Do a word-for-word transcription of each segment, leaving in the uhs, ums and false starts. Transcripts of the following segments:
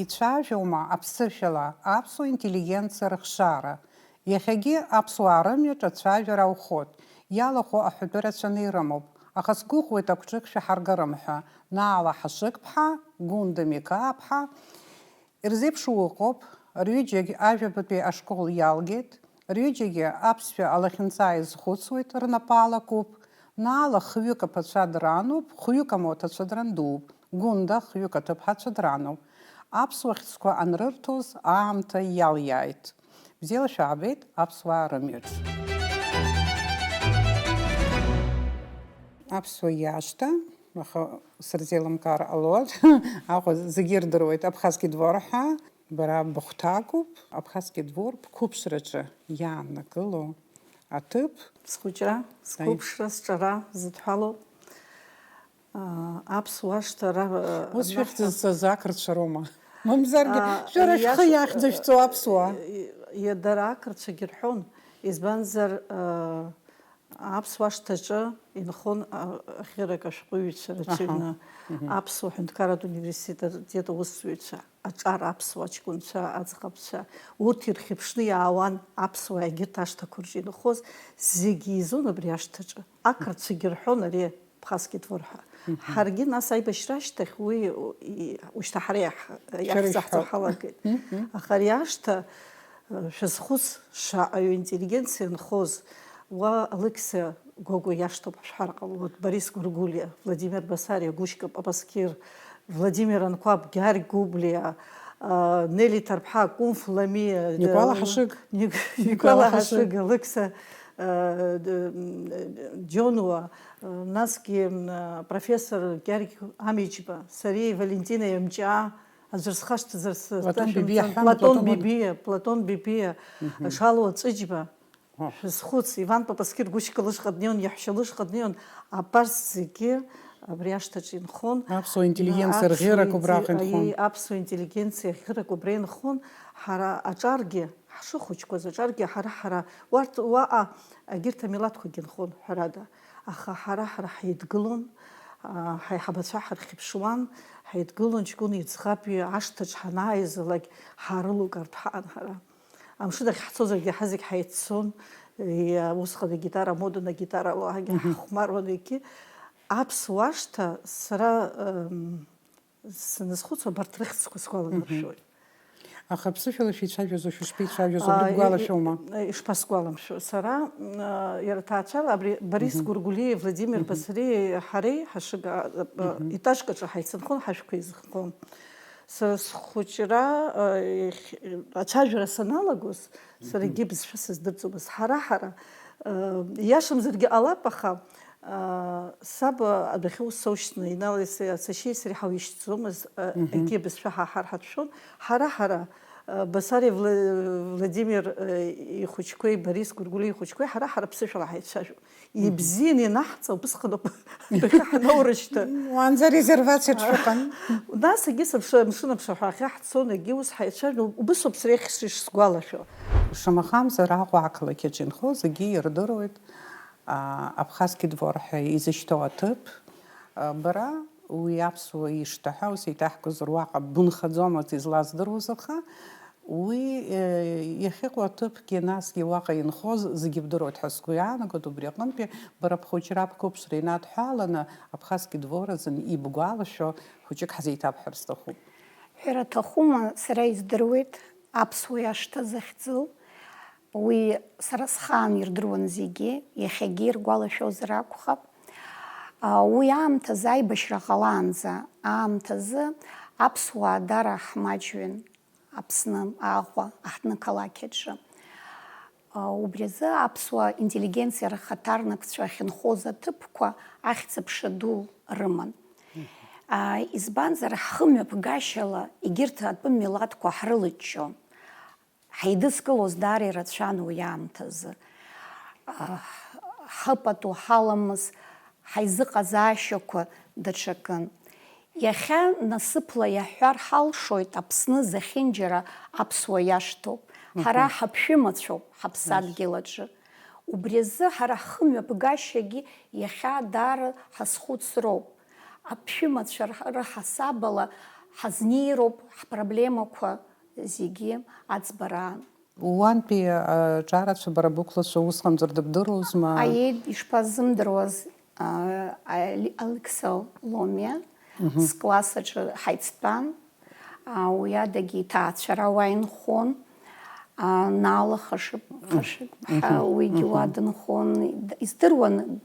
Ицәажәома аԥсышәала аԥсуа интеллигенциа рыхшара? Иахьагьы аԥсуаа рымҩаҿ ацәажәара аухоит, иалахәу аҳәатәы рацәаны ирымоуп, аха сгәыӷуеит агәҿыӷь шәаҳаргарым ҳәа, Наала Ҳашыгԥҳа, Гәында Микааԥҳа, ирзеиԥшу ыҟоуп, рҩыџьагь ажәабатәи ашкол иалгеит, рҩыџьагьы аԥсшәа алахьынҵа иазхәыцуеит, рнапы алакуп, Наала хҩык аԥацәа дрануп, хҩык амоҭацәа драндууп, Гәында хҩык аҭыԥҳацәа дрануп. Аԥсуа хьӡқәа анрырҭоз аамҭа иалиааит. Бзиала шәаабеит аԥсуаа рымҩаҿ. Аԥсуа иашҭа, аха сырзеилымкаар ҟалоит, Аҟәа зегьы ирдыруеит, Абхазский двор ҳәа, бара быхәҭакуп, Абхазский двор бқәыԥшраҿы иааннакыло аҭыԥ. Схәыҷра, сқәыԥшра, сҿара зыдҳәалоу, аа, аԥсуа ашҭа ара, ус шәыхьӡызҵаз ақырҭцәа роума? Мамзаргьы, аа, шәара шәхы иаша-, иахьӡышәҵо аԥсуаа. И-, и-, дара ақырҭцәагьы рҳәон, избанзар, аа, аԥсуа ашҭаҿы инхон, а, аӷьырак ашәҟәыҩҩцәа рацәаҩны, аҳа, мгм, аԥсуа ҳәынҭқарратә университет аусзуҩцәа, аҿар аԥсуа аҷкәынцәа, аӡӷабцәа, урҭ ирхьыԥшны иаауан аԥсуаа егьырҭ ашҭақәа рҿы инхоз, зегьы еизон абри ашҭаҿы. Ақырҭцәагьы рҳәон ари Абхазский двор ҳәа. Мгм. Ҳаргьы нас аибашьра ашьҭахь уи, и-, ушьҭа ҳара иаҳ-, шәара иаҳзаҳҵо ишәҳәо ҳалагеит. Мгм. Аха ари ашҭа, э, шәазхәыц, шаҟаҩы интеллигенциа нхоз, уа Алықьса Гогәуа иашҭоуп ҳәа шәҳәар ҟалоит, Борис Гургулиа, Владимир Басариа, Гушька Папаскир, Владимир Анқәаб, Гьаргь Гәыблиа, а, Нели Ҭарԥҳа, Кәынф Ламиа, Никәала а, Ҳашыг. Ник-, Никәала Никәала Ҳашыг. Ҳашыг, Алықьса, а, д-, м, Џьонуа, а, насгьы, м, а, профессор Гьаргь Амиџьба, сареи Валентина Иамҷаа, аӡәыр схашҭызар, с-, Платон сашәымҵан. Бибиа ҳәа, Платон Платон Бибиа, Платон Бибиа, Мгм. Шалуа Ҵәыџьба. Ҳа. Шәазхәыц, Иван Папаскир Гушька лышҟа днеиуан, иаҳәшьа лышҟа днеиуан, абарҭ зегьы абри ашҭаҿы инхон. Аԥсуа интеллигенциа рӷьырак убраҟа инхон. Аԥсуа интеллигенциа рӷьырак убра инхон. Ҳара аҿаргьы, ҳшыхәыҷқәаз аҿаргьы, ҳара, ҳара, уарҭ, уаҟа егьырҭ амилаҭқәагьы нхон, ҳәарада. Аха ҳара, ҳара ҳаидгылон, а, ҳаиҳабацәа ҳархьыԥшуан, ҳаидгылон ҷкәыни ӡӷаби ашҭаҿ ҳанааизалак, ҳаарылукаартә ҳаҟан ҳара. Амшын ахь ҳцозаргьы, ҳазегь ҳаиццон, иа-, усҟан агитара амоданы, агитарала ҳагьы Мгм. ҳахәмаруан, егьи аԥсуа ашҭа сара, м, саназхәыцуа, абарҭ рыхьӡқәа сгәаланаршәоит. Мгм. Аха аԥсышәала шәеицәажәозу, шәышԥеицәажәоз, убри А, бгәалашәома? и-, и-, ишԥасгәаламшәо? Сара, м, а, иара ҭаацәала абри Борис Мгм. Гургулиеи Владимир Мгм. Басариеи ҳареи ҳашыга, а, а, Мгм. етажк аҿы ҳаицынхон, ҳашәқәа еизынхон. Сара схәыҷра, э, иахь-, ацәажәара саналагоз, сара Мгм. егьи бызшәа сыздырӡомызт. Ҳара-ҳара, э, иашамзаргьы ҟалап, аха, э, саб адәахьы ус соушьҭны, Инали са-, сашьеи сареи ҳауишьҭӡомызт, э, Мгм. егьи бызшәа ҳаҳар ҳацәшәон. Ҳара-ҳара, э, Басариа Вла-, Владимир, э, ихәыҷқәеи Борис Гургулиа ихәыҷқәеи ҳара-ҳара ԥсышәала ҳаицәажәон. Ибзианы ианаҳҵа, убысҟан ауп адәахьы ҳанаурышьҭы. Уаанӡа арезервациаҿ шәыҟан. Нас егьыс аԥш-, амшын аԥшаҳәахьы ҳцон, егьи ус ҳаицәажәон, убысоуп сара иахьс-, ишсгәалашәо. Шамахамзар, Аҟәа ақалақь аҿы инхо зегьы ирдыруеит, а, Абхазский двор ҳәа изышьҭоу аҭыԥ, а, бара уи аԥсуа ишҭа ҳәа ус еиҭаҳкыз руаҟа бынхаӡомызт излаздыруаз, аха Уи, э, иахьыҟоу аҭыԥгьы, насгьы уаҟа инхоз зегьы бдыруеит ҳәа сгәы иаанагоит, убри аҟынтәи бара бхәыҷра, бқәыԥшра инадҳәаланы, Абхазский двор азын ибгәалашәо хәыҷык ҳзеиҭабҳәар сҭахуп. Ҳәара аҭахума, сара издыруеит аԥсуа иашҭа захьӡу, уи сара схаан ирдыруан зегьы, иахьагьы иргәалашәозар акәхап. А, уи аамҭазы, аибашьра ҟалаанӡа аамҭазы аԥсуаа дара ҳмаҷҩын. Аԥсны, Аҟәа аҳҭнықалақь аҿы. Убри азы аԥсуа интеллигенциа рхаҭарнакцәа ахьынхоз аҭыԥқәа ахьӡ-аԥша ду рыман. Избанзар, ҳхымҩаԥгашьала егьырҭ атәым милаҭқәа ҳрылыҷҷон. Ҳаидызкылоз даара ирацәан уи аамҭазы. Ҳыпату, ҳаламыс, ҳаизыҟазаашьақәа даҽакын. Иахьа насыԥла иаҳҳәар ҳалшоит, Аԥсны зехьынџьара аԥсуа иашҭоуп. Ҳара ҳаԥшәымацәоуп ҳаԥсадгьыл аҿы. Убри азы ҳара ҳхымҩаԥгашьагьы иахьа даара ҳазхәыцроуп. Аԥшәымацәа рҳ-, рыҳасабала Ҳазнеироуп ҳпроблемақәа зегьы аӡбараан. Уантәи аҿарацәа бара бықәлацәа усҟанҵәҟьа дыбдыруазма? Аиеи, ишԥазымдыруаз, а, Али-, Алықьса Ломиа скласс аҿы ҳаицтәан, а, уи адагьы иҭаацәара уа инхон, а, Наала Хашыгә, Хашыгә-ԥҳа, уигьы уа дынхон, издыруан,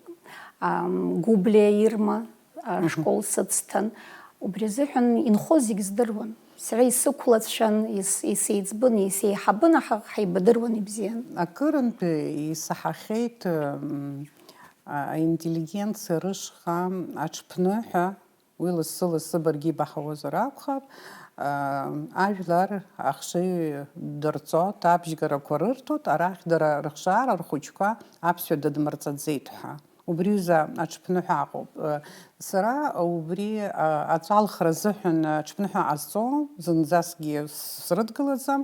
ам, Гәыблиа Ирма, ашкол сыцҭан. Убри азыҳәан инхоз зегь здыруан. Сара исықәлацәан, ис-, исеиҵбын, исеиҳабын, аха ҳаибадыруан ибзиан. Акырынтә исаҳахьеит, м, а-, аинтеллигенциа рышҟа аҽԥныҳәа, уи лассы-лассы баргьы ибаҳауазар акәхап, а, ажәлар ахшыҩ дырҵоит, абжьгарақәа рырҭоит, арахь дара рыхшара рхәыҷқәа аԥсшәа дыдмырҵаӡеит ҳәа. Убри аҩыза аҽԥныҳәа аҟоуп. Сара убри, а, аҵәалхра азыҳәан аҽԥныҳәа ҟазҵом, зынӡаскгьы срыдгылаӡам,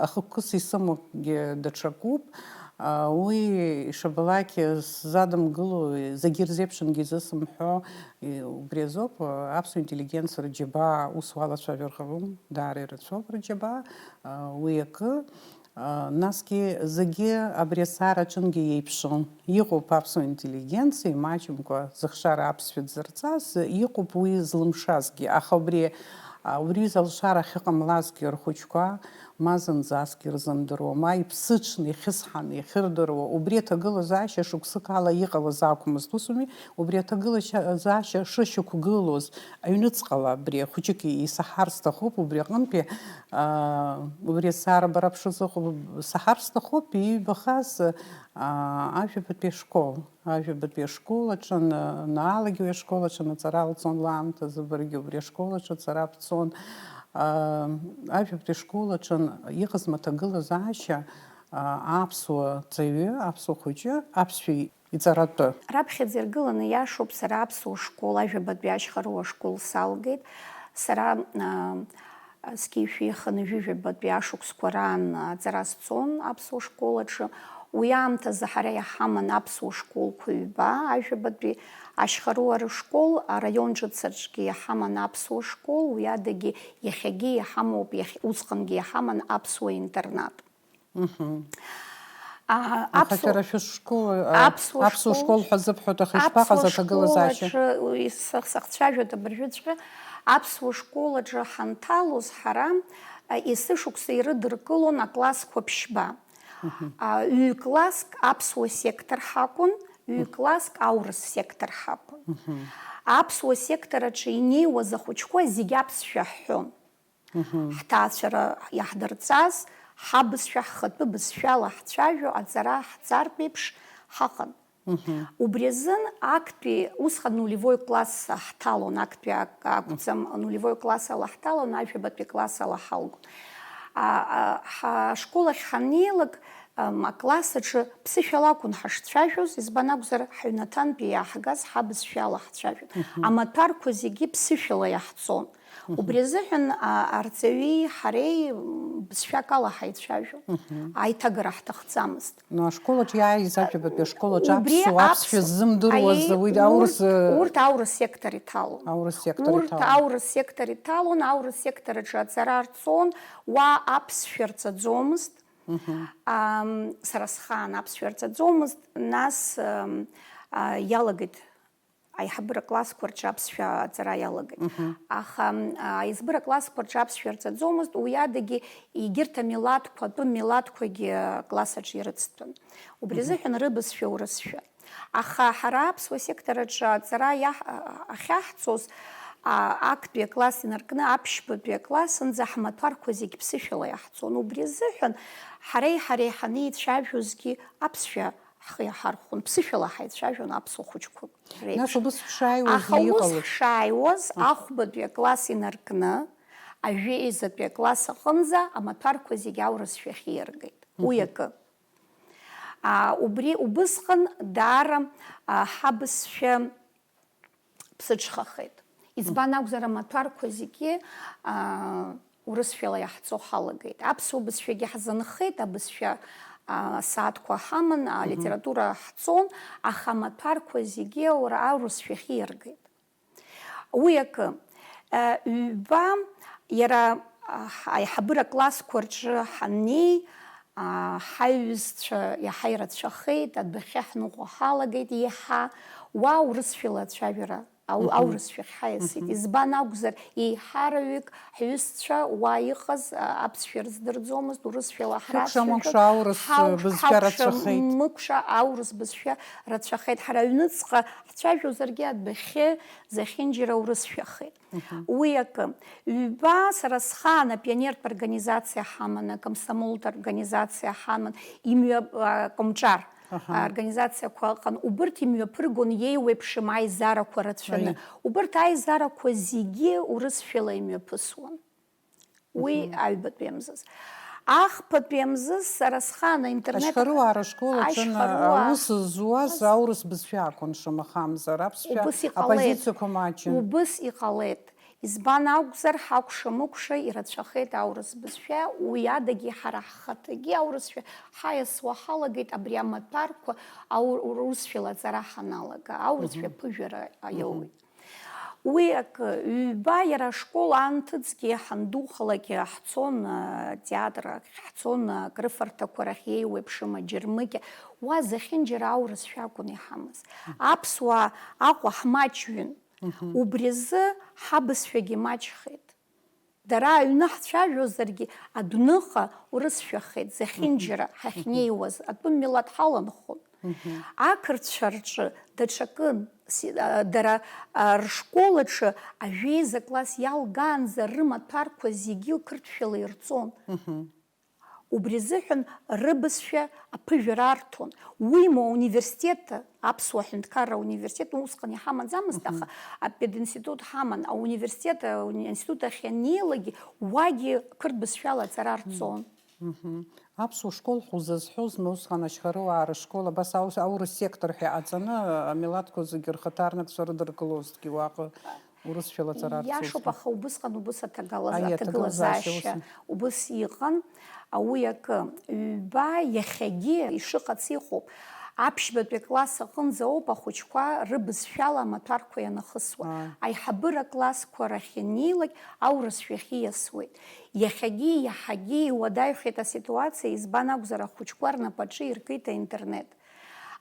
ахықәкыс исымоугьы даҽакуп. А, уи ишабалак сзадымгыло, зегьы ирзеиԥшынгьы изысымҳәо, и-, убри азоуп, а, аԥсуа интеллигенциа рџьабаа ус уалацәажәар ҟалом, даара ирацәоуп рџьабаа, а, уи акы. Насгьы зегьы абри асаараҿынгьы еиԥшым. Иҟоуп аԥсуа интеллигенциа, имаҷымкәа зыхшара аԥсшәа дзырҵаз, иҟоуп уи злымшазгьы. Аха убри, убри аҩыза алшара ахьыҟамлазгьы рхәыҷқәа ма зынӡаск ирзымдыруа, ма иԥсыҽны, ихьысҳаны иахьырдыруа, убри аҭагылазаашьа шықәсык ала иҟалаз акәмызт. Усуми, убри аҭагылазаашьа шышьақәгылоз аҩныҵҟала абри хәыҷык исаҳар сҭахуп, убри аҟынтәи Аа, убри асаара бара бшазыҟоу саҳар сҭахуп, иибахаз, аа, ажәабатәи ашкол. Ажәабатәи ашкол аҿы ана-, анаалагь уи ашкол аҿы аҵара алҵон лаамҭазы, баргьы убри ашкол аҿы аҵара бҵон. Аа, ажәабатәи ашкол аҿы иҟаз маҭагылазаашьа, аа, аԥсуа ҵаҩы, аԥсуа хәыҷы аԥсшәа иҵаратәы. Раԥхьаӡа иргыланы иашоуп, сара аԥсуа школ, ажәабатәи ашьхарыуа школ салгеит. Сара, аа, зқьи жәшәи хынҩажәи жәабатәи ашықәсқәа раан аҵара сҵон аԥсуа школ аҿы. Уи аамҭазы ҳара иҳаман аԥсуа школқәа ҩба, ажәабатәи ашьхарыуа школ, араион ҿыц аҿгьы иҳаман аԥсуа школ, уи адагьы иахьагьы иҳамоуп, иахь-, усҟангьы иҳаман аԥсуа интернат. Мгм. А, Аха аԥсуа-, шәара шәышкол, а, аԥсуа аԥсуа школ школ ҳәа зыбҳәоит, аха аԥсуа ишԥаҟаз аҭагылазаашьа? Школ аҿы, уи сых-, сахцәажәоит абыржәыҵәҟьа, аԥсуа школ аҿы ҳанҭалоз ҳара, а, есышықәса ирыдыркылон аклассқәа ԥшьба. Мгм. А, ҩ-класск аԥсуа сектор ҳакәын, ҩ-класск аурыс сектор ҳакәын. Мгм. Аԥсуа сектор аҿы инеиуаз ахәыҷқәа зегь аԥсшәа ҳҳәон. Мгм. Ҳҭаацәара иаҳдырҵаз, ҳабызшәа ҳхатәы бызшәала ҳцәажәо аҵара ҳҵартә еиԥш ҳаҟан. Мгм. Убри азын актәи, усҟан нулевой класс ҳҭалон, актәи ак-, акәӡам, нулевой класс ала ҳҭалон, ажәабатәи класс ала ҳалгон. А, а, ҳашкол ахь ҳаннеилак, ам, акласс аҿы ԥсышәала акәын ҳашцәажәоз, избан акәзар, ҳаҩнаҭантәи иааҳгаз ҳабызшәала ҳцәажәон. Мгм. Амаҭәарқәа зегьы ԥсышәала иаҳҵон. Мгм. Убри азыҳәан, а, арҵаҩи ҳареи, м, бызшәак ала ҳаицәажәон. Мгм. Аиҭагара ҳҭахӡамызт. Ну, ашкол аҿы иааиз ажәабатәи ашкол аҿы Убри аԥсуа, аԥсшәа аԥсуа, ззымдыруаз, аиеи, уи аурыс, урҭ, э, урҭ аурыс сектор иҭалон. Аурыс сектор Урҭ иҭалон. Аурыс сектор иҭалон, аурыс сектор аҿы аҵара рҵон, уа аԥсшәа рҵаӡомызт. Мгм. Ам, сара схаан аԥсшәа рҵаӡомызт, нас, ам, а, иалагеит аиҳабыра классқәа рҿы аԥсшәа аҵара иалагеит. Мгм. Аха, м, аиҵбыра классқәа рҿы аԥсшәа рҵаӡомызт, уи адагьы егьырҭ амилаҭқәа, атәым милаҭқәагьы акласс аҿы ирыцтәын. Убри Мгм. азыҳәан рыбызшәа урысшәа. Аха ҳара аԥсуа сектор аҿы аҵара иаҳ-, ахьаҳҵоз, а, актәи акласс инаркны аԥшьбатәи аклассынӡа ҳмаҭәарқәа зегь ԥсышәала иаҳҵон. Убри азыҳәан ҳареи ҳареи ҳанеицәажәозгьы аԥсшәа ҳхы иаҳархәон, ԥсышәала ҳаицәажәон аԥсуа хәыҷқәак реиԥш. Нас убыс шааиуаз Аха ус иҟалеит? Шааиуаз, ахәбатәи акласс инаркны, ажәеизатәи акласс аҟынӡа амаҭәарқәа зегь аурысшәахь ииаргеит. Уи Мгм. акы. А, убри убысҟан даара, а, ҳабызшәа ԥсыҽхахеит. Избан акәзар, амаҭәарқәа зегьы, а, урысшәала иаҳҵо ҳалагеит. Аԥсуа бызшәагьы ҳзынхеит, абызшәа, а, асааҭқәа ҳаман, а, Мгм. литература ҳҵон, аха амаҭәарқәа зегьы аура-, аурысшәахь ииаргеит. Уи акы. Ҩба, иара аиҳабыра классқәа рҿы ҳаннеи, ҳаиҩызцәа иаҳа ирацәахеит, адәахьы ҳныҟәо ҳалагеит еиҳа. Уа урысшәала ацәажәара, аурысшәахь ҳаиасит. Избан акәзар, еиҳараҩык ҳҩызцәа уа иҟаз аԥсшәа рыздырӡомызт, урысшәала ҳрацәажәон. Хәыкәша-мыкәша аурыс бызшәа рацәахеит. Хәыкәша-мыкәша аурыс бызшәа рацәахеит. Ҳара аҩныҵҟа ҳцәажәозаргьы адәахьы зехьынџьара урысшәахеит. Уи акы. Ҩба, сара схаан апионертә организациа ҳаман, акомсомолтә организациа ҳаман, имҩа, а, Комҿар аорганизациақәа ыҟан. Убырҭ имҩаԥыргон иеиуеиԥшым аизарақәа рацәаны. Убырҭ аизарақәа зегьы урысшәала имҩаԥысуан. Уи аҩбатәи амзыз. Ахԥатәи амзыз сара схаан аинтернет Ашьхаруаа рышкол аҿы аус зуаз аурыс бызшәа акәын, шамахамзар, аԥсшәа. Убыс иҟалеит. Апозициақәа маҷын. Убыс иҟалеит. Избан акәзар, ҳакәша-мыкәша ирацәахеит аурыс бызшәа, уи адагьы ҳара ҳхаҭагьы аурысшәа ҳаиасуа ҳалагеит, абри амаҭәарқәа аур-, урысшәала аҵара ҳаналага, аурысшәа аԥыжәара иоуеит. Уи акы, ҩба, иара ашкол аан ҭыҵгьы ҳандухалак ҳцон, а, театр ахь, ҳцон, а, акрыфарҭақәа рахь, еиуеиԥшым аџьармыкьа, уа зехьынџьара аурысшәа акәын иҳамаз. Аԥсуаа Аҟәа ҳмаҷҩын. Убри азы ҳабызшәагьы маҷхеит. Дара аҩны ҳцәажәозаргьы, адәныҟа урысшәахеит, зехьынџьара ҳахьнеиуаз атәым милаҭ ҳаланхон. Ақырҭцәа рҿы даҽакын, си-, а, дара, а, рышкол аҿы ажәеиза класс иалгаанӡа рымаҭәарқәа зегьы қырҭшәала ирҵон. Убри азыҳәан рыбызшәа аԥыжәара арҭон. Уимоу, ауниверситет, аԥсуа ҳәынҭқарра ауниверситет, усҟан иҳамаӡамызт, аха апединститут ҳаман, ауниверситет, ауни-, аинститут ахь ианнеилакгьы, уагьы қырҭ бызшәала аҵара арҵон. Аԥсуа школ ҳәа узазҳәозма, усҟан Ашьхаруаа рышкол, абас аус-, аурыс сектор ҳәа иҟаҵаны, амилаҭқәа зегьы рхаҭарнакцәа рыдыркылозҭгьы уаҟа? Урысшәала аҵара арҵозҭгьы. Иашоуп, аха убысҟан убыс аҭагала-, Аиеи, аҭагылазаашьа аҭагылазаашьа ус. Убыс иҟан, а, уи акы. Ҩба, иахьагьы ишыҟац иҟоуп. Аԥшьбатәи акласс аҟынӡа ауп ахәыҷқәа рыбызшәала амаҭәарқәа ианахысуа. Ааи. Аиҳабыра классқәа рахь ианнеилак, аурысшәахь ииасуеит. Иахьагьы иаҳагьы иуадаҩхеит аситуациа, избан акәзар, ахәыҷқәа рнапаҿы иркит аинтернет.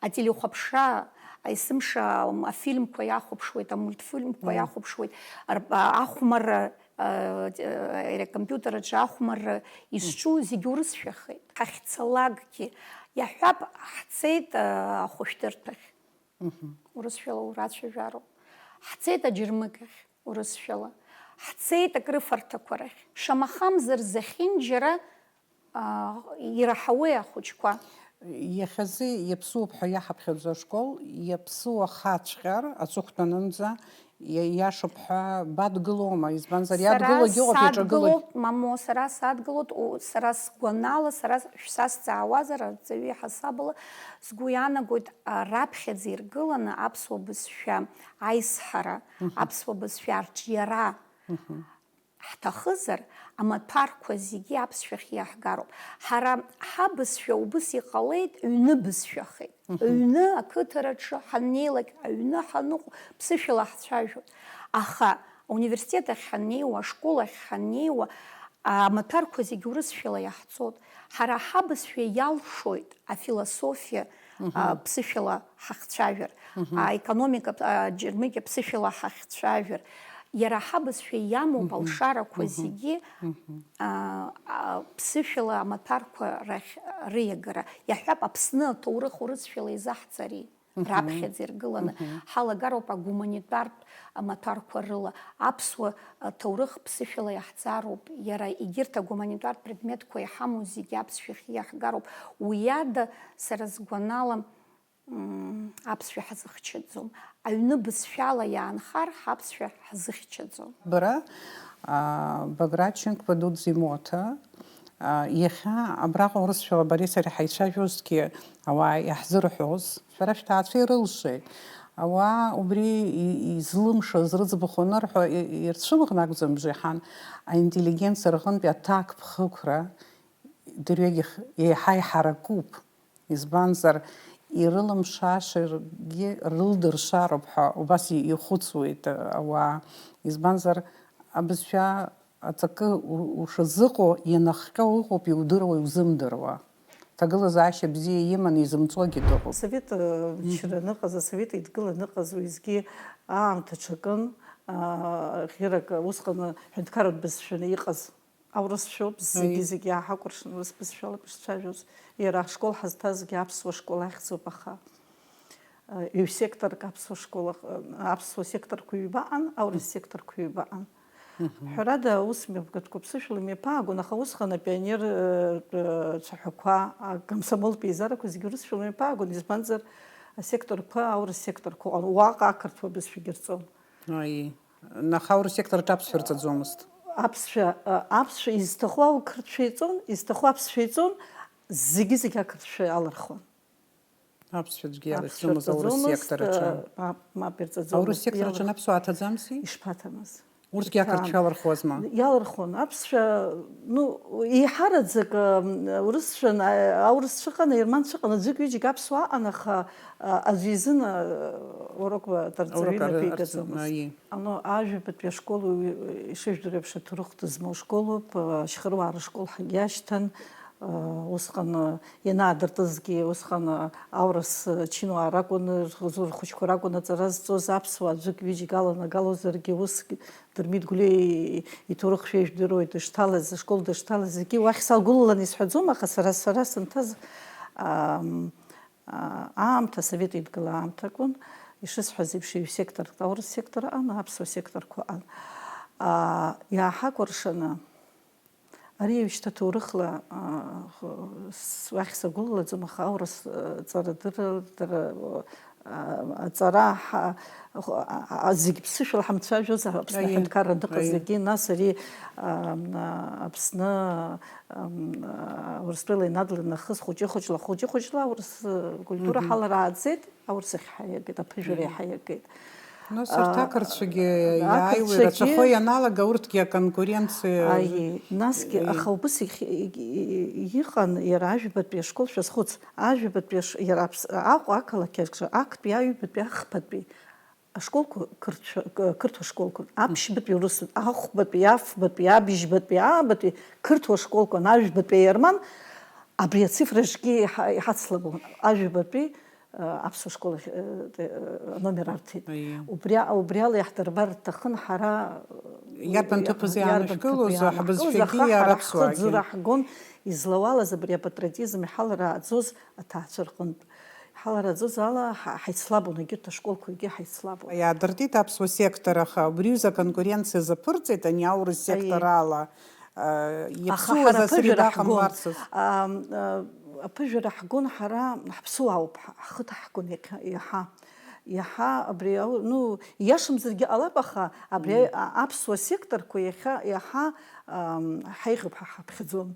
Ателехәаԥшра, есымша афильмқәа иахәаԥшуеит, амультфильмқәа иахәаԥшуеит, ар-, а, ахәмарра, а, те-, а, компиутер аҿы ахәмарра изҿу зегьы урысшәахеит. Ҳахьцалакгьы, иаҳҳәап, ҳцеит, а, ахәышәтәырҭахь. Урысшәала урацәажәароуп. Ҳцеит аџьармыкьахь, урысшәала. Ҳцеит акрыфарҭақәа рахь. Шамахамзар зехьынџьара аа, ираҳауеи ахәыҷқәа? Иахьазы иаԥсуоуп ҳәа иаҳаԥхьаӡо ашкол, иаԥсуа хаҵәҟьар аҵыхәтәанынӡа иа-, иашоуп ҳәа бадгылома? Избанзар, сара иадгылогьы ыҟоуп, иаҿагылогь-, садгылоуп, мамоу, сара садгылоит, у-, сара сгәанала, сара шәсазҵаауазар, арҵаҩы иҳасабала, сгәы иаанагоит, а, раԥхьаӡа иргыланы аԥсуа бызшәа аизҳара, аԥсуа бызшәа арҿиара. Ҳҭахызар, амаҭәарқәа зегьы аԥсшәахь иаҳгароуп. Ҳара ҳабызшәа убыс иҟалеит, ҩны бызшәахеит. Ҩны ақыҭараҿы ҳаннеилак, аҩны ҳаныҟоу, ԥсышәала ҳцәажәоит. Аха ауниверситет ахь ҳаннеиуа, ашкол ахь ҳаннеиуа, амаҭәарқәа зегьы урысшәала иаҳҵоит. Ҳара ҳабызшәа иалшоит афилософиа, а, ԥсышәала ҳахцәажәар, аекономика, а, џьармыкьа ԥсышәала ҳахцәажәар, иара ҳабызшәа иамоуп алшарақәа зегьы, а, а, ԥсышәала амаҭәарқәа рахь рыиагара. Иаҳҳәап, Аԥсны аҭоурых урысшәала изаҳҵари? Раԥхьаӡа иргыланы ҳалагароуп агуманитартә амаҭәарқәа рыла. Аԥсуа, а, ҭоурых ԥсышәала иаҳҵароуп. Иара егьырҭ агуманитартә предметқәа иҳамоу зегьы аԥсшәахь иаҳгароуп. Уи ада, сара сгәанала, м, аԥсшәа ҳазыхьчаӡом. Аҩны бызшәала иаанхар, ҳаԥсшәа ҳазыхьчаӡом. Бара, а, Баграт Чынқәба дуӡӡа имоҭа, а, иахьа абраҟа урысшәала бареи сареи ҳаицәажәозҭгьы ауаа иаҳзырҳәоз, шәара шәҭаацәа ирылшеит. Ауаа убри и-, излымшаз рыӡбахә анырҳәо, и-, ирцәымӷны акәӡам бжеиҳан, аинтеллигенциа рҟынтәи аҭакԥхықәра дырҩегьых еиҳа иҳаракуп. Избанзар, ирылымшашагьы рылдыршароуп ҳәа убас и-, ихәыцуеит ауаа. Избанзар, абызшәа аҵакы у-, ушазыҟоу ианахҟьо ыҟоуп иудыруа, иузымдыруа. Ҭагылазаашьа бзиа иманы изымҵогьы дыҟоуп. Асовет, э, мчра аныҟаз, асовет еидгыла аныҟаз уеизгьы аамҭа ҽакын, аа, ӷьырак усҟан ҳәынҭқарратә бызшәаны иҟаз. Аурысшәоуп, зегьы-зегьы иааҳакәыршан, урыс бызшәалоуп ишцәажәоз. Иара ҳшкол ҳазҭазгьы аԥсуа школ ахьӡуп, аха, э, ҩ-секторк аԥсуа школ аҟ-, аԥсуа секторқәа ҩба аҟан, аурыс секторқәа ҩба аҟан. Ҳәарада, аус мҩаԥгатәқәа ԥсышәала имҩаԥаагон, аха усҟан апионер, э, э, цәаҳәақәа, акомсомолтә еизарақәа зегьы урысшәала имҩаԥаагон, избанзар, асекторқәа аурыс секторқәа ыҟан, уаҟа ақырҭуа бызшәагьы рҵон. Аи, аха аурыс сектор аҿы аԥсшәа рҵаӡомызт. Аԥсшәа, а, аԥсшәа изҭаху ақырҭшәа иҵон, изҭаху аԥсшәа иҵон, зегьы-зегьы ақырҭшәа алырхуан. Аԥсшәа аӡәгьы иалырхӡомызт аурыс сектор аҿы. А, мап, мап, ирҵаӡомызт. Аурыс сектор аҿы аԥсуаа аҭаӡамзи? Ишԥаҭамыз? Урҭгьы ақырҭшәа алырхуазма? Иҭан. Иалырхон. Аԥсшәа, ну, еиҳараӡак, ам, урысшәан, а, аурысцәа ыҟан, аерманцәа ыҟан, аӡәык-ҩыџьак аԥсуаа ыҟан, аха, а, аӡәы изын, а, урокқәа дырҵаҩы инапы игаӡомызт. Урок ар-, арҵон, аиеи. Ано, ажәабатәи ашкол, уи, ишыжәдыруа еиԥш, аҭоурых ду змоу школуп, а, ашьхыруаа рышкол ҳагьиашьҭан, а, усҟан, а, ианаадыртызгьы, усҟан, а, аурыс, а, чинуаа ракәын, рхы-, рхәыҷқәа ракәын аҵара зҵоз, аԥсуаа аӡәык-ҩыџьак аланагалозаргьы, ус Дырмит Гәлиа и-, иҭоурых шәа ижәдыруеит, дышҭалаз, ашкол дышҭалаз, зегьы уахь салгәылалан исҳәаӡом, аха сара, сара санҭаз, ам, а, аамҭа, асовет еидгыла аамҭа акәын, ишысҳәаз еиԥш, ҩ-секторк, аурыс сектор аҟан, аԥсуа секторқәа аҟан. А, иааҳакәыршаны, ари уажәшьҭа ҭоурыхла, а, х-, с-, уахь сагәылалаӡом, аха аурыс, а, ҵарадырра, дара, а, аҵара ҳа-, х-, а, а, зегь ԥсышәала ҳамцәажәоз, Аԥсны, аиеи, аҳәынҭқарра дыҟаз, аиеи, зегьы, нас ари, а, а, Аԥсны, а, а, Урыстәыла инадланы нахыс хәыҷы-хәыҷла, хәыҷы-хәыҷла аурыс, а, культура, мгм, ҳаларааӡеит. Аурыс ахь ҳаиагеит, аԥыжәара, аиеи, иаҳаиагеит. Нас, а, арҭ ақырҭцәагьы, ақырҭцәагьы иааиуа ирацәахо ианалага, урҭгьы аконкуренциа, аиеи, насгьы, аиеи, аха убыс ихь-, и-, и-, и-, иҟан иара ажәабатәи ашкол, шәазхәыц, ажәабатәи аш-, иара Аԥс-, Аҟәа ақалақь аҿы актәи, аҩбатәи, ахԥатәи ашколқәа қырҭшәа-, қ-, қырҭуа школқәан, аԥшьбатәи урысытә, ахәбатәи, афбатәи, абжьбатәи, аабатәи қырҭуа школқәан, ажәбатәи аерман, абри ацифра аҿгьы иҳа-, иҳацлабон, ажәабатәи аԥсуа школ ахь, э, те-, э, аномер арҭеит. Аиеи. Убри, убри ала иаҳдырбар рҭахын ҳара, э, иарбан ҭыԥ азы иа-, иарбан иаанашәгылоз, ҭыԥ ҳбызшәагьы, аха иара ҳара аԥсуаагьы. Ҳхы ӡырҳгон, излауалаз абри апатриотизм иҳаларааӡоз аҭаацәа рҟынтә. Иҳаларааӡоз ала ҳа-, ҳаицлабон, егьырҭ ашколқәагьы ҳаицлабон. Иаадыртит аԥсуа сектор, аха убри аҩыза аконкуренциа азаԥырҵеит ани аурыс сектор, аиеи, ала. Аха иаԥсуаз ҳара асыри аԥыжәара ҳгон. Дахамларцаз. Ам, а, аԥыжәара ҳгон ҳара, ҳаԥсуаауп, ҳа-, ҳхы ҭаҳгон иахьа, иаҳа. Иаҳа абри ау-, ну, ииашамзаргьы ҟалап, аха абри, мм, а-, аԥсуа секторқәа иахьа, иаҳа, ам, ҳаиӷьуп ҳәа ҳаԥхьаӡон.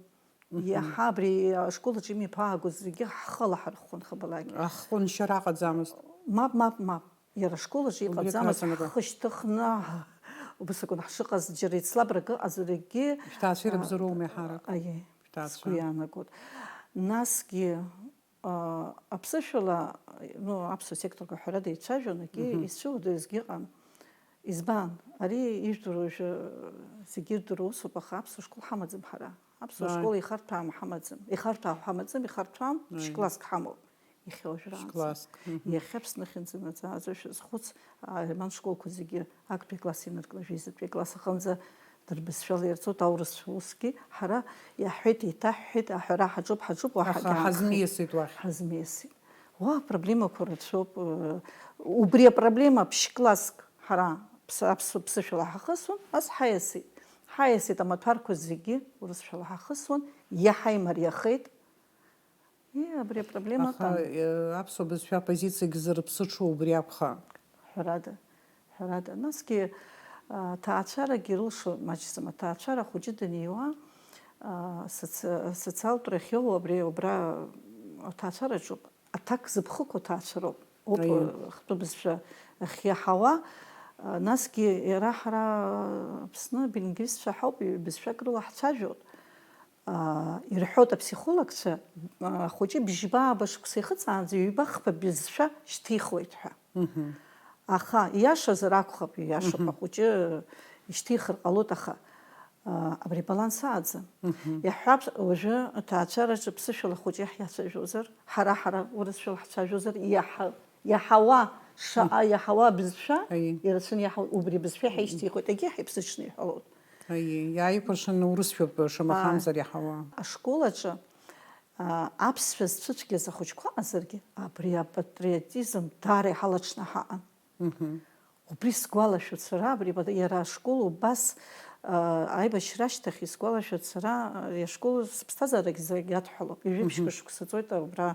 Мгм. Иаҳа абри ашкол аҿы имҩаԥаагоз зегьы ҳхы алаҳархәон хабалакь. Ахҟәыншьара ҟаӡамызт. Мап, мап, мап. Иара ашкол аҿы убри иҟаӡамызт, акраҵанакуа. Ҳхы шьҭыхны, убас акәын ҳшыҟаз, џьара еицлабрак ыҟазаргьы, шәҭаацәа, а, ирыбзоуроума иаҳарак? Аиеи, шәҭаацәа, сгәы иаанагоит. Насгьы, а, аԥсышәала, ну, аԥсуа секторқәа ҳәарада ицәажәон, акгьы, мгм, изцәыуадаҩызгьы ыҟам. Избан? Ари ижәдыруа уажәы зегьы ирдыруа усуп, аха аԥсуа школ ҳамаӡам ҳара. Аԥсуа, ааи, школ ихарҭәаам ҳамаӡам. Ихарҭәаау ҳамаӡам, ихарҭәаам, ааи, ԥшь-класск ҳамоуп. Иахьа уажәраанӡа. Ԥшь-класск, мгм. Иахьа Аԥсны ахьынӡанаӡааӡо шәазхәыц, аерман школқәа зегьы актәи акласс инаркны жәеизатәи акласс аҟынӡа дырбызшәала ирҵоит, аурысшәа усгьы ҳара иаҳҳәеит, еиҭаҳҳәеит, аҳәара ҳаҿуп, ҳаҿуп, уаҳа, аха ҳазмиасит уахь. Ҳазмиасит. Уа апроблемақәа рацәоуп. Э, убри апроблема ԥшь-класск ҳара ԥс-, аԥсуа ԥсышәала ҳахысуан, ас ҳаиасит. Ҳаиасит, амаҭәарқәа зегьы урысшәала ҳахысуан, иаҳа имариахеит. Ии, абри апроблема, аха, акан, э, аԥсуа бызшәа апозициагьы зырԥсыҽу убри акәхап. Ҳәарада, ҳәарада. Насгьы, а, ҭаацәарагьы ирылшо маҷӡам. Аҭаацәара ахәыҷы даниуа, а, соци-, асоциалтә рахьоу абри убра аҭаацәараҿоуп. Аҭак зыԥхықәу аҭаацәароуп. Оп, аиеи, ахатәы бызшәа ахьиаҳауа. А, насгьы иара ҳара Аԥсны абилингвистцәа ҳауп, ҩбызшәак рыла ҳцәажәоит. Аа, ирҳәоит аԥсихологцәа, аа, ахәыҷы бжьба-ааба шықәса ихыҵаанӡа ҩба-хԥа бызшәа шьҭихуеит ҳәа. Мгм. Аха ииашазар акәхап, ииашоуп, мгм, ахәыҷы ишьҭихыр ҟалоит, аха, а, абри абаланс ааӡам. Иаҳҳәап, уажәы аҭаацәараҿы ԥсышәала хәыҷы иаҳ-, иацәажәозар, ҳара, ҳара урысшәала ҳцәажәозар, иаҳа-, иаҳауа, шаҟа иаҳауа абызшәа, Аиеи. Ирацәаны иаҳауа, убри абызшәа ҳаишьҭихуеит, егьи ҳаиԥсыҽны иҳәалоит. Аиеи, иааикәыршаны урысшәоуп, шамахамзар иаҳауа. Ашкол аҿы, а, аԥсшәа зцәыцәгьаз ахәыҷқәа ыҟазаргьы, абри апатриотизм даара иҳалаҽны ҳаҟан. Убри сгәалашәоит сара, абри ба-, иара ашкол убас, а, аибашьра ашьҭахь исгәалашәоит сара, а, иара ашкол сыԥсҭазаарагь зегь адҳәалоуп. Ҩажәи ԥшьба шықәса ҵуеит убра,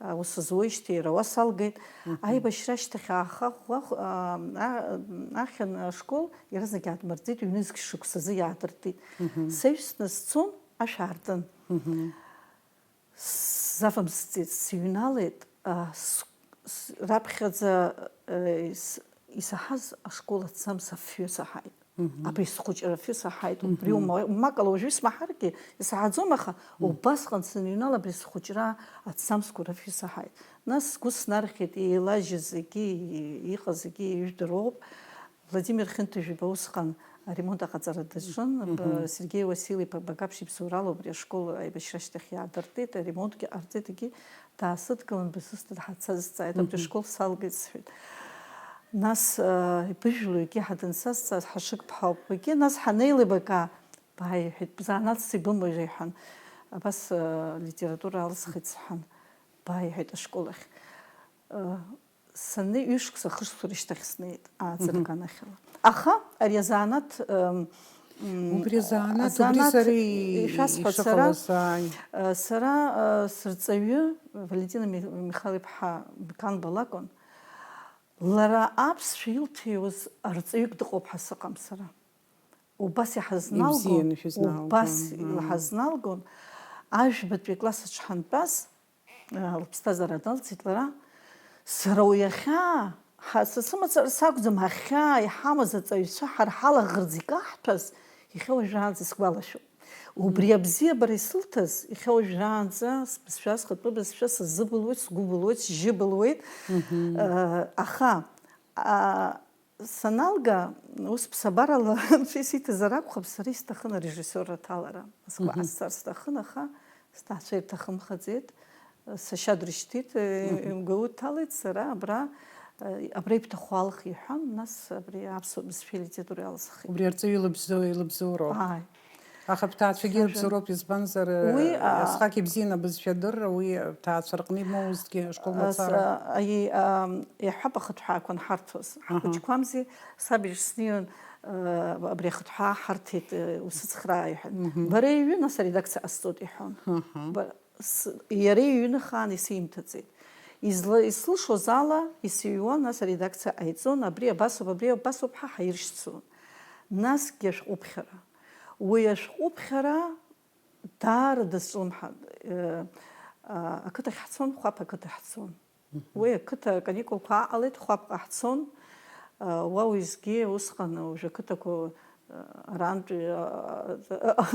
а, аус зуеижьҭеи иара уа салгеит. Аибашьра ашьҭахь ааха ӷәӷәа-, а, а, ахьын ашкол иаразнак иаадмыртит, ҩнызқь шықәсазы иаадыртит. Саҩсны сцон, ашә аартын. Сзавымсӡеит, сыҩналеит, а, с-, с-, раԥхьаӡа, э, ис-, исаҳаз ашкол аҭӡамц афҩы саҳаит. Абри схәыҷра афҩы саҳаит. Убри ума-, умакала уажәы исмаҳаргьы исаҳаӡом, аха убасҟан саныҩнала абри схәыҷра аҭӡамцқәа рыфҩы саҳаит. Нас сгәы снархьит, еилажьыз зегьы, и-, иҟаз зегьы ижәдыруоуп. Владимир Хьынҭыжәба усҟан аремонт аҟаҵара даҿын, Мгм. Сергеи Уасил-иԥа Багаԥшь ибзоурала убри ашкол аибашьра ашьҭахь иаадыртит, аремонтгьы ҟарҵеит, егьи даасыдгылан, бызусҭа дҳацазҵааит, абри Мгм. ашкол салгеит, сҳәеит. Нас, э, ибыжәлои егьи ҳа дансазҵааз, Ҳашыг ԥҳауп, егьи нас ҳанеилибака, бааи, иҳәеит, бзанааҭс ибымои, иҳәан, абас, э, литература алысхит, сҳәан, бааи, иҳәеит, ашкол ахь. Э, Саннеи, ҩышықәса, хышықәса рышьҭахь снеит, ааӡара Мгм. аганахьала. Аха ари азанааҭ, м, м, Убри азанааҭ, убри азанааҭ сара и-, ишәасҳәоит сара, ишыҟалаз, ааи. Э, сара, э, сырҵаҩы Валентина Ми-, Михал-иԥҳа Биканба лакәын. Лара аԥсшәа илҭиуаз арҵаҩык дыҟоуп ҳәа сыҟам сара. Убас иҳазналгон, Ибзианы шәызналгон, убас аа. Иҳазналгон, ажәбатәи акласс аҿы ҳантәаз, аа, лыԥсҭазаара налҵит лара, сара уи ахьаа, ҳа-, са сымацара сакәӡам, ахьаа иҳамаз аҵаҩцәа ҳара ҳалаӷырӡ икаҳҭәаз, иахьа уажәраанӡа исгәалашәоит. Убри абзиабара исылҭаз, иахьа уажәраанӡа сбызшәа, схатәы бызшәа сазыбылуеит, сгәы былуеит, сжьы былуеит. Мгм. Э, аха, а, Саналга, ус ԥсабарала анцәа исиҭазар акәхап, сара исҭахын арежиссиорра аҭалара. Москва Мгм. ҟасҵар сҭахын, аха сҭаацәа ирҭахымхаӡеит. Сашьа дрышьҭит, Мгм. имгәаудҭалеит, сара абра, абра ибҭаху алх иҳәан, нас абри аԥсуа бызшәеи литературеи алсхит. Убри арҵаҩы илыбзоу-, илыбзоуроуп. Ааи. Аха бҭаацәагьы Сажәа. Ирыбзоуроуп, избанзар, Уи, а, асҟак ибзиан абызшәа адырра, уи бҭаацәа рҟны имоузҭгьы, ашкол А, мацара. с-, а, и-, а, иаҳҳәап, ахыҭҳәаақәа анҳарҭоз. Аҳа. Ҳхәыҷқәамзи, саб иҿы снеин, а, абри ахыҭҳәаа ҳарҭеит, э, усыцхраа, иҳәан. Мгм. Бара иҩы, нас аредакциа ҟасҵоит, иҳәон. Аҳа. Ба-, с-, иара иҩны хаан исимҭаӡеит. Изла-, ислышоз ала исыҩуан, нас аредакциа ҟаиҵон, абри абасоуп, абри абасоуп ҳәа ҳаиршьцылон. Насгьы ашәҟәыԥхьара. Уи ашәҟәыԥхьара даара дазҿлымҳан, э, а, ақыҭахь ҳцон, Хәаԥ ақыҭа ҳцон. Мгм. Уи ақыҭа аканикулқәа ааҟалеит, Хәаԥҟа ҳцон. А, уа уеизгьы усҟан уажәы ақыҭақәа, а, арантәи, а,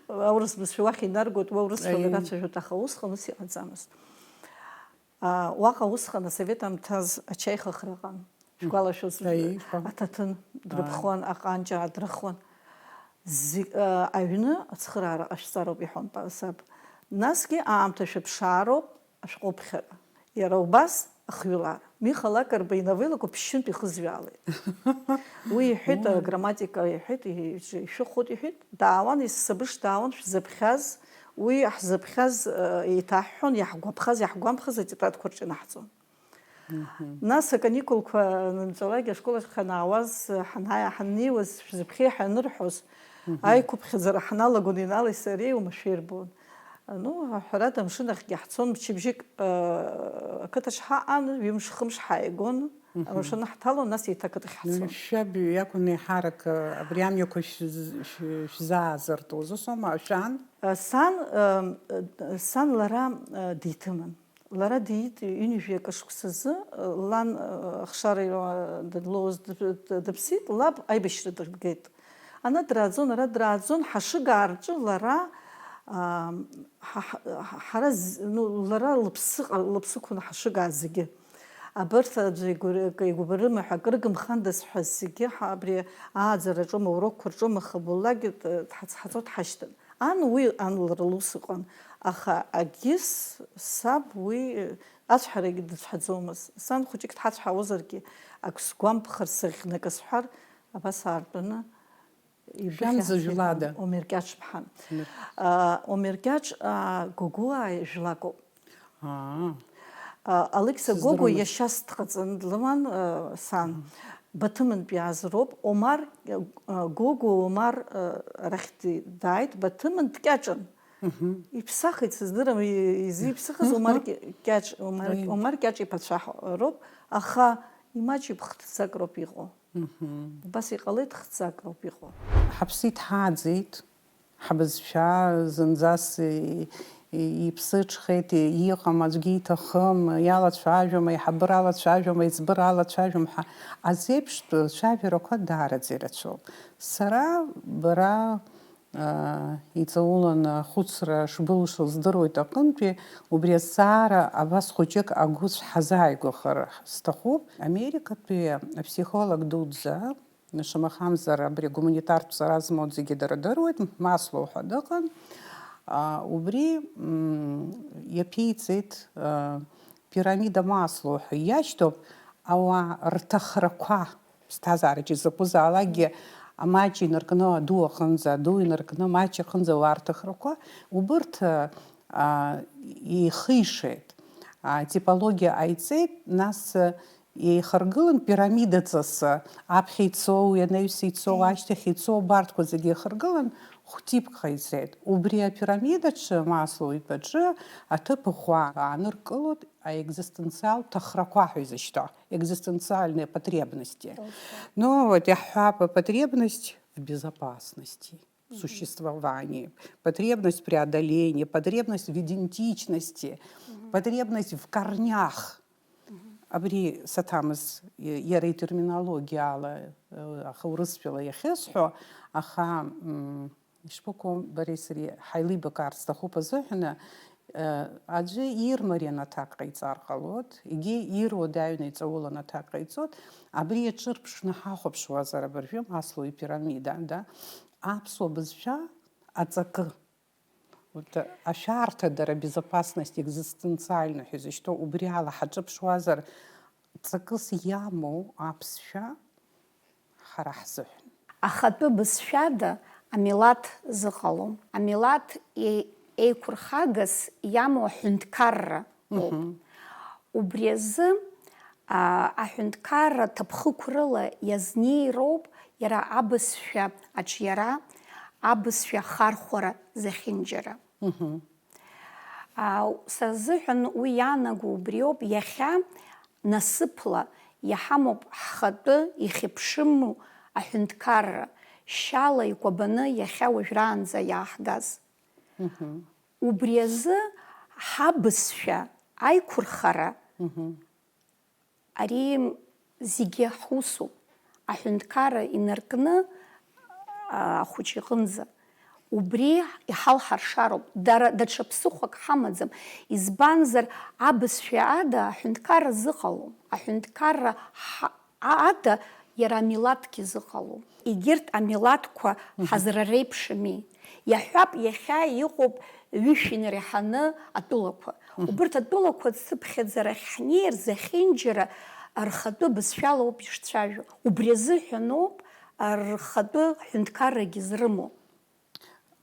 аурыс бызшәа уахь инаргоит, уа урысшәала Аиеи. Ирацәажәоит, аха усҟан ус иҟаӡамызт. А, уаҟа усҟан асовет аамҭаз ачаи хыхра ыҟан. Шәгәалашәозар, Аиеи, ишԥа-, аҭаҭын дрыԥхуан, Ааи. Аҟанҷа дрыхуан. Зегь, а, аҩны ацхыраара ҟашәҵароуп, иҳәон па-, саб. Насгьы аамҭа шәыԥшаароуп ашәҟәыԥхьара. Иара убас ахҩылара. Миха Лакрба иновеллақәа ԥшьынтә ихызҩаалеит. Уи иҳәеит, Уи. Аграмматика иҳәеит, ишәыхәоит иҳәеит, даауан, исабыш даауан, шәзыԥхьаз, уи ҳзыԥхьаз, а, еиҭаҳҳәон, иаҳгәаԥхаз, иаҳгәамԥхаз атетрадқәа рҿы инаҳҵон. Мгм. Нас аканикулқәа анынҵәалак, ашкол ахь ҳанаауаз, ҳанаа-, ҳаннеиуаз, шәзыԥхьеи ҳәа анырҳәоз, Мгм. Аиқәыԥхьаӡара ҳналагон Инали сареи, уамашәа ирбон. Ну, ҳәарада, амшын ахьгьы ҳцон, мчыбжьык, э, ақыҭаҿ ҳаҟан, ҩымш-хымш ҳааигон, Мгм. Амашьына ҳҭалон, нас еиҭа ақыҭахь ҳцон. Шәаб иакәын еиҳарак, э, абри амҩақәа шәз-, шә-, шәзаазыртуаз, ус аума, шәан? Э, сан, э, э, сан лара, э, диҭымын. Лара диит ҩынҩажәи акы шықәсазы, лан, ахшара данлоуз дыԥсит, лаб аибашьра дыргеит. Ана драаӡон, ара драаӡон, ҳашыгаа рҿы лара, аа, ҳа-, ҳа-, ҳара з-, ну, лара лыԥсы ҟа-, лыԥсы қәын ҳашыгаа зегьы. Абарҭ аӡәы игәыр-, игәыбылрыма ҳәа акыр гымхандаз ҳәа зегьы ҳа-, абри ааӡара рҿоума, урокқәа рҿоума, хабуллагьы д-, дҳацҳаҵо дҳашьҭан. Ан уи ан лара лус ыҟан, аха агьыс саб уи, э, ацәҳарагьы дыцәҳаӡомызт. Сан хәыҷык дҳацәҳауозаргьы, ак сгәамԥхар, сыӷьнакы сҳәар, абас аартәаны Шәан зыжәлада? Омер Кьаҿ-ԥҳа. Омер. А, Омер Кьаҿ, а, Гогуаа жәлакоуп. Аа. А, Алықьса Гогуа Сыздыруамызт. Иашьас дҟаҵаны длыман, а, сан. Мгм. Баҭымынтә иааз роуп. Омар, а, Гогуа Омар, а, арахь ди-, дааит, Баҭымын дкьаҿын. Мгм. Иԥсахит, сыздырам, и-, изы иԥсахыз Омар Кьа-, Кьаҿ, Омар, Уи. Омар Кьаҿ иԥацәа ҳ-, роуп, аха имаҷ иԥхҭцак роуп иҟоу. Мгм. Убас иҟалеит хҵак роуп иҟоу. Ҳаԥсы иҭҳааӡеит, ҳабызшәа зынӡас и-, и-, иԥсыҽхеит, и-, иҟам, аӡәгьы иҭахым, иалацәажәом, аиҳабыра алацәажәом, аиҵбыра алацәажәом ҳәа азеиԥштә цәажәарақәа даараӡа ирацәоуп. Сара бара аа, иҵауланы ахәыцра шбылшо здыруеит аҟынтәи, убри азҵаара абас хәыҷык агәыцә ҳазааигәахар сҭахуп. Америкатәи аԥсихолог дуӡӡа, шамахамзар абри агуманитартә ҵара змоу зегьы дара дыруеит, Маслоу ҳәа дыҟан. Аа, убри, м, иаԥиҵеит, аа, пирамида Маслоу ҳәа иашьҭоуп, ауаа рҭахрақәа, ԥсҭазаараҿы изакәызаалакгьы, амаҷ инаркны аду аҟынӡа, аду инаркны амаҷ аҟынӡа ауаа рҭахрақәа, убырҭ, а, еихишеит. Атипологиа ҟаиҵеит, нас, еихаргылан пирамидаҵас, аԥхьа ицоу, ианаҩс ицоу, Мм. ашьҭахь ицоу, абарҭқәа зегьы еихаргылан, хә-типк ҟаиҵеит. Убри апирамидаҿы, Маслоу итәаҿы, аҭыԥ ӷәӷәа ааныркылоит, аекзистенциалтә ҭахрақәа ҳәа изышьҭоу, экзистенциальные потребности. Точно. Ну, вот, иаҳҳәап, потребность в безопасности, Мгм. существовании, потребность преодоления, потребность в идентичности, Мгм. потребность в корнях. Мгм. Абри саҭамыз, и-, иара итерминологиала, э, аха урысшәала иахьысҳәо, аха, м, Ишԥақәу, бареи сареи ҳаилибакаар сҭахуп азыҳәаны, э, аӡәы ирмарианы аҭак ҟаиҵар ҟалоит, егьи ируадаҩны иҵауланы аҭак ҟаиҵоит. Абри аҿырԥшны ҳахәаԥшуазар абыржәы Маслоу ипирамида, да, аԥсуа бызшәа аҵакы. Вот, ашәарҭадара, безопасность экзистенциальная ҳәа изышьҭоу, убри ала ҳаҿыԥшуазар, ҵакыс иамоу аԥсшәа ҳара ҳзыҳәан. Ахатәы бызшәада амилаҭ зыҟалом. Амилаҭ е-, еиқәырхагас иамоу аҳәынҭқарра ауп. Мгм. Убри азы, а, аҳәынҭқарра ҭаԥхықәрыла иазнеироуп иара абызшәа аҿиара, абызшәа ахархәара зехьынџьара. Мгм. А, са сзыҳәан уи иаанаго убриоуп, иахьа насыԥла иҳамоуп ҳхатәы ихьыԥшыму аҳәынҭқарра, шьала икәабаны иахьа уажәраанӡа иааҳгаз. Мгм. Убри азы ҳабызшәа аиқәырхара Мгм. Ари зегьы ҳусуп, аҳәынҭқарра инаркны, а, ахәыҷы иҟынӡа. Убри иҳалҳаршароуп, дара, даҽа ԥсыхәак ҳамаӡам, избанзар, абызшәа ада аҳәынҭқарра зыҟалом, аҳәынҭқарра ҳа-, а-, ада иара амилаҭгьы зыҟалом. Егьырҭ амилаҭқәа Мгм. ҳазрареиԥшыми. Иаҳҳәап, иахьа иҟоуп ҩышәи инареиҳаны атәылақәа. Мгм. Убырҭ атәылақәа цыԥхьаӡа рахь ҳнеир, зехьынџьара рхатәы бызшәала ауп ишцәажәо. Убри азыҳәаноуп рхатәы ҳәынҭқаррагьы зрымоу.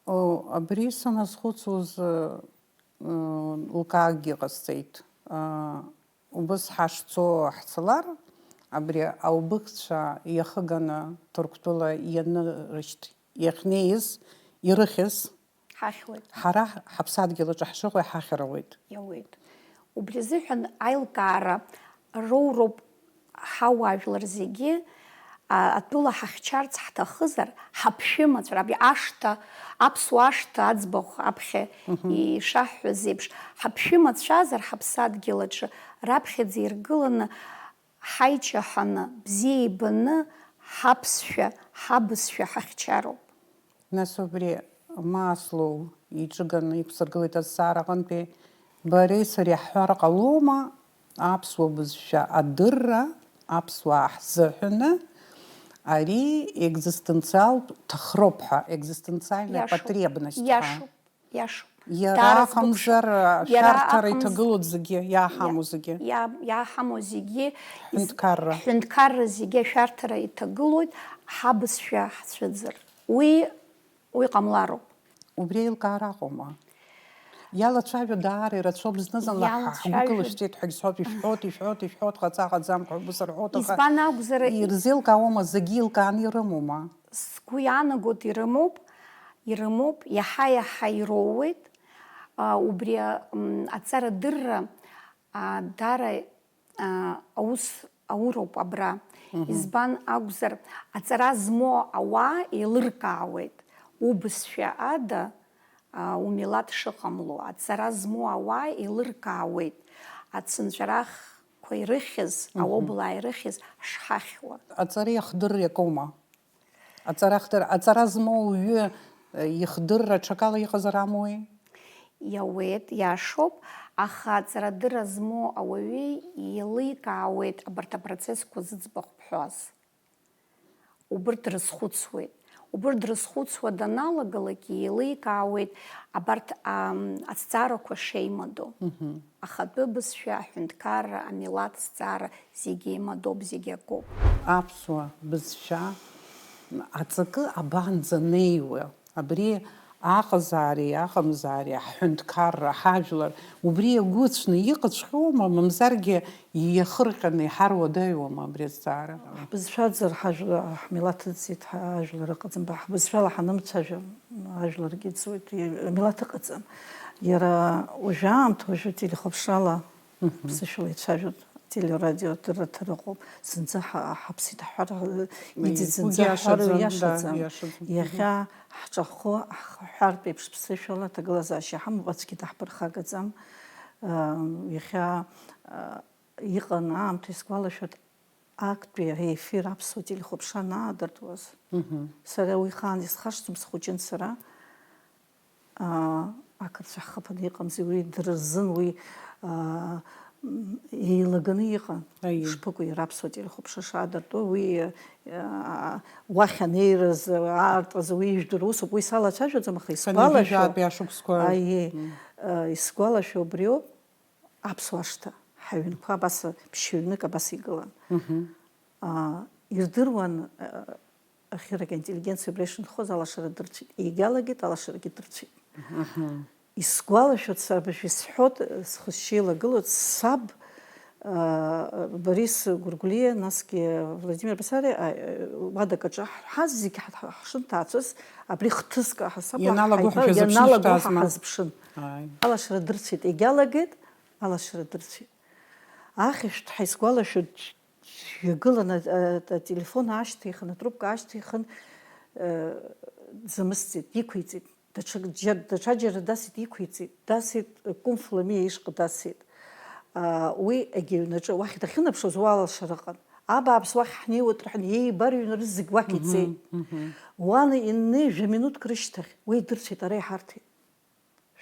О, абри саназхәыцуаз, ы, ы, лкаакгьы ҟасҵеит. Ы, Убыс ҳашцо ҳцалар, абри аубыхцәа иахыганы Ҭырқәтәыла ианырышьҭ-, иахьнеиз, ирыхьыз, Ҳахьуеит. ҳара ҳаԥсадгьыл аҿы ҳшыҟоу иҳахьыр ауеит. Иауеит. Убри азыҳәан аилкаара роуроуп ҳауаажәлар зегьы, а, атәыла ҳахьчарц ҳҭахызар, ҳаԥшәымацәа, абри ашҭа, аԥсуа ашҭа аӡбахә аԥхьа Мгм. ишаҳҳәаз еиԥш, ҳаԥшәымацәазар ҳаԥсадгьыл аҿы, раԥхьаӡа иргыланы, ҳаиҷаҳаны, бзиа ибаны, ҳаԥсшәа, ҳабызшәа ҳахьчароуп. Нас убри Маслоу иҿыганы иқәсыргылеит азҵаара аҟынтәи, бареи сареи ҳҳәар ҟалома, Аԥсуа бызшәа адырра аԥсуаа ҳзыҳәаны ари екзистенциалтә ҭахроуп ҳәа, екзистенциальная потребность ҳәа. Иашоуп, иашоуп. Иара акәымзар, ашәарҭара иҭагылоуп зегьы, иааҳамоу зегьы. Иа-, иа-, иааҳамоу зегьы, из-, ҳҳәынҭқарра. Ҳҳәынҭқарра зегьы ашәарҭара иҭагылоит, ҳабызшәа ҳцәыӡыр. Уи, уи ҟамлароуп. Убри аилкаара аҟоума? Иалацәажәо даара ирацәоуп, зны-зынла ҳа-, ҳгәы кылышәҵеит ҳәагь сҳәоит, ишәҳәоит, ишәҳәоит, ишәҳәоит, ҟаҵа-ҟаҵамкәа ҳгәы сырҳәоит, аха избан акәзар, и-, ирзеилкаауама, зегьы еилкааны ирымоума? Сгәы иаанагоит, ирымоуп, ирымоуп, иаҳа-иаҳа ироуеит, а, убри, а, м, аҵарадырра, а, даара, а, аус ауроуп абра. Мгм. Избан акәзар, аҵара змоу ауаа еилыркаауеит, убызшәа ада, а, умилаҭ шыҟамло, аҵара змоу ауаа еилыркаауеит, ацынҵәарахқәа ирыхьыз, мгм, аублаа ирыхьыз шҳахьуа. Аҵареи ахдырреи акоума? Аҵара ахдыр-, аҵара змоу уаҩы, э, ихдырра ҽакала иҟазар амуеи? Иауеит, иашоуп, аха аҵарадырра змоу ауаҩы еиликаауеит абарҭ апроцессқәа зыӡбахә бҳәаз. Убырҭ дрызхәыцуеит. Убырҭ дрызхәыцуа даналагалак, еиликаауеит абарҭ, ам, азҵаарақәа шеимадоу. Мгм. Ахатәы бызшәа, аҳәынҭқарра, амилаҭ зҵаара зегьы еимадоуп, зегьы акоуп. Аԥсуа бызшәа аҵакы абанӡанеиуа? Абри аҟазаареи аҟамзаареи, ҳҳәынҭқарра, ҳажәлар, убри иагәыцәны иҟаҵәҟьоума, мамзаргьы иахырҟьаны иҳаруадаҩуама абри азҵаара? Ҳбызшәаӡар, ҳажәла-, ҳмилаҭ ыӡит, ҳажәлар ыҟаӡам, ба-, ҳбызшәала ҳанымцәажәа, ажәларгьы ыӡуеит, и-, амилаҭ ыҟаӡам. Иара уажәы аамҭа, уажәы телехәаԥшрала, мгм, ԥсышәала ицәажәоит. Телерадио дырраҭара ыҟоуп. Зынӡа ҳа-, ҳаԥсит ҳҳәар, ҳа-, иӡит, зынӡа ҳҳәар иашаӡам, да, иашаӡам. Иашаӡам. Иахьа ҳҿахәы ҳхыҳәҳәартә еиԥш ԥсышәала аҭагылазаашьа ҳамоуп, аӡәгьы даҳԥырхагаӡам. Ам, иахьа, а, иҟан аамҭа исгәалашәоит, актәи аефир аԥсуа телехәаԥшра анаадыртуаз. Мгм. Сара уи хаан исхашҭӡом, схәыҷын сара. Аа, ақырҭцәа ҳхаԥаны иҟамзи, уи дара рзын уи, аа, м, еилаганы иҟан. Аиеи. Ишԥыкәу иара аԥсуа телехәаԥшра шаадыртуа, уи, аа, уахь анеирыз, аартыз, уи ижәдыруа усуп, уи салацәажәаӡом, аха исгәалашәо, хынҩажәаатәи ашықәсқәа. Аиеи, мм, аа, исгәалашәо убриоуп, аԥсуа ашҭа, ҳаҩнқәа абас, ԥшьҩнык абас игылан. Мгм. Аа, ирдыруан, аа, ахьырак аинтеллигенциа убра ишынхоз алашара дырцәеит. Егьалагеит, алашарагьы дырцәеит. Мгм. Исгәалашәоит, сара абыржә исҳәоит, схы-сжьы еилагылоит, саб, аа, Борис Гәыргәлиа, насгьы Владимир Басариа, аа, уадак аҿы ҳ-, ҳазегьы ҳ-, ҳ-, ҳшынҭаацәаз, абри хҭыск ҳасабла ианалаго ҳаибар-, ҳәа шәазыԥшны ианалаго ҳәа шәтәазма? Ҳазыԥшын. Ааи. Алашара дырцәеит, егьалагеит, алашара дырцәеит. Ахьышәҭ ҳаисгәалашәоит, дҩагылан, а, а, ателефон аашьҭихын, атрубка аашьҭихын, э, дзамысӡеит, иқәиҵеит. Даҽак-, џьа-, даҽаџьара дасит, иқәиҵеит, дасит, Кәынф Ламиа ишҟа дасит. А, уи егьи аҩнаҿы, уахь дахьынаԥшуаз, уа алашара ыҟан. Абааԥс, уахь ҳнеиуеит рҳәан, еибарыҩны рызегь уахь ицеит. Мгм, мгм. Уан иннеи жәа-минуҭк рышьҭахь, уи идырцәеит, ара иҳарҭеит.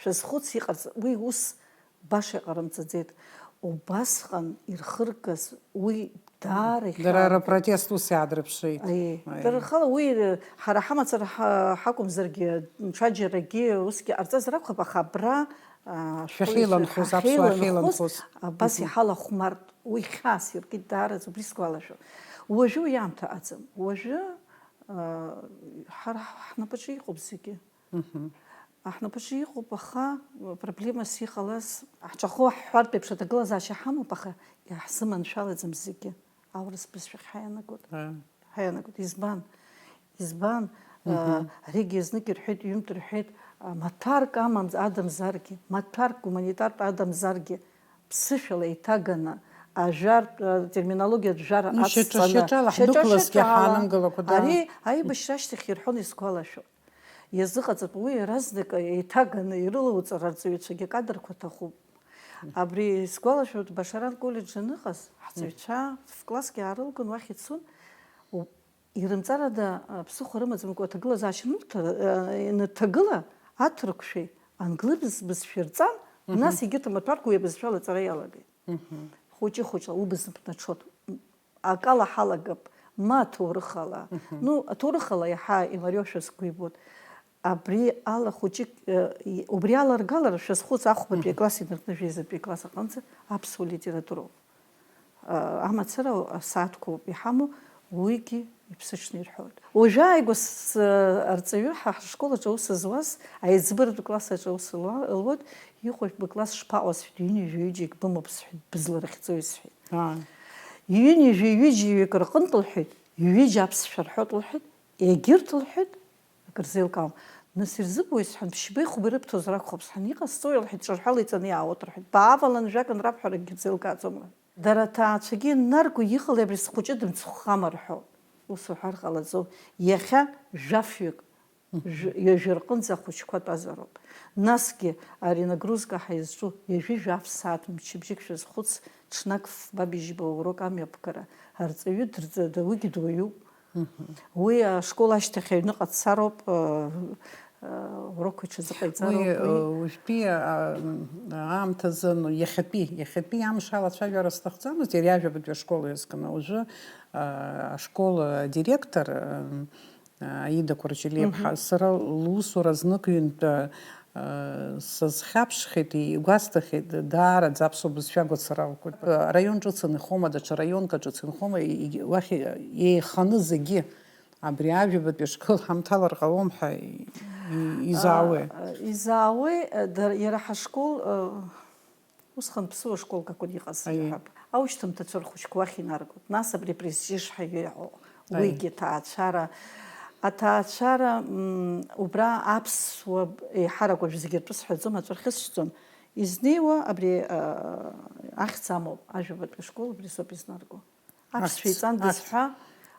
Шәазхәыц, иҟарҵ-, уи ус баша иҟарымҵаӡеит. Убасҟан ирхыргаз уи даара ихьаан. Дара рпротест ус иаадырԥшит. Аиеи. Аиеи. Дара рхала уи, ҳара ҳамацара ҳа-, ҳакәымзаргьы, ҽаџьарагьы усгьы ҟарҵазар акәхап, аха абра, а, шәахьеиланхоз, аԥсуаа ҳахьеиланхоз, ахьеиланхоз, абас, мгм, иҳалахәмартә, уи хьаас иркит даараӡа, убри сгәалашәон. Уажәы уи аамҭа ыҟаӡам. Уажәы, а, ҳара ҳнапаҿы иҟоуп зегьы. Мгм. Ҳнапаҿы иҟоуп, аха проблемас иҟалаз, ҳҿахәы ҳҳәартә еиԥш аҭагылазаашьа ҳамоуп, аха иаҳзыманшәалаӡам зегьы, аурыс бызшәахь ҳаианагоит. Ааи. Ҳаианагоит. Избан? Избан? Мгм. Э, аригьы знык ирҳәеит, ҩынтә рҳәеит, а, маҭәарк амамз-, адамзаргьы, маҭәарк гуманитартә адамзаргьы, ԥсышәала еиҭаганы, ажәартә, э, терминологиатә жәара, ну, ацҵаны, шьаҿа-шьаҿала ҳдәықәлазҭгьы шьаҿа-шьаҿала ҳаанымгылакәа, да. Ари аибашьра ашьҭахь ирҳәон, исгәалашәоит. Иазыҟаҵатәу уи иаразнак еиҭаганы ирылауҵар арҵаҩцәагьы акадрқәа аҭахуп. Абри исгәалашәоит, Башаран коллеџь аныҟаз, ҳҵаҩцәа ф-класск иаарылгон, уахь ицон, у-, ирымҵарада, а, ԥсыхәа рымаӡамкәа аҭагылазаашьа анырҭа-, а, ианырҭагыла, аҭырқәшәеи англыз бызшәеи рҵан, мгм, нас егьырҭ амаҭәарқәа уи абызшәала аҵара иалагеит. Мгм. Хәыҷы-хәыҷла убз бнаҽот, акала ҳалагап, ма аҭоурыхала. Ну, аҭоурыхала иаҳа имариоушәа сгәы ибоит. Абри ала хәыҷык, э, и-, убри аларгалар шәазхәыц, ахәбатәи акласс инаркны жәеизатәи акласс аҟынӡа аԥсуа литературоуп. Э, амацара асааҭқәоуп иҳамоу, уигьы иԥсыҽны ирҳәоит. Уажәы ааигәа с-, с-, арҵаҩы ҳа ҳшкол аҿы аус зуаз, аиҵбыратә класс аҿы аус луа-, луеит, иҟоу жәба класс шԥаҟоу сҳәеит, ҩынҩажәа ҩыџьагь бымоуп сҳәеит, бызла рыхьӡои сҳәеит. Аа. Ҩынҩажәа ҩыџьаҩык рҟынтә лҳәеит, ҩыџьа аԥсшәа рҳәоит лҳәеит, егьырҭ лҳәеит, акыр зеилкаауам. Нас ирзыбуеи сҳәан, ԥшьбеи хәбеи рыбҭозар акәхап сҳәан, иҟасҵои лҳәеит, ҿырҳәала иҵаны иаауеит рҳәеит, баавалан жәак анрабҳәарагьы рзеилкааӡом рҳәеит. Дара аҭаацәагьы иннарго иҟалеи абри схәыҷы дымцхәхама рҳәо. Ус уҳәар ҟалаӡом. Иахьа жәафҩык, Мгм. Жә-, ҩажәа рҟынӡа ахәыҷқәа тәазароуп. Насгьы ари нагрузка ҳәа изҿу ҩажәи жәаф сааҭ мчыбжьык шәазхәыц, ҽнак фба бжьба урок амҩаԥгара. Арҵаҩы дырҵада, уигьы дуаҩуп. Мгм. Уи ашкол ашьҭахь аҩныҟа дцароуп, э, э, урокқәа иҽазыҟаиҵароуп. Уи, уи, э, уажәтәи, а, м, аамҭазы, ну, иахьатәи, иахьатәи амш алацәажәара сҭахӡамызт, иара иажәабатәи ашкол иазкны. Уажәы, а, ашкол адиректор, м, Аида Кәарҷелиаԥҳа, Мгм. Сара лусура знык-ҩынтә, а, сазхьаԥшхьеит, игәасҭахьеит, даараӡа аԥсуа бызшәа агәацара лкуеит. Араион ҿыц анхома, даҽа раионк аҿыц анхома, егь-, уахь еиханы зегьы абри ажәабатәи ашкол ҳамҭалар ҟалом ҳәа и-, и-, изаауеи? А, изаауеи, а, да, иара ҳашкол, а, Усҟан ԥсуа школк акәын иҟаз, Аиеи. Иҳәап. Аушьҭымҭацәа рхәыҷқәа уахь инаргоит. Нас абри апрестиж ҳәа иҟоу, Аиеи. Уигьы ҭаацәара. Аҭаацәара, м, убра аԥсуа еиҳарак уажә зегьы ртәы сҳәаӡом, аҵәа рхьысшьӡом. Изнеиуа абри, а, ахьӡ амоуп, ажәабатәи ашкол убри соуп изнарго. Аԥсшәа Ахьӡ, иҵандаз ахьӡ. Ҳәа,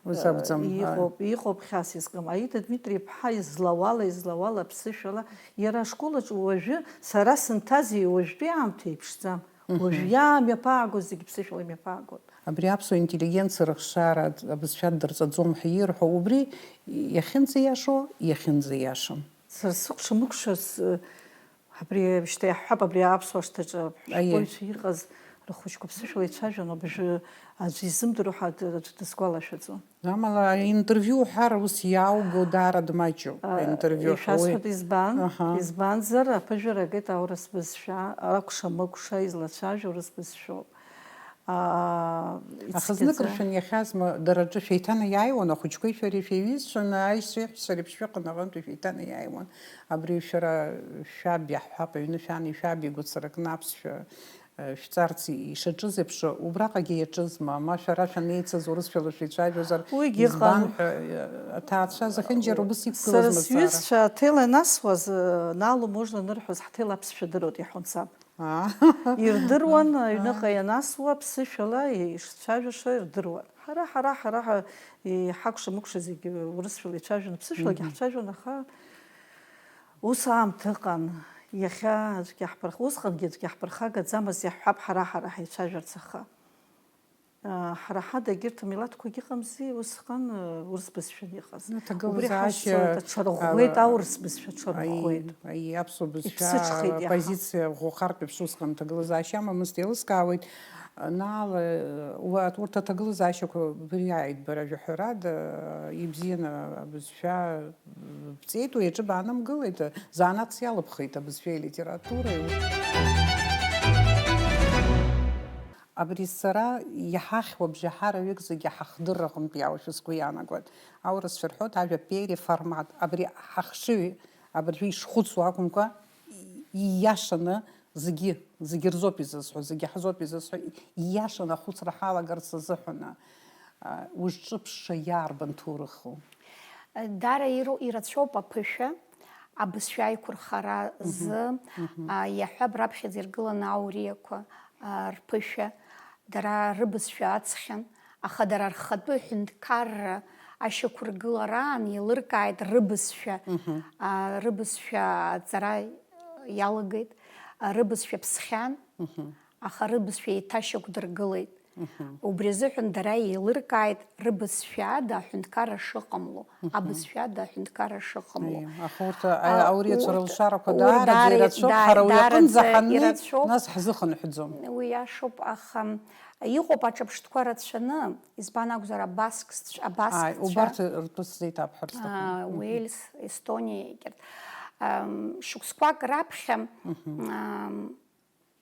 Уи сакәӡам, э, иҟоуп, иҟоуп хьаас изкым. Аида Дмитри-иԥҳа излауала, излауала аԥсышәала, иара ашкол аҿы уажәы сара сынҭази уажәтәи аамҭа еиԥшӡам. Мгм. Уажә иаамҩаԥаагоз зегьы ԥсышәала имҩаԥаагон. Абри аԥсуа интеллигенциа рыхшара абызшәа ддырҵаӡом ҳәа ирҳәо, убри иахьынӡаиашоу, иахьынӡаиашам. Сара сыкәша-мыкәша с-, Абри шьҭа иаҳҳәап, абри аԥсуа шҭаҿы Аиеи. Ҳшәҟәыҩҩцәа иҟаз рхәыҷқәа ԥсышәала ицәажәон, абжьы аӡәы изымдыруа ҳәа аӡә дысгәалашәаӡом. Амала аинтервиу уҳәар ус иаауго даара дмаҷуп, А, аинтервиу ишәасҳәоит, уи. Избан? Аҳа. Избанзар, аԥыжәара агеит аурыс бызшәа, акәша-мыкәша излацәажәо урыс бызшәоуп. Аа, Аха знык ицқьаӡа. Ршәан иахьазма, дара рҿы шәеиҭанаиааиуан, ахәыҷқәеи шәареи шәеиҩызцәаны, аишьцәеи аҳәшьцәа реиԥш шәыҟан аҟынтәи шәеиҭанаиааиуан. Абри шәара шәаб иаҳҳәап, аҩны шәан, ишәаб игәацаракны аԥсшәа, э, шәҵарц ишаҿыз еиԥш, убраҟагьы иаҿызма? Ма шәара шәанеицыз урысшәала шәеицәажәозар, Уигьы избан ыҟан. Ҳәа, э, аҭаацәа зехьынџьара убыс Сара иқәгылозма зҵаара? Сҩызцәа аҭел анасуаз, э, Нало можно анырҳәоз, ҳҭел аԥсшәа дыруеит, иаҳәон саб. Аа. Ирдыруан, аҩныҟа ианасуа, ԥсышәала ишцәажәаша ирдыруан. Ҳара, ҳара, ҳара, ҳа-, иҳакәша-мыкәша зегьы урысшәала ицәажәон, ԥсышәалагьы Мгм. Ҳцәажәон, аха ус аамҭа ыҟан. Иахьа аӡәгьы ҳԥырх-, усҟангьы аӡәгьы ҳԥырхагаӡамызт, иаҳҳәап, ҳара, ҳара ҳаицәажәарц, аха. Ҳара ҳада егьырҭ амилаҭқәагьы ыҟамзи, усҟан, урыс бызшәан иҟаз. Ну, убри ҳашьцылеит, аҭагылазаашьа, аҽарӷәӷәеит, а, аурыс бызшәа аҽарӷәӷәеит. Аи, аи, аԥсуа бызшәа, иԥсыҽхеит иаҳа. Апозициа ӷәӷәахартә еиԥш усҟан аҭагылазаашьа амамызт, еилыскаауеит, Наала, уа-, урҭ аҭагылазаашьақәа убри ааит, бара жәаҳәарада, ибзианы абызшәа бҵеит, уи аҿы баанамгылеит, занааҭс иалыбхит абызшәеи алитературеи. Абри сара иҳахьуа абжьаҳараҩык зегьы ҳахдырра аҟынтә иаауашәа сгәы иаанагоит. Аурысшәа рҳәоит, ажәа переформат. Абри ҳахшыҩ, абыржәы ишхәыцуа акәымкәа, ииашаны зегьы, зегьы рзоуп изысҳәо, зегьы ҳзоуп изысҳәо, ииашаны ахәыцра ҳалагарц азыҳәан, а, узҿыԥшша иарбан ҭоурыху? Дара иру-, ирацәоуп аԥышәа, абызшәа аиқәырхара Мгм. Зы, Мгм. А, иаҳҳәап, раԥхьаӡа иргыланы ауриақәа, а, рԥышәа, дара рыбызшәа аҵхьан, аха дара рхатәы ҳәынҭқарра ашьақәыргылараан еилыркааит рыбызшәа, Мгм. А, рыбызшәа аҵара иалагеит, а, рыбызшәа ԥсхьан, Мгм. Аха рыбызшәа еиҭашьақәдыргылеит. Убри азыҳәан дара еилыркааит рыбызшәа ада аҳәынҭқарра шыҟамло, абызшәа ада аҳәынҭқарра шыҟамло. Аиеи, аха урҭ, а, ауриацәа урҭ, рылшарақәа урҭ даараӡа даара ирацәоуп, даа-, ҳара уи аҟынӡа даараӡа ҳаннеи, ирацәоуп. Нас ҳзыхынҳәӡом. Уи иашоуп, аха иҟоуп аҿырԥштәқәа рацәаны, избан акәзар, абаск сцә-, абаск Ааи, цәа-, убарҭ ртәы сзеиҭабҳәар сҭахын. Аа, Мгм. Уельс, Естониа, егьырҭ. Ам, шықәсқәак раԥхьа, Мгм. ам,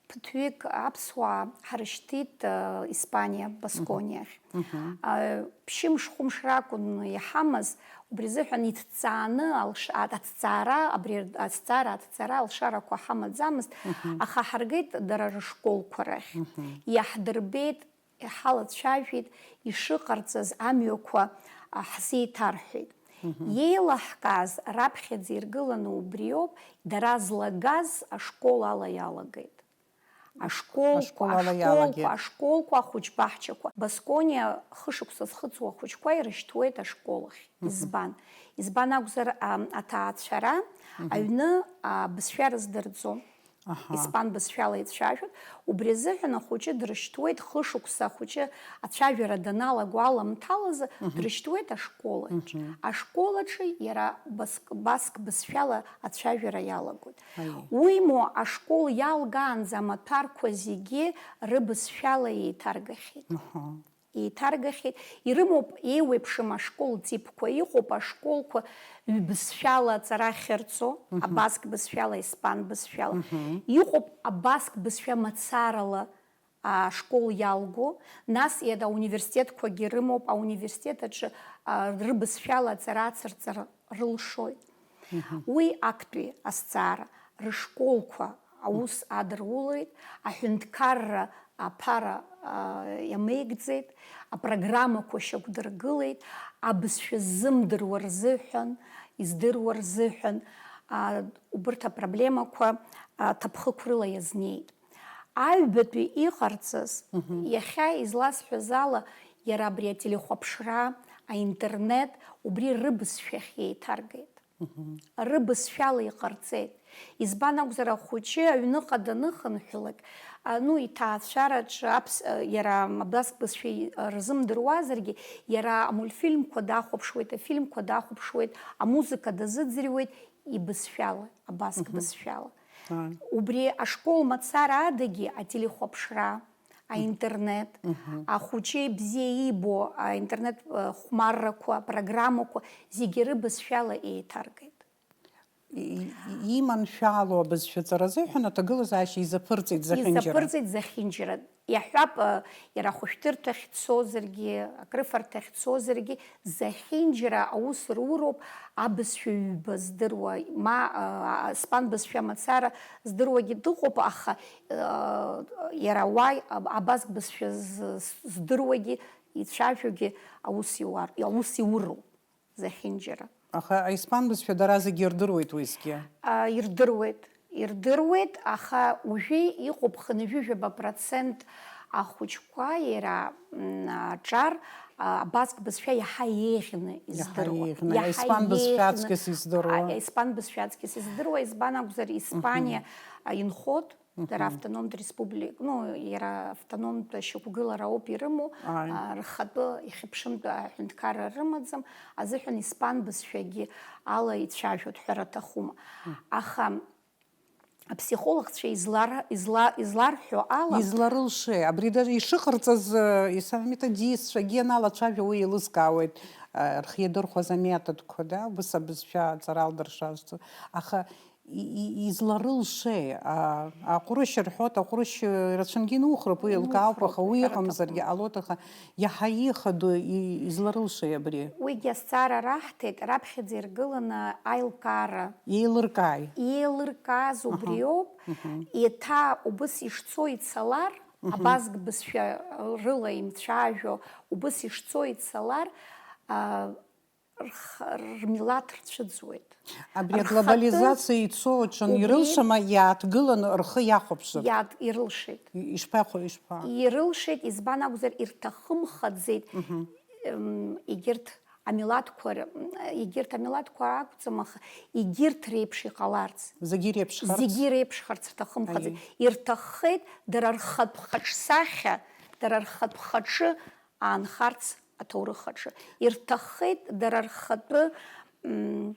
ԥыҭҩык аԥсуаа ҳрышьҭит, а, Испаниа, Баскониахь. Мгм. А, ԥшьымш-хәымш ракәын иҳамаз, убри азыҳәан иҭҵааны алш-, а-, аҭҵаара, абри ар-, азҵаара, аҭҵаара алшарақәа ҳамаӡамызт, Мгм. аха ҳаргеит дара рышколқәа рахь. Мгм. Иаҳдырбеит, иҳалацәажәеит, ишыҟарҵаз амҩақәа, а, ҳзеиҭарҳәеит. Мгм. Иеилаҳкааз раԥхьаӡа иргыланы убриоуп, дара злагаз ашкол ала иалагеит. Ашколқәа, Ашкол ала ашколқәа, иалагеит. Ашколқәа, ахәыҷбаҳчақәа. Баскониа хышықәса зхыҵуа ахәыҷқәа ирышьҭуеит ашкол ахь. Мгм. Избан? Избан акәзар, ам, аҭаацәара Мгм. аҩны, а, бызшәа рыздырӡом. Аҳа. Испан бызшәала ицәажәоит. Убри азыҳәан ахәыҷы дрышьҭуеит, хышықәса ахәыҷы ацәажәара даналаго аламҭалазы Мгм. дрышьҭуеит ашколаҿ. Мгм. Ашколаҿы иара баск-, баск бызшәала ацәажәара иалагоит. Аиеи. Уимоу, ашкол иалгаанӡа амаҭәарқәа зегьы рыбызшәала еиҭаргахьеит. Аҳа. Еиҭаргахьеит. Ирымоуп еиуеиԥшым ашкол типқәа, иҟоуп ашколқәа ҩбызшәала аҵара ахьырҵо, Мгм. абаск бызшәала, испан бызшәала. Мгм. Иҟоуп абаск бызшәа мацарала ашкол иалго, нас иара ауниверситетқәагьы рымоуп, ауниверситет аҿы, а, рыбызшәала аҵара ацырҵар рылшоит. Мгм. Уи актәи азҵаара рышколқәа аус адырулеит, аҳәынҭқарра аԥара, а, иамеигӡеит, апрограммақәа шьақәдыргылеит, абызшәа ззымдыруа рзыҳәан, издыруа рзыҳәан, а, убырҭ апроблемақәа, а, ҭаԥхықәрыла иазнеит. Аҩбатәи иҟарҵаз, Мгм. иахьа изласҳәаз ала, иара абри ателехәаԥшра, аинтернет, убри рыбызшәахь еиҭаргеит. Мгм. Рыбызшәала иҟарҵеит. Избан акәзар, ахәыҷы аҩныҟа даныхынҳәлак, а, ну, иҭаацәараҿы аԥс-, а, иара абаск бызшәа и-, рзымдыруазаргьы, иара амультфильмқәа дахәаԥшуеит, афильмқәа дахәаԥшуеит, амузыка дазыӡырҩуеит ибызшәала, абаск Мгм. бызшәала. Ааи. Убри ашкол мацара адагьы ателехәаԥшра, аинтернет, Мгм. ахәыҷы бзиа иибо аинтернет, э, хәмаррақәа, апрограммақәа зегьы рыбызшәала еиҭаргеит. И-, и-, иманшәало абызшәаҵаразы ҳәа аҭагылазаашьа изаԥырҵеит зехьынџьара. Изаԥырҵеит зехьынџьара. Иаҳҳәап, э, иара ахәышәтәырҭахь дцозаргьы, акрыфарҭахь дцозаргьы, зехьынџьара аус руроуп абызшәа ҩба здыруа, ма, э, испан бызшәа мацара здыруагьы дыҟоуп, аха, э, иара уа аб-, абазк бызшәа з-, з-, здыруагьы, ицәажәогьы аус иуар-, аус иуроуп зехьынџьара. Аха аиспан бызшәа дара зегьы ирдыруеит уеизгьы? А, ирдыруеит, ирдыруеит, аха уажәы иҟоуп хынҩажәижәаба процент ахәыҷқәа иара, м, аҿар, а, абазк бызшәа иаҳа еиӷьны Иаҳа издыруа. еиӷьны. Иаҳа Аиспан бызшәа еиӷьны, аҵкьыс издыруа. а, аиспан бызшәа аҵкьыс издыруа, избан акәзар, Испаниа, Мгм. а, инхоит, дара Мгм. автономтә республик-, ну, иара автономтә шьақәгылара ауп ирымоу, Ааи. а, рхатәы ихьыԥшымтә аҳәынҭқарра рымаӡам, азыҳәан испан бызшәагьы ала ицәажәоит ҳәара аҭахума. Мм. Аха аԥсихологцәа излар-, изла-, изларҳәо ала Изларылшеи? Абри даже ишыҟарҵаз, э, исаҳәа методистцәагьы аналацәажәо уи еилызкаауеит, э, рхы иадырхәаз аметодқәа, да, убыс абызшәа аҵара алдыршазҵо. Аха и-, и-, изларылшеи? А, аҟәрышь рҳәоит, аҟәрышь, э, рацәангьы инухроуп, уи еилкаауп, Инухроуп, аха уи ҳәара иҟамзаргьы аҭахума. ҟалоит, аха иаҳа ихадоу и-, изларылшеи абри? Уигьы азҵаара раҳҭеит, раԥхьаӡа иргыланы аилкаара. Еилыркааи? Еилыркааз Аҳа. убриоуп, Мгм. еиҭа убыс ишцо ицалар, Мгм. абазк бызшәа рыла имцәажәо, убыс ишцо ицалар, а, рх-, рмилаҭ рцәыӡуеит. Абри Рхатәы аглобализациа ицо аҽан убри ирылшама иааҭгыланы рхы иахәаԥшыр? Иаат-, ирылшеит. И-, ишԥахәа-, ишԥа? Ирылшеит, избан акәзар, ирҭахымхаӡеит, Мгм. м, егьырҭ амилаҭқәа р-, м, егьырҭ амилаҭқәа акәӡам, аха егьырҭ реиԥш иҟаларц. Зегьы иреиԥшхарц? Зегьы иреиԥшхарц рҭахымхаӡеит. Аиеи. Ирҭаххеит дара рхатә хаҿсахьа дара рхатә хаҿы аанхарц аҭоурых аҿы. Ирҭаххеит дара рхатәы, м,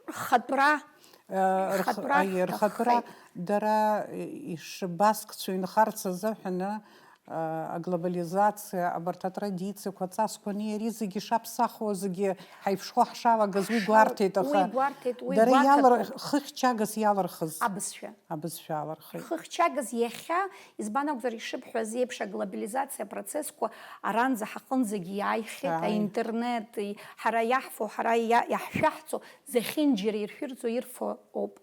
рхатәра, Э, рх-, рхатәра аиеи, рхатәра, рҭаххеит. Дара, э, ишбаскцәу инхарц азыҳәаны, э, аглобализациа, абарҭ атрадициақәа, аҵасқәа, ани ари зегьы шаԥсахуа зегьы ҳаиԥшхо ҳшалагаз уи Ҳшал-, гәарҭеит, уи аха гәарҭеит, уи дара гәаҭатәуп. Иалар-, хыхьчагас иалырхыз. Абызшәа. Абызшәа алырхит. Хыхьчагас иахьа, избан акәзар, ишыбҳәаз еиԥш, аглобализациа процессқәа аранӡа ҳаҟынӡагьы иааихьеит, Ааи. Аинтернет, и-, ҳара иаҳфо, ҳара иа-, иаҳшәаҳҵо, зехьынџьара иршәырҵо, ирфо ауп.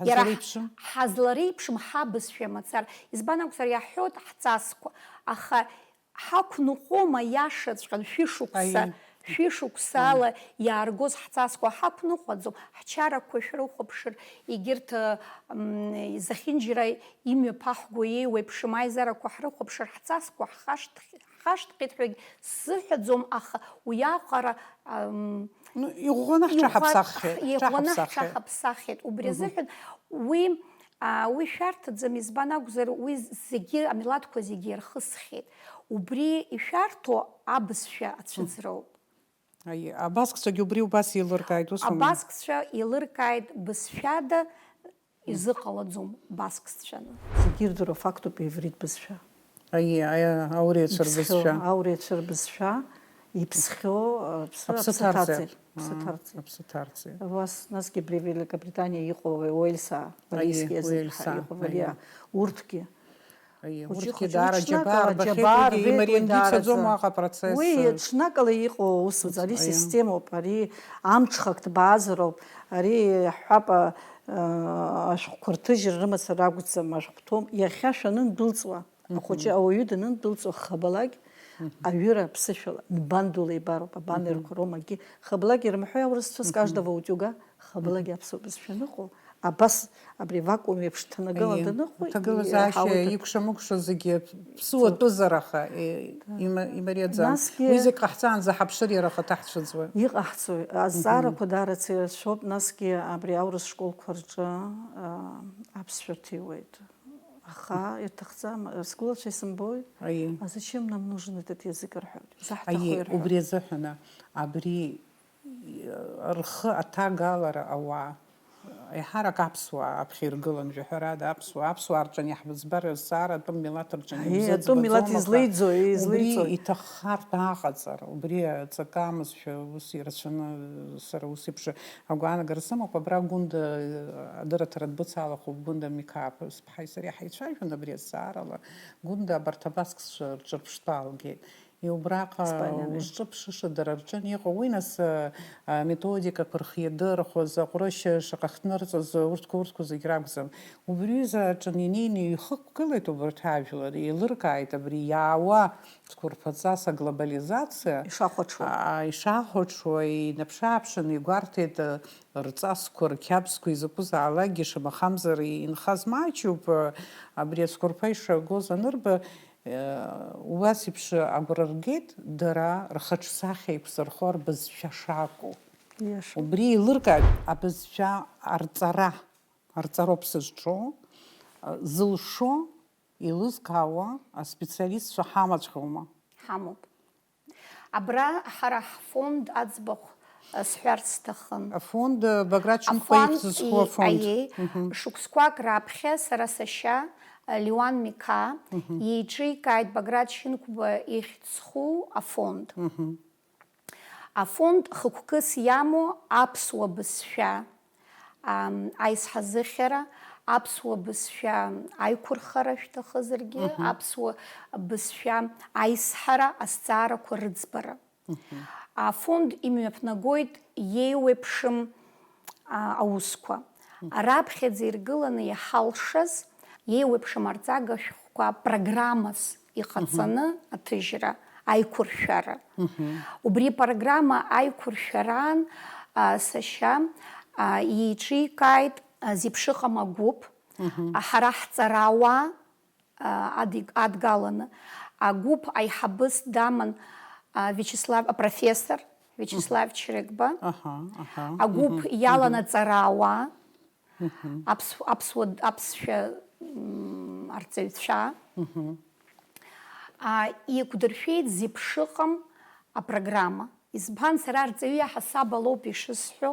Иара Ҳазлареиԥшым? Ҳазлареиԥшым ҳабызшәа мацара. Избан акәзар, иаҳҳәоит ҳҵасқәа, аха ҳақәныҟәома иашаҵәҟьан шәышықәса, Аиеи. Шәышықәсала иааргоз ҳҵасқәа ҳақәныҟәаӡом, ҳчарақәа шәрыхәаԥшыр, егьырҭ, м, зехьынџьара имҩаԥаҳго еиуеиԥшым аизарақәа ҳрыхәаԥшыр, ҳҵасқәа ҳхашҭ-, ҳхашҭхьеит ҳәагь сзыҳәаӡом, аха уиаҟара, м, Ну, иӷәӷәаны иӷәӷәа-, ҳҽаҳаԥсаххьеит, иӷәӷәаны ҳҽаҳаԥсаххьеит. Ҳҽаҳаԥсаххьеит. Убри Мгм. Азыҳәан уи, а, уи шәарҭаӡам, избан акәзар, уи зегьы, амилаҭқәа зегьы ирхысхьеит. Убри ишәарҭоу абызшәа ацәыӡроуп. Аиеи, абаскцәагьы убри убас еилыркааит, ус аума? Абаскцәа еилыркааит бызшәада, изыҟалаӡом баскцәаны. Зегьы ирдыруа фактуп иврит бызшәа. Аиеи, аиеи, ауриацәа Иԥсхьоу, рбызшәа. Ауриацәа рбызшәа, иԥсхьоу, аԥсы, Аԥсы аԥсы ҭарҵеи. Ҭарҵеи. Аԥсы Ааи, ҭарҵеи. Аԥсы ҭарҵеи. Уас, насгьы абри Великобританиа иҟоу, Уельса, Аиеи, Валиски азы Уельса, иҟоу, Валиа, аиеи. Урҭгьы. Аиеи, Хәыҷы, урҭгьы хәыҷы, даара ҽнакала џьабаа рбахьеит, џьабаа егьи рбеит уи имариандица даараӡа. Аӡом уаҟа апроцесс. Уи ҽнакала иҟоу усуӡ, ари Аиеи. Системоуп, ари амҽхак ҭбаазароуп, ари ҳҳәап, а, ашәҟәқәа рҭыжьра рымацара акәӡам, ашәҟәқәа ҭоуп. Иахьа шәанындәылҵуа, Мгм. Ахәыҷы ауаҩы данындәылҵуа хабалак, Мгм. Аҩыра аԥсышәала, нбан дула ибароуп, абанерқәа Мгм. Роума акгьы, хабалак ирымҳәои аурысцәа, с Мгм. Каждого утюга, хабалак Мгм. Иаԥсоуп бызшәа аныҟоу, абас абри вакуум еиԥш дҭанагылан Аиеи. Даныҟоу, Аҭагылазаашьа иаҳауеит. Икәша-мыкәша зегьы ԥсуа Ҵоуп. Тәызар аха, е, Да. Има-, имариаӡам. Насгьы Уи зегь ҟаҳҵаанӡа ҳаԥшыр иара ахаҭа ҳцәыӡуа. Иҟаҳҵои? Азҵаарақәа Мгм. Даараӡа ирацәоуп, насгьы абри аурыс школқәа рҿы, а, аԥсшәа рҭиуеит. Аха ирҭахӡам, сгәылацәа исымбои? Аиеи. А зачем нам нужен этот язык рҳәоит. Изаҳҭаху Аиеи, ирҳәоит. Убри азыҳәаны абри, э, рхы аҭагалара ауаа, еиҳарак аԥсуаа аԥхьа иргылан, жәаҳәарада, аԥсуаа, аԥсуаа рҿы иаҳбызбар, зҵаара атәым милаҭ рҿы Аиеи, иузыӡбаӡом, атәым милаҭ аха излеиӡои, убри излеиӡои? Иҭаххартә аҟаҵара, убри аҵакы амазшәа ус ирацәаны, сара ус еиԥш агәаанагара сымоуп, абра Гәында, э, адырраҭара дбыцалахуп, Гәында Миқаԥ, сԥҳаи сареи ҳаицәажәон абри азҵаарала, Гәында абарҭ абаскцәа рҿырԥштәы аалгеит. Иубраҟа Испанианы. Узҿыԥшыша дара рҿы иҟоу, уи нас, а, аметодикақәа рхы иадырхәоз, аҟәрышь шаҟа ахҭнырҵоз, урҭқәа, урҭқәа зегь ракәӡам. Убри аҩыза аҿы инеины ихықәгылеит убарҭ ажәлар, еилыркааит абри иаауа цәқәырԥаҵас аглобализациа, Ишахәаҽуа. А, ишахәаҽуа, инаԥшы-ааԥшын, игәарҭеит, а, рҵасқәа, рқьабзқәа, изакәызаалакгьы, шамахамзар, инхаз маҷуп, а, абри ацәқәырԥа ишагоз анырба, Убас еиԥш агәра ргеит дара рхаҿсахьа еиқәзырхо рбызшәа шакәу. Иашоуп. Убри еилыркааит абызшәа арҵара, арҵароуп сызҿу, зылшо, еилызкаауа аспециалистцәа ҳамаҵәҟьоума? Ҳамоуп. Абра ҳара ҳфонд аӡбахә, э, сҳәарц сҭахын. Афонд, э, Баграт Шьынқәба Афонд, ихьӡ зху и-, афонд. Аиеи, Мгм. Шықәсқәак раԥхьа сара сашьа, э, Леуан Миқаа Мгм. Иеиҿикааит Баграт Шьынқәба ихьӡ зху афонд. Мгм. Афонд хықәкыс иамоу аԥсуа бызшәа, ам, аизҳазыхьара, аԥсуа бызшәа аиқәырхара шәҭахызаргьы, Мгм. Аԥсуа бызшәа аизҳара, азҵаарақәа рыӡбара. Мгм. Афонд имҩаԥнагоит иеиуеиԥшым, а, аусқәа. Мгм. Раԥхьаӡа иргыланы иҳалшаз иеиуеиԥшым арҵага шәҟәқәа программас иҟаҵаны Мгм. Аҭыжьра, аиқәыршәара. Мгм. Убри программа аиқәыршәараан, а, сашьа, а, иеиҿикааит, а, зеиԥшыҟам агәыԥ, Мгм. А, ҳара ҳҵарауаа, а, адиг-, адгаланы. Агәыԥ аиҳабыс даман, а, Виачеслав, апрофессор Виачеслав Мгм. Чрыгба. Аҳа, аҳа. Агәыԥ Мгм. Иалан Мгм. Аҵарауаа, Мгм. Аԥс-, аԥсуа, аԥсшәа, м, арҵаҩцәа. Мгм. А, еиқәдыршәеит зеиԥшыҟам апрограмма. Избан, сара арҵаҩы иаҳасаб алоуп ишысҳәо,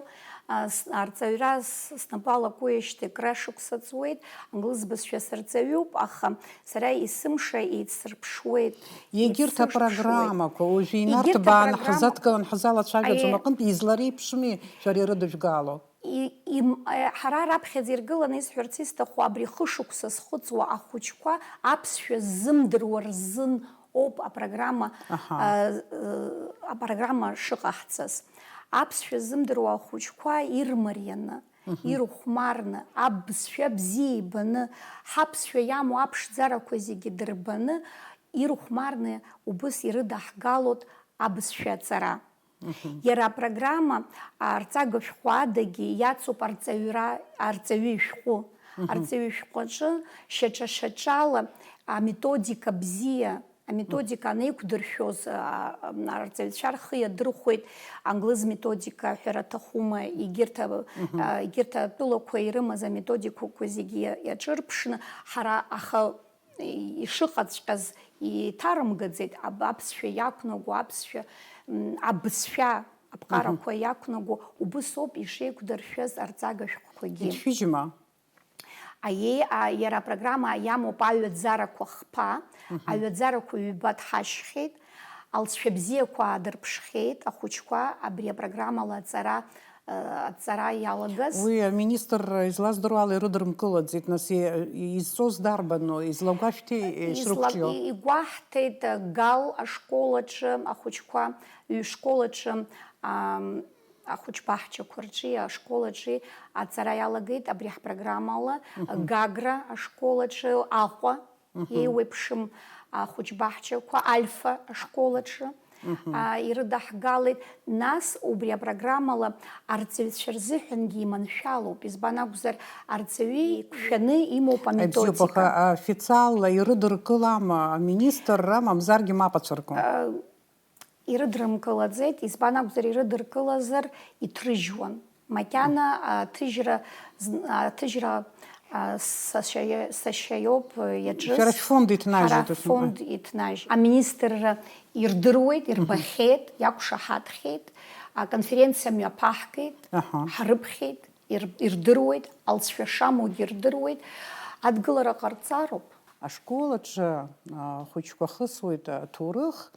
а, с-, арҵаҩра с-, снапы алакуеижьҭеи акра шықәса ҵуеит, англыз бызшәа сырҵаҩуп, аха сара есымша еицсырԥшуеит. Егьырҭ еицсырԥшуеит. Апрограммақәа, уажәы Егьырҭ инарҭбааны апрограмма-, ҳазадкылан ҳазалацәажәаӡом Аиеи. Аҟынтә, излареиԥшми шәара ирыдыжәгало? И-, им-, э, ҳара раԥхьаӡа иргыланы исҳәарц исҭаху, абри хышықәса зхыҵуа ахәыҷқәа аԥсшәа ззымдыруа рзын ауп апрограмма, Аҳа. э, э, апрограмма шыҟаҳҵаз. Аԥсшәа ззымдыруа ахәыҷқәа ирмарианы, Мгм. ирыхәмарны, абызшәа бзиа ибаны, ҳаԥсшәа иамоу аԥшӡарақәа зегьы дырбаны, ирыхәмарны убыс ирыдаҳгалоит абызшәа аҵара. Мгм. Иара апрограмма, а, арҵага шәҟәы адагьы иацуп арҵаҩра, арҵаҩы ишәҟәы. Мгм. Арҵаҩы ишәҟәы аҿы шьаҿа-шьаҿала аметодика бзиа, аметодика анеиқәдыршәоз, а, а, арҵаҩцәа рхы иадырхәеит, англыз методика ҳәара аҭахума, егьырҭ, а, Мгм. а, егьырҭ атәылақәа ирымаз аметодикақәа зегьы иа-, иаҿырԥшны, ҳара аха ишыҟаҵәҟьаз иҭарымгаӡеит, аб-, аԥсшәа иақәнаго, аԥсшәа, м, абызшәа, аԥҟарақәа Мгм. иақәнаго, убыс ауп ишеиқәдыршәаз арҵага шәҟәқәагьы. Ишәыжьма? Аиеи, а, иара апрограмма иамоуп аҩаӡарақәа хԥа, Мгм. аҩаӡарақәа ҩба дҳашьхьеит, алҵшәа бзиақәа аадырԥшхьеит ахәыҷқәа абри апрограммала аҵара, э, аҵара иалагаз. Уи аминистр излаздыруа ала ирыдырмкылаӡеит, нас и-, изҵоз дарбану, излагәашәҭи, Изла-, ишрықәҿио? и-, игәаҳҭеит, э, Гал ашкол аҿы ахәыҷқәа, ҩ-школ аҿы, ам, ахәыҷбаҳчақәа рҿи ашкол аҿи аҵара иалагеит абри ҳпрограммала, Мгм. Гагра ашкол аҿы Аҟәа, Мгм. еиуеиԥшым ахәыҷбаҳчақәа, Альфа ашкол аҿы, Мгм. а, ирыдаҳгалеит. Нас убри апрограммала арҵаҩцәа рзыҳәангьы иманшәалоуп, избан акәзар, арҵаҩы иқәшәаны имоуп Абзиоуп, аха аметодика. Официалла ирыдыркылама аминистрра, мамзаргьы мап ацәырго? А, ирыдрымкылаӡеит, избан акәзар, ирыдыркылазар иҭрыжьуан. Макьана аҭыжьра зн-, аҭыжьра, а, сашьа-, сашьа иоуп, э, иаҿыз. Шәара шәфонд иҭнажьит, Ҳара ус фонд иҭнажьит. Аминистрра ирдыруеит, Мгм. ирбахьеит, иақәшаҳаҭхеит, аконференциа мҩаԥаҳгеит, Аҳа. ҳарыԥхьеит, ир-, ирдыруеит, алҵшәа шамоугьы рдыруеит, адгылара ҟарҵароуп. Ашкол аҿы, а, ахәыҷқәа хысуеит аҭоурых,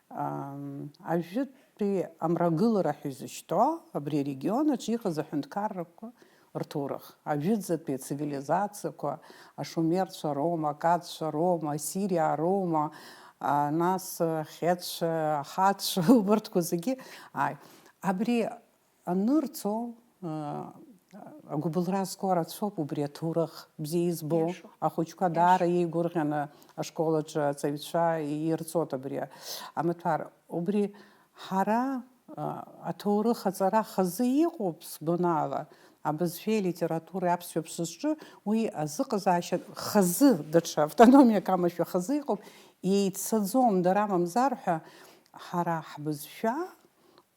ам, ажәытәтәи амрагылара ҳәа изышьҭоу абри арегион аҿы иҟаз аҳәынҭқаррақәа рҭоурых, ажәытәӡатәи ацивилизациақәа, ашумерцәа роума, акадцәа роума, асириаа роума, а, нас, а, ахьецәа, ахацәа, убарҭқәа зегьы, ааи, абри анырҵо, а, агәыбылра зго рацәоуп убри аҭоурых бзиа избо, Иашоуп. ахәыҷқәа Иашоуп. даара иеигәырӷьаны ашкол аҿы аҵаҩцәа ирҵоит абри амаҭәар. Убри ҳара, а, аҭоурых аҵара хазы иҟоуп сгәанала, абызшәеи алитературеи аԥсшәа ԥсы зҿы, уи азыҟазаашьа хазы, даҽа автономиак амашәа хазы иҟоуп, еиццаӡом, дара мамзар ҳәа, ҳара ҳбызшәа,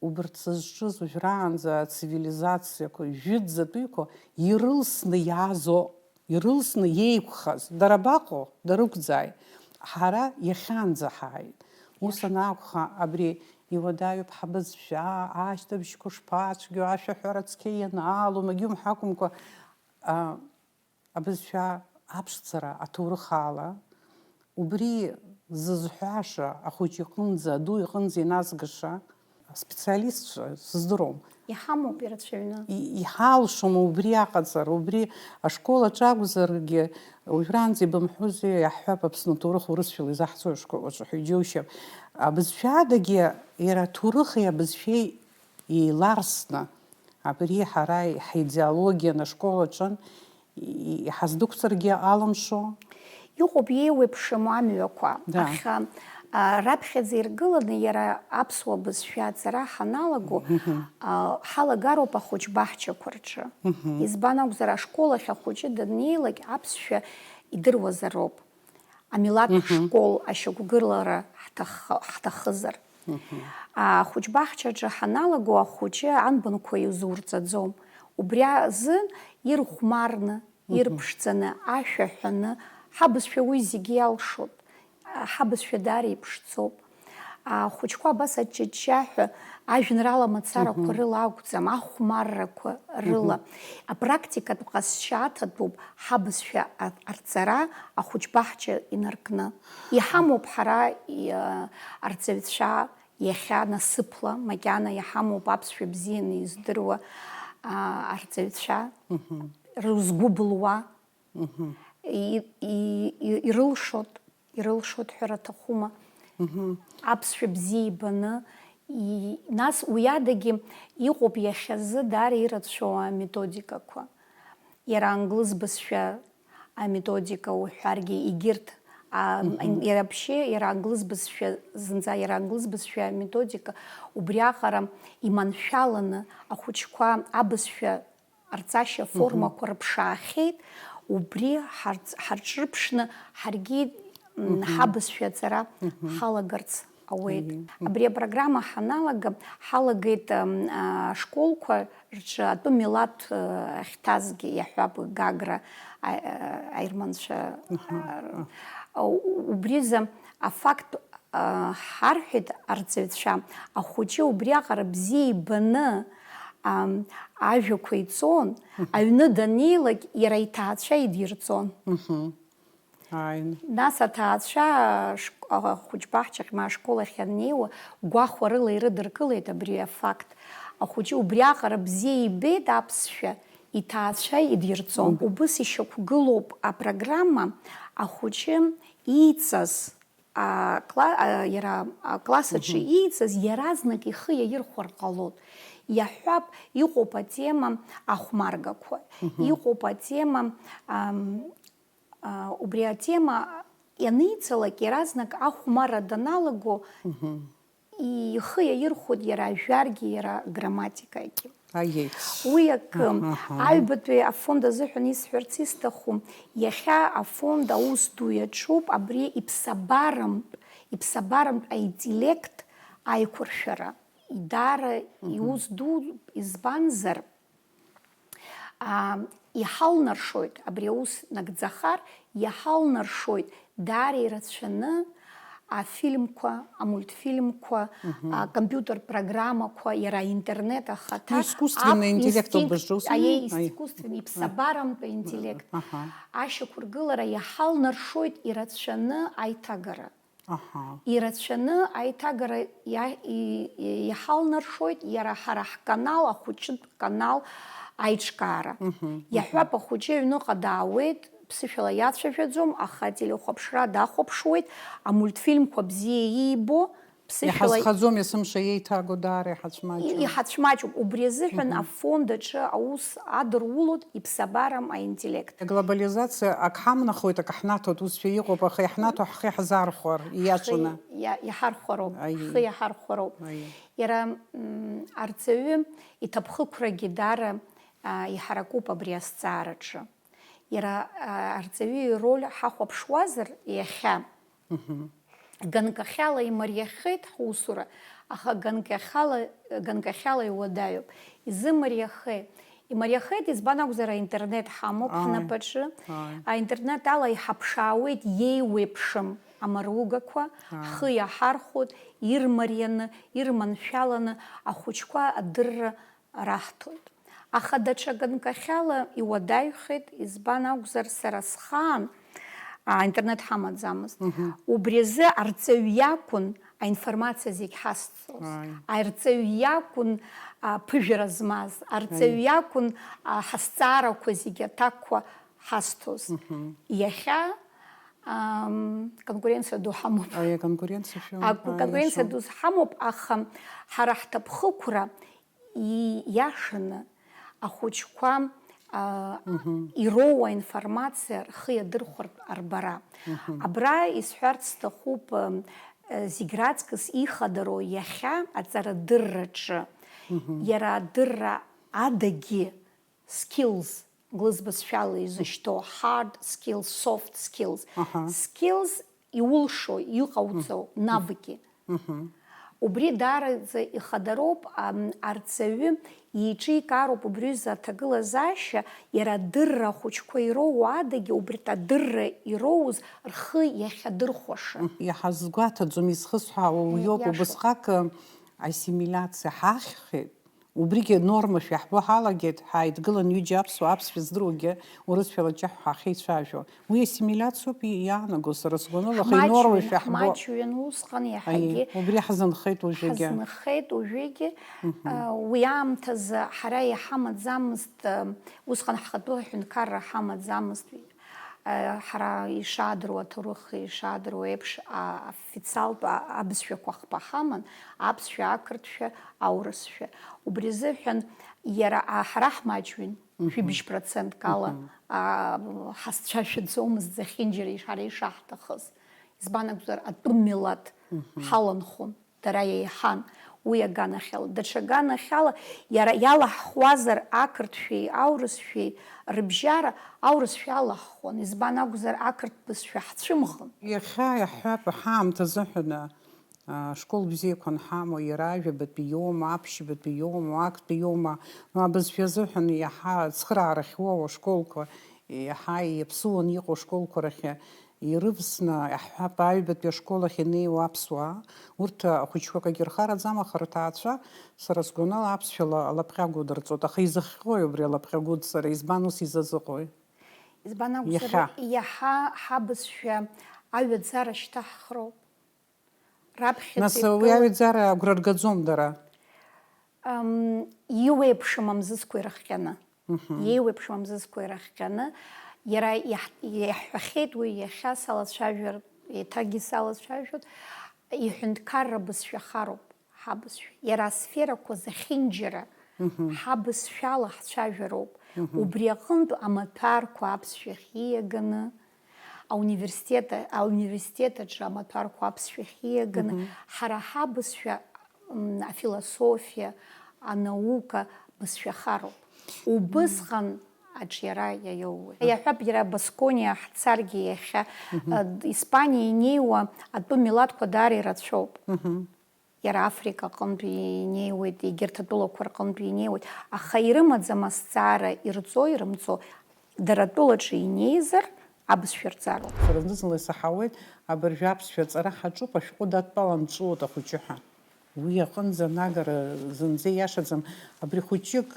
убарҭ зызҿыз уажәраанӡа ацивилизациақәа, жәытәӡатәиқәа ирылсны иаазо, ирылсны иеиқәхаз, дара абаҟоу, дарықәӡааит, ҳара иахьанӡа ҳааит. Ус анакәха, абри иуадаҩуп ҳабызшәа, ашьҭыбжьқәа шԥацәгьоу, ашәаҳәара цқьа ианаалом, егьумҳәакәымкәа, а, абызшәа аԥшӡара аҭоурых ала, убри зызҳәаша ахәыҷ иҟынӡа, аду иҟынӡа иназгаша аспециалистцәа сыздыруам. Иҳамоуп ирацәаҩны. И-, иҳалшом убри аҟаҵара, убри ашкол аҿы акәзаргьы, уажәраанӡа ибымҳәозеи, иаҳҳәап, Аԥсны аҭоурых урысшәала изаҳҵои ашкол аҿы ҳәа, иџьоушьап. Абызшәадагьы иара аҭоурыхи абызшәеи еиларсны, абри ҳара ҳидеологианы ашкол аҿы и-, иҳаздәықәҵаргьы алымшо? Иҟоуп иеиуеиԥшым амҩақәа. Да. Аха, а, раԥхьаӡа иргыланы иара аԥсуа бызшәа аҵара ҳаналаго, Мгм. а, ҳалагароуп ахәыҷ баҳчақәа рҿы. Мгм. Избан акәзар, ашкол ахь ахәыҷы даннеилак аԥсшәа идыруазароуп. Амилаҭ Мгм. школ ашьақәгылара ҳҭахха-, ҳҭахызар. Мгм. Ахәыҷ баҳчаҿы ҳаналаго ахәыҷы анбанқәа иузурҵаӡом. Убри азын ирхәмарны, Мгм. ирԥшӡаны, ашәа ҳәаны, ҳабызшәа уи зегьы иалшоит. Ҳабызшәа даара иԥшӡоуп. Ахәыҷқәа абас аҷҷаҷҷаҳәа ажәеинраала мацарақәа рыла акәӡам, ахәмаррақәа рыла. Апрактикатә ҟазшьа аҭатәуп ҳабызшәа а-, арҵара ахәыҷбаҳча инаркны. Иҳамоуп ҳара, и-, арҵаҩцәа иахьа насыԥла, макьана иҳамоуп аԥсшәа бзианы издыруа, а, арҵаҩцәа, рызгәы былуа. И-, и-, и-, ирылшоит, ирылшоит ҳәара аҭахума? Аԥсшәа бзиа ибаны, и-, нас уи адагьы иҟоуп иахьазы даара ирацәоу аметодикақәа. Иара англыз бызшәа аметодика уҳәаргьы, егьырҭ, а, иара вообще, иара англыз бызшәа, зынӡа иара англыз бызшәа аметодика, убриаҟара иманшәаланы ахәыҷқәа абызшәа арҵашьа формақәа рыԥшаахьеит, убри ҳарҵ-, ҳарҿрыԥшны ҳаргьы, м, ҳабызшәа аҵара ҳалагарц ауеит. Абри апрограмма ҳаналага, ҳалагеит, м, а, ашколқәа рҿы атәым милаҭ, э, ахьҭазгьы, иаҳҳәап, Гагра, а, а, аерманцәа, а, у-, убризы афакт, а, ҳарҳәеит арҵаҩцәа, ахәыҷы убриаҟара бзиа ибаны, ам, ажәақәа иҵон, аҩны даннеилак иара иҭаацәа идирҵон. Ааины. Нас аҭаацәа шк-, ахәыҷбаҳчахь ма ашкол ахь аннеиуа, гәахәарыла ирыдыркылеит абри афакт. Ахәыҷы убриаҟара бзиа ибеит аԥсшәа, иҭаацәа идирҵон. Убыс ишьақәгылоуп апрограмма, ахәыҷы ииҵаз, а, кла-, а, иара акласс аҿы ииҵаз иаразнак ихы иаирхәар ҟалоит. Иаҳҳәап, иҟоуп атема ахәмаргақәа, иҟоуп атема, ам, а, убри атема ианиҵалак, иаразнак ахәмарра даналаго, ихы иаирхәоит иара ажәаргьы, иара аграмматикагьы. Аиеи. Уи акы, аҳа, аҳа, аҩбатәи афонд азыҳәан исҳәарц исҭаху, иахьа афонд аус ду иаҿуп абри иԥсабарамтә, иԥсабарамтә аинтеллект аиқәыршәара. Даара иус ду, избанзар, аа, иҳалнаршоит, абри аус нагӡахар, иҳалнаршоит даара ирацәаны афильмқәа, амультфильмқәа, акомпиутер программақәа, иара аинтернет ахаҭа, ну, искусственный интеллект ауп бызҿу, аиеи, искусственный, иԥсабарамтә интеллект. Аҳа. Ашьақәыргылара иҳалнаршоит ирацәаны аиҭагара. Аҳа. Ирацәаны аиҭагара иа-, и-, и-, иҳалнаршоит иара ҳара ҳканал, ахәыҷытә канал аиҿкаара. Мгм, мгм. Иаҳҳәап, ахәыҷы аҩныҟа даауеит, ԥсышәала иацәажәаӡом, аха ателехәаԥшра дахәаԥшуеит, амультфильмқәа бзиа иибо, ԥсышәала иҳазхаӡом, есымша еиҭаго даара иҳацәмаҷуп. Иҳацәмаҷуп. Убри азыҳәан, мгм, афонд аҿы аус адырулоит иԥсабарам аинтеллект. Аглобализациа ак ҳамнахуеит, ак ҳнаҭоит, усшәа иҟоуп, аха иаҳнаҭо ҳхы иаҳзархәар, ииашаны. Ҳхы иа-, иаҳархәароуп, аиеи, ҳхы иаҳархәароуп. Аиеи. Иара, м, арҵаҩы иҭаԥхықәрагьы даара, а, иҳаракуп абри азҵаараҿы. Иара, а, арҵаҩы ироль ҳахәаԥшуазар иахьа, мгм, ганкахьала имариахеит ҳусура, аха ганкахьала, ганкахьала иуадаҩуп. Изымариахеи? Имариахеит, избан акәзар, аинтернет ҳамоуп, ааи, ҳнапаҿы. Ааи. Аинтернет ала иҳаԥшаауеит иеиуеиԥшым амаругақәа, ааи, ҳхы иаҳархәоит, ирмарианы, ирманшәаланы ахәыҷқәа адырра раҳҭоит. Аха даҽа ганкахьала иуадаҩхеит, избан акәзар, сара схаан, а, интернет ҳамаӡамызт. Мгм. Убри азы арҵаҩ иакәын аинформациа зегь ҳазҵоз. Ааи. Арҵаҩ иакәын, а, ԥыжәара змаз, арҵаҩ, аиеи, иакәын, а, ҳазҵаарақәа зегьы аҭакқәа ҳазҭоз. Мгм. Иахьа, ам, конкуренциа ду ҳамоуп. Аиеи, конкуренциа шәымоуп. А, конкуренциа ду ҳамоуп, аха ҳара ҳҭаԥхықәра и-, иашаны ахәыҷқәа, а, мгм, ироуа информациа рхы иадырхәартә арбара. Мгм. Абра исҳәарц сҭахуп, м, э, зегь раҵкыс ихадароу иахьа аҵарадырраҿы, мгм, иара адырра адагьы skills, англыз бызшәала изышьҭоу hard skills, soft skills. Аҳа. Skills иулшо, иҟауҵо, мгм, навыки. Мгм. Убри даараӡа ихадароуп, ам, арҵаҩы иеиҿикаароуп убри аҩыза аҭагылазаашьа, иара адырра ахәыҷқәа ироуа адагьы, убри адырра ироуз рхы иахьадырхәаша. Мм, иҳазгәаҭаӡом, изхысҳәаауа уиоуп, иашоуп. Убысҟак, ы, ассимилиациа ҳахьхьеит, убригьы нормашәа иаҳбо ҳалагеит, ҳааидгылан ҩыџьа аԥсуаа, аԥсшәа здыруагьы урысшәала ҷаҳә ҳахьеицәажәо. Уи ассимилиациоуп иаанаго, сара сгәаныла, аха инорма Ҳмаҷҩын, шәаҳбо. Ҳмаҷҩын усҟан иаҳагьы. Аиеи, убри ҳзынхеит уажәыгьы. Ҳазынхеит уажәыгьы. Мгм. А, уи аамҭазы ҳара иҳамаӡамызт, а, усҟан ҳхатәы аҳәынҭқарра ҳамаӡамызт. А, ҳара ишаадыруа, аҭоурых ишаадыруа еиԥш, а, официалтә, а, абызшәақәа хԥа ҳаман, аԥсшәа, ақырҭшәа, аурысшәа. Убри азыҳәан иара, а, ҳара ҳмаҷҩын, Мгм. Жәибжь процентк ала, Мгм. а, ҳазцәажәаӡомызт зехьынџьара иш-, ҳара ишаҳҭахыз. Избан акәзар, атәым милаҭ Мгм. ҳаланхон, дара еиҳан уи аганахьала. Даҽа аганахьала, иара иалаҳхуазар ақырҭшәеи аурысшәеи рыбжьара, аурысшәа алаҳхон. Избан акәзар, ақырҭ бызшәа ҳцәымӷын. Иахьа иаҳҳәап, ҳаамҭа азыҳәаны, Ашкол бзиақәа анҳамоу, иара ажәабатәи иоума, аԥшьбатәи иоума, актәи иоума, ну, абызшәа азыҳәан иаҳа ацхыраара ахьуоу ашколқәа, иаҳа иаԥсыуаны иҟоу ашколқәа рахь ирывсны, иаҳҳәап, аҩбатәи ашкол ахь инеиуа аԥсуаа, урҭ ахәыҷқәа акагьы рхараӡам, аха рҭаацәа, сара сгәанала, аԥсшәала алаԥҟьагоу дырҵоит. Аха изыхҟьои убри алаԥҟьагоу дцара, избан ус изазыҟои? Избан акәзар, Иахьа. Иаҳа ҳабызшәа аҩаӡара шьҭаҳхроуп. Раԥхьаӡа Нас уи иргылан. Аҩаӡара агәра ргаӡом дара? Ам, иуеиԥшым амзызқәа ирыхҟьаны. Мгм. Иеиуеиԥшым амзызқәа ирыхҟьаны. Иара иаҳ-, иаҳҳәахьеит уи иахьа салацәажәар, еиҭагьы салацәажәоит, иҳәынҭқарра бызшәахароуп ҳабызшәа. Иара асферақәа зехьынџьара Мгм. ҳабызшәала ҳцәажәароуп. Мгм. Убри аҟынтә амаҭәарқәа аԥсшәахь ииаганы, ауниверситет, ауниверситет аҿы амаҭәарқәа аԥсшәахь ииаганы, Мгм. ҳара ҳабызшәа, м, афилософиа, анаука бызшәахароуп. Убысҟан аҿиара иаиоуеит. Мгм. Иаҳҳәап, иара Баскониа ҳцаргьы иахьа, Мгм. э, Испаниа инеиуа атәым милаҭқәа даара ирацәоуп. Мгм. Иара Африка аҟынтә инеиуеит, егьырҭ атәылақәа рҟынтә инеиуеит, аха ирымаӡам азҵаара, ирҵо, ирымҵо, дара атәылаҿы инеизар, абызшәа рҵароуп. Сара зны-зынла исаҳауеит, абыржәы аԥсшәа аҵара ҳаҿуп, ашәҟәы дадтәалан дҵәыуоит ахәыҷы ҳәа. Уи аҟынӡа анагара зынӡа ииашаӡам, абри хәыҷык,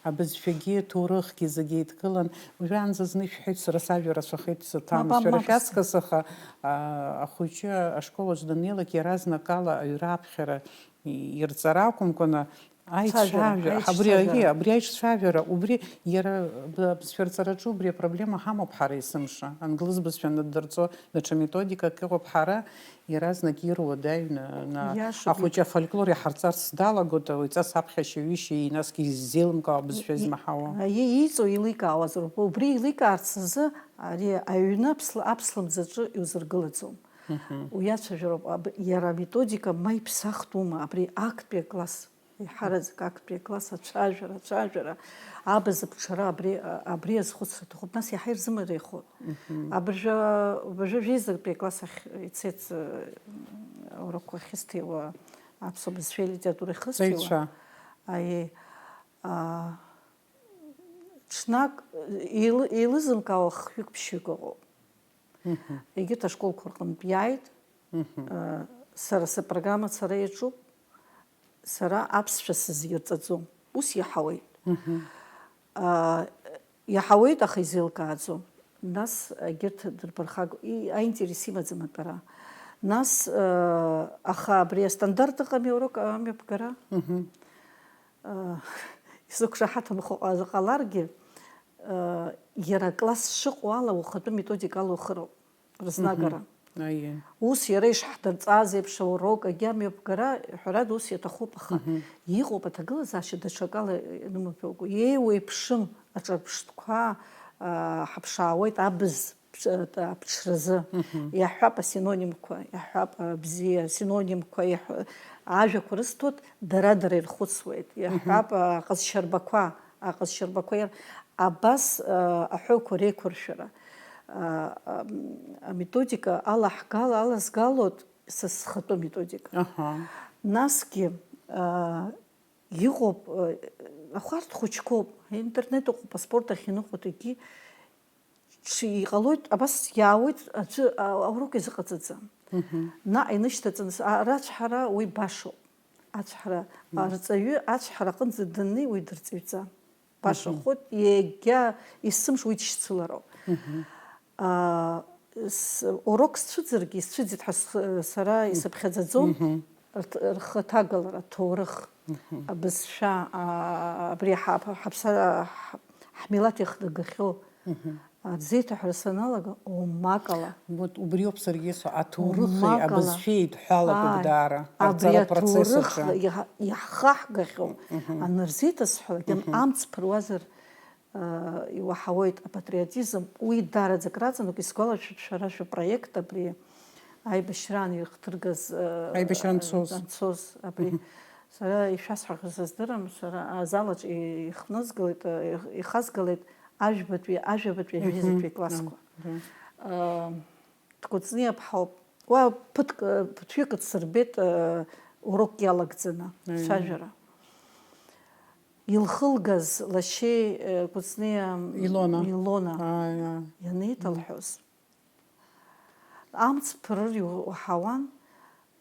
абызшәагьы, ҭоурыхгьы зегьы еидкылан, уажәраанӡа зны ишәҳәеит, сара сажәа рацәахеит, саҭамыз, Мап, шәара мап, шәаҵкыс, аха, а, ахәыҷы ашкол аҿы даннеилак, иаразнакала аҩра аԥхьара ирҵара акәымкәаны, Цәажәара, аицәажәара, абри, аицәажәара. Аиеи, абри аицәажәара, убри иара б-, абызшәа рҵараҿы убри апроблема ҳамоуп ҳара есымша. Англыз бызшәа наддырҵо, даҽа методикак ыҟоуп ҳара, иаразнак ируадаҩны, на-, Иашоуп. Ахәыҷы афольклор иҳарҵарц далагоит, уаҩҵас аԥхьашьаҩышьеи, насгьы иззеилымкаауа абызшәа И-, и-, измаҳауа. Аиеи, ииҵо еиликаауазароуп. Убри еиликаарц азы ари аҩны аԥсла-, аԥслымӡаҿы иузыргылаӡом. Мгм. Уи ацәажәароуп, аб-, иара аметодика ма иԥсахтәума, абри актәи акласс, еиҳараӡак актәи акласс ацәажәара, ацәажәара, абз аԥҽра абри, абри азхәыцра аҭахуп, нас иаҳа ирзымариахоит. Мгм. Абыржәы, абыржәы жәеизатәи акласс ахь ицеит, э, аурокқәа ахьысҭиуа, аԥсуа бызшәеи алитературеи ахьысҭиуа. Ҵаҩцәа. Аиеи, а, ҽнак, еилы-, еилызымкаауа хҩык-ԥшьҩык ыҟоуп. Мгм. Егьырҭ ашколқәа рҟынтә иааит. Мгм. Э, сара сыпрограмма ацара иаҿуп, сара аԥсшәа сызирҵаӡом. Ус иаҳауеит. Мгм. Э, иаҳауеит, аха изеилкааӡом. Нас егьырҭ дырԥырхагоуп, и-, аинтерес имаӡам атәара. Нас, э, аха абри астандарт ыҟами аурок амҩаԥгара? Мгм. Э, исықәшаҳаҭымхо ҟа-, ҟаларгьы, э, иара акласс шыҟоу ала ухатәы методикала ухыроуп рызнагара. Мгм. Аиеи. Ус иара ишҳдырҵаз еиԥш аурок агьама иабгара, ҳәарада, ус иаҭахуп, аха Мгм. Иҟоуп аҭагылазаашьа даҽакала инымаҭәоуго. Еиуеиԥшым аҿырԥштәқәа, э, ҳаԥшаауеит абз ԥш-, аԥҽразы. Мгм. Иаҳҳәап асинонимқәа, иаҳҳәап, а, бзиа, синонимқәа, иаҳ-, ажәақәа рысҭоит, дара-дара ирхәыцуеит. Мгм. Иаҳҳәап, а, аҟазшьарбақәа, аҟазшьарбақәа ир-, абас, а, аҳәоуқәа реиқәыршәара. А, ам, аметодика алаҳгала, алазгалоит са схатәы методика. Аҳа. Насгьы, аа, иҟоуп, ахәарҭ хәыҷқәоуп, аинтернет ыҟоуп, аспорт ахь иныҟәоит, егьи ҽ-, иҟалоит, абас иаауеит, аӡәы, а-, аурок изыҟаҵаӡам. Мгм. Наҟ инышьҭаҵаны, с-, а-, рацәҳара уи башоуп. Ацәҳара, Мм. арҵаҩы ацәҳара аҟынӡа даннеи, уи дырҵаҩӡам. Баша Мгм. хәыҭ, егьа исымш уи дшьцылароуп. Мгм. Аа, с-, урок сцәыӡыргьы, исцәыӡит ҳәа сх-, сара Мгм. исыԥхьаӡаӡом, Мгм. рҭ-, рхаҭагалара, аҭоурых, Мгм. абызшәа, аа, абри ҳаԥ-, ҳаԥса-, ҳ-, ҳмилаҭ иахнагахьоу Мгм. азеиҭаҳәара саналага, омакала. Вот убриоуп саргьы исҳәо, аҭоурыхи Омакала. абызшәеи еидҳәалатәуп Ааи, даара, абри арҵара процесс аҿы. аҭоурыхла иаҳ-, иаҳхаҳгахьоу Мгм. анырзеиҭасҳәалак, Мгм. амц ԥыруазар, э, иуаҳауеит апатриотизм, уи даараӡа акраҵанакуеит, исгәалашәоит шәара шәопроект абри аибашьраан ирыхҭыргаз, э, Аибашьра анцоз. анцоз абри. Мгм. Сара ишәасҳәахьоу сыздырам, сара азал аҿы ихнызгалеит, э, ихазгалеит ажәбатәи, ажәабатәи, Мгм. ажәеизатәи классқәа. Мгм. Э, Дкәыҵниаԥҳа ауп. Уа ԥыҭк, ԥыҭҩык дсырбеит, э, урокк иалагӡаны, Аиеи. цәажәара. Илхылгаз лашьеи, э, Кәыҵниа Илона. Илона Аиеи. ианеиҭалҳәоз, амц ԥырыр иу-, уаҳауан,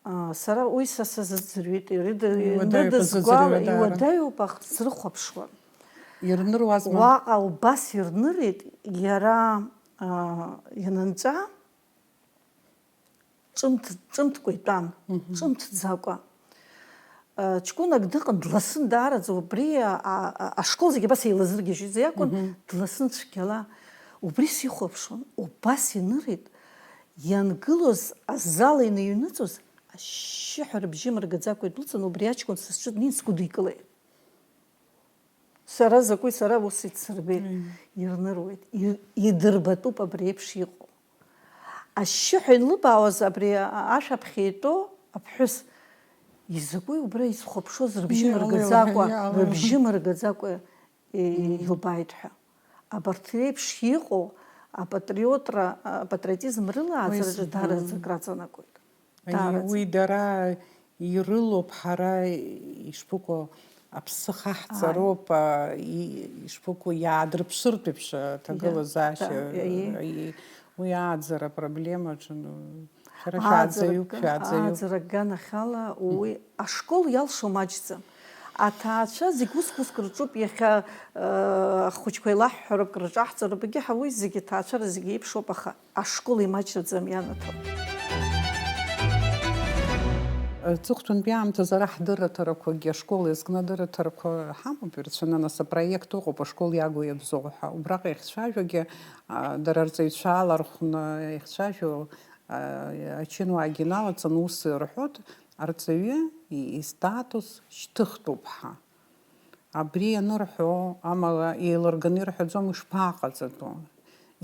а, сара уи са сазыӡырҩит, ирыда-, Иуадаҩуп, ирыдызгәал-, азыӡырҩра даара. иуадаҩуп, аха срыхәаԥшуан. Ирныруазма? Уаҟа убас ирнырит, иара, а, ианынҵәа, ҿымҭ-, ҿымҭкәа итәан, Мгм. ҿымҭӡакәа. Э, ҷкәынак дыҟан, дласын даараӡа, убри а, а, а, ашкол зегьы абас еилазыргьежьыз иакәын, Мгм. дласын цәгьала. Убри сихәаԥшуан, убас инырит, иангылоз азал иныҩныҵуаз, ашьшьыҳәа рыбжьы мыргаӡакәа идәылҵын, убри аҷкәын са сҿы днеин сгәыдикылеит. Сара закәи, сара ус ицырбеит, Мм. ирныруеит, и-, идырбатәуп абри еиԥш иҟоу. Ашьшьыҳәа инлыбаауаз абри а-, ашәаԥхьа итәоу аԥҳәыс, изакәи убра изхәаԥшуаз рыбжьы Иҟалеи мыргаӡакәа, уаҳа, иҟалеи уаҳа. рыбжьы мыргаӡакәа и-, Мм. илбааит ҳәа. Абарҭ реиԥш иҟоу апатриотра, апатриотизм рылааӡараҿы Уи с-, даараӡа мм. акраҵанакуеит. Аиеи, Даараӡа. уи дара ирылоуп, ҳара ишԥыкәу, аԥсы хаҳҵароуп, Ааи. а, и-, ишԥыкәу, иаадырԥшыртә еиԥш аҭагылазаашьа, Да, да, аиеи. аиеи, уи ааӡара апроблемаҿы, ну, шәара шәааӡаҩуп, Ааӡара, шәааӡаҩуп. ааӡара аганахьала Мм. уи ашкол иалшо маҷӡам. Аҭаацәа зегь уск-уск рҿуп, иахьа, э, ахәыҷқәа еилаҳҳәароуп, крырҿаҳҵароуп, егьи ҳа уи зегьы аҭаацәара зегьы еиԥшоуп, аха ашкол имаҷраӡам ианаҭом. Аҵыхәтәантәи аамҭазы ара ҳдырраҭарақәагьы ашкол иазкны адырраҭарақәа ҳамоуп ирацәаны, нас апроект ыҟоуп, ашкол иагу иабзоу ҳәа. Убраҟа иахьцәажәогьы, а, дара рҵаҩцәа алархәны иахьцәажәо, а, ачынуаагьы налаҵаны ус рҳәоит, арҵаҩы и-, истатус шьҭыхтәуп ҳәа. Абри ианырҳәо, амала еилырганы ирҳәаӡом, ишԥаҟаҵатәу?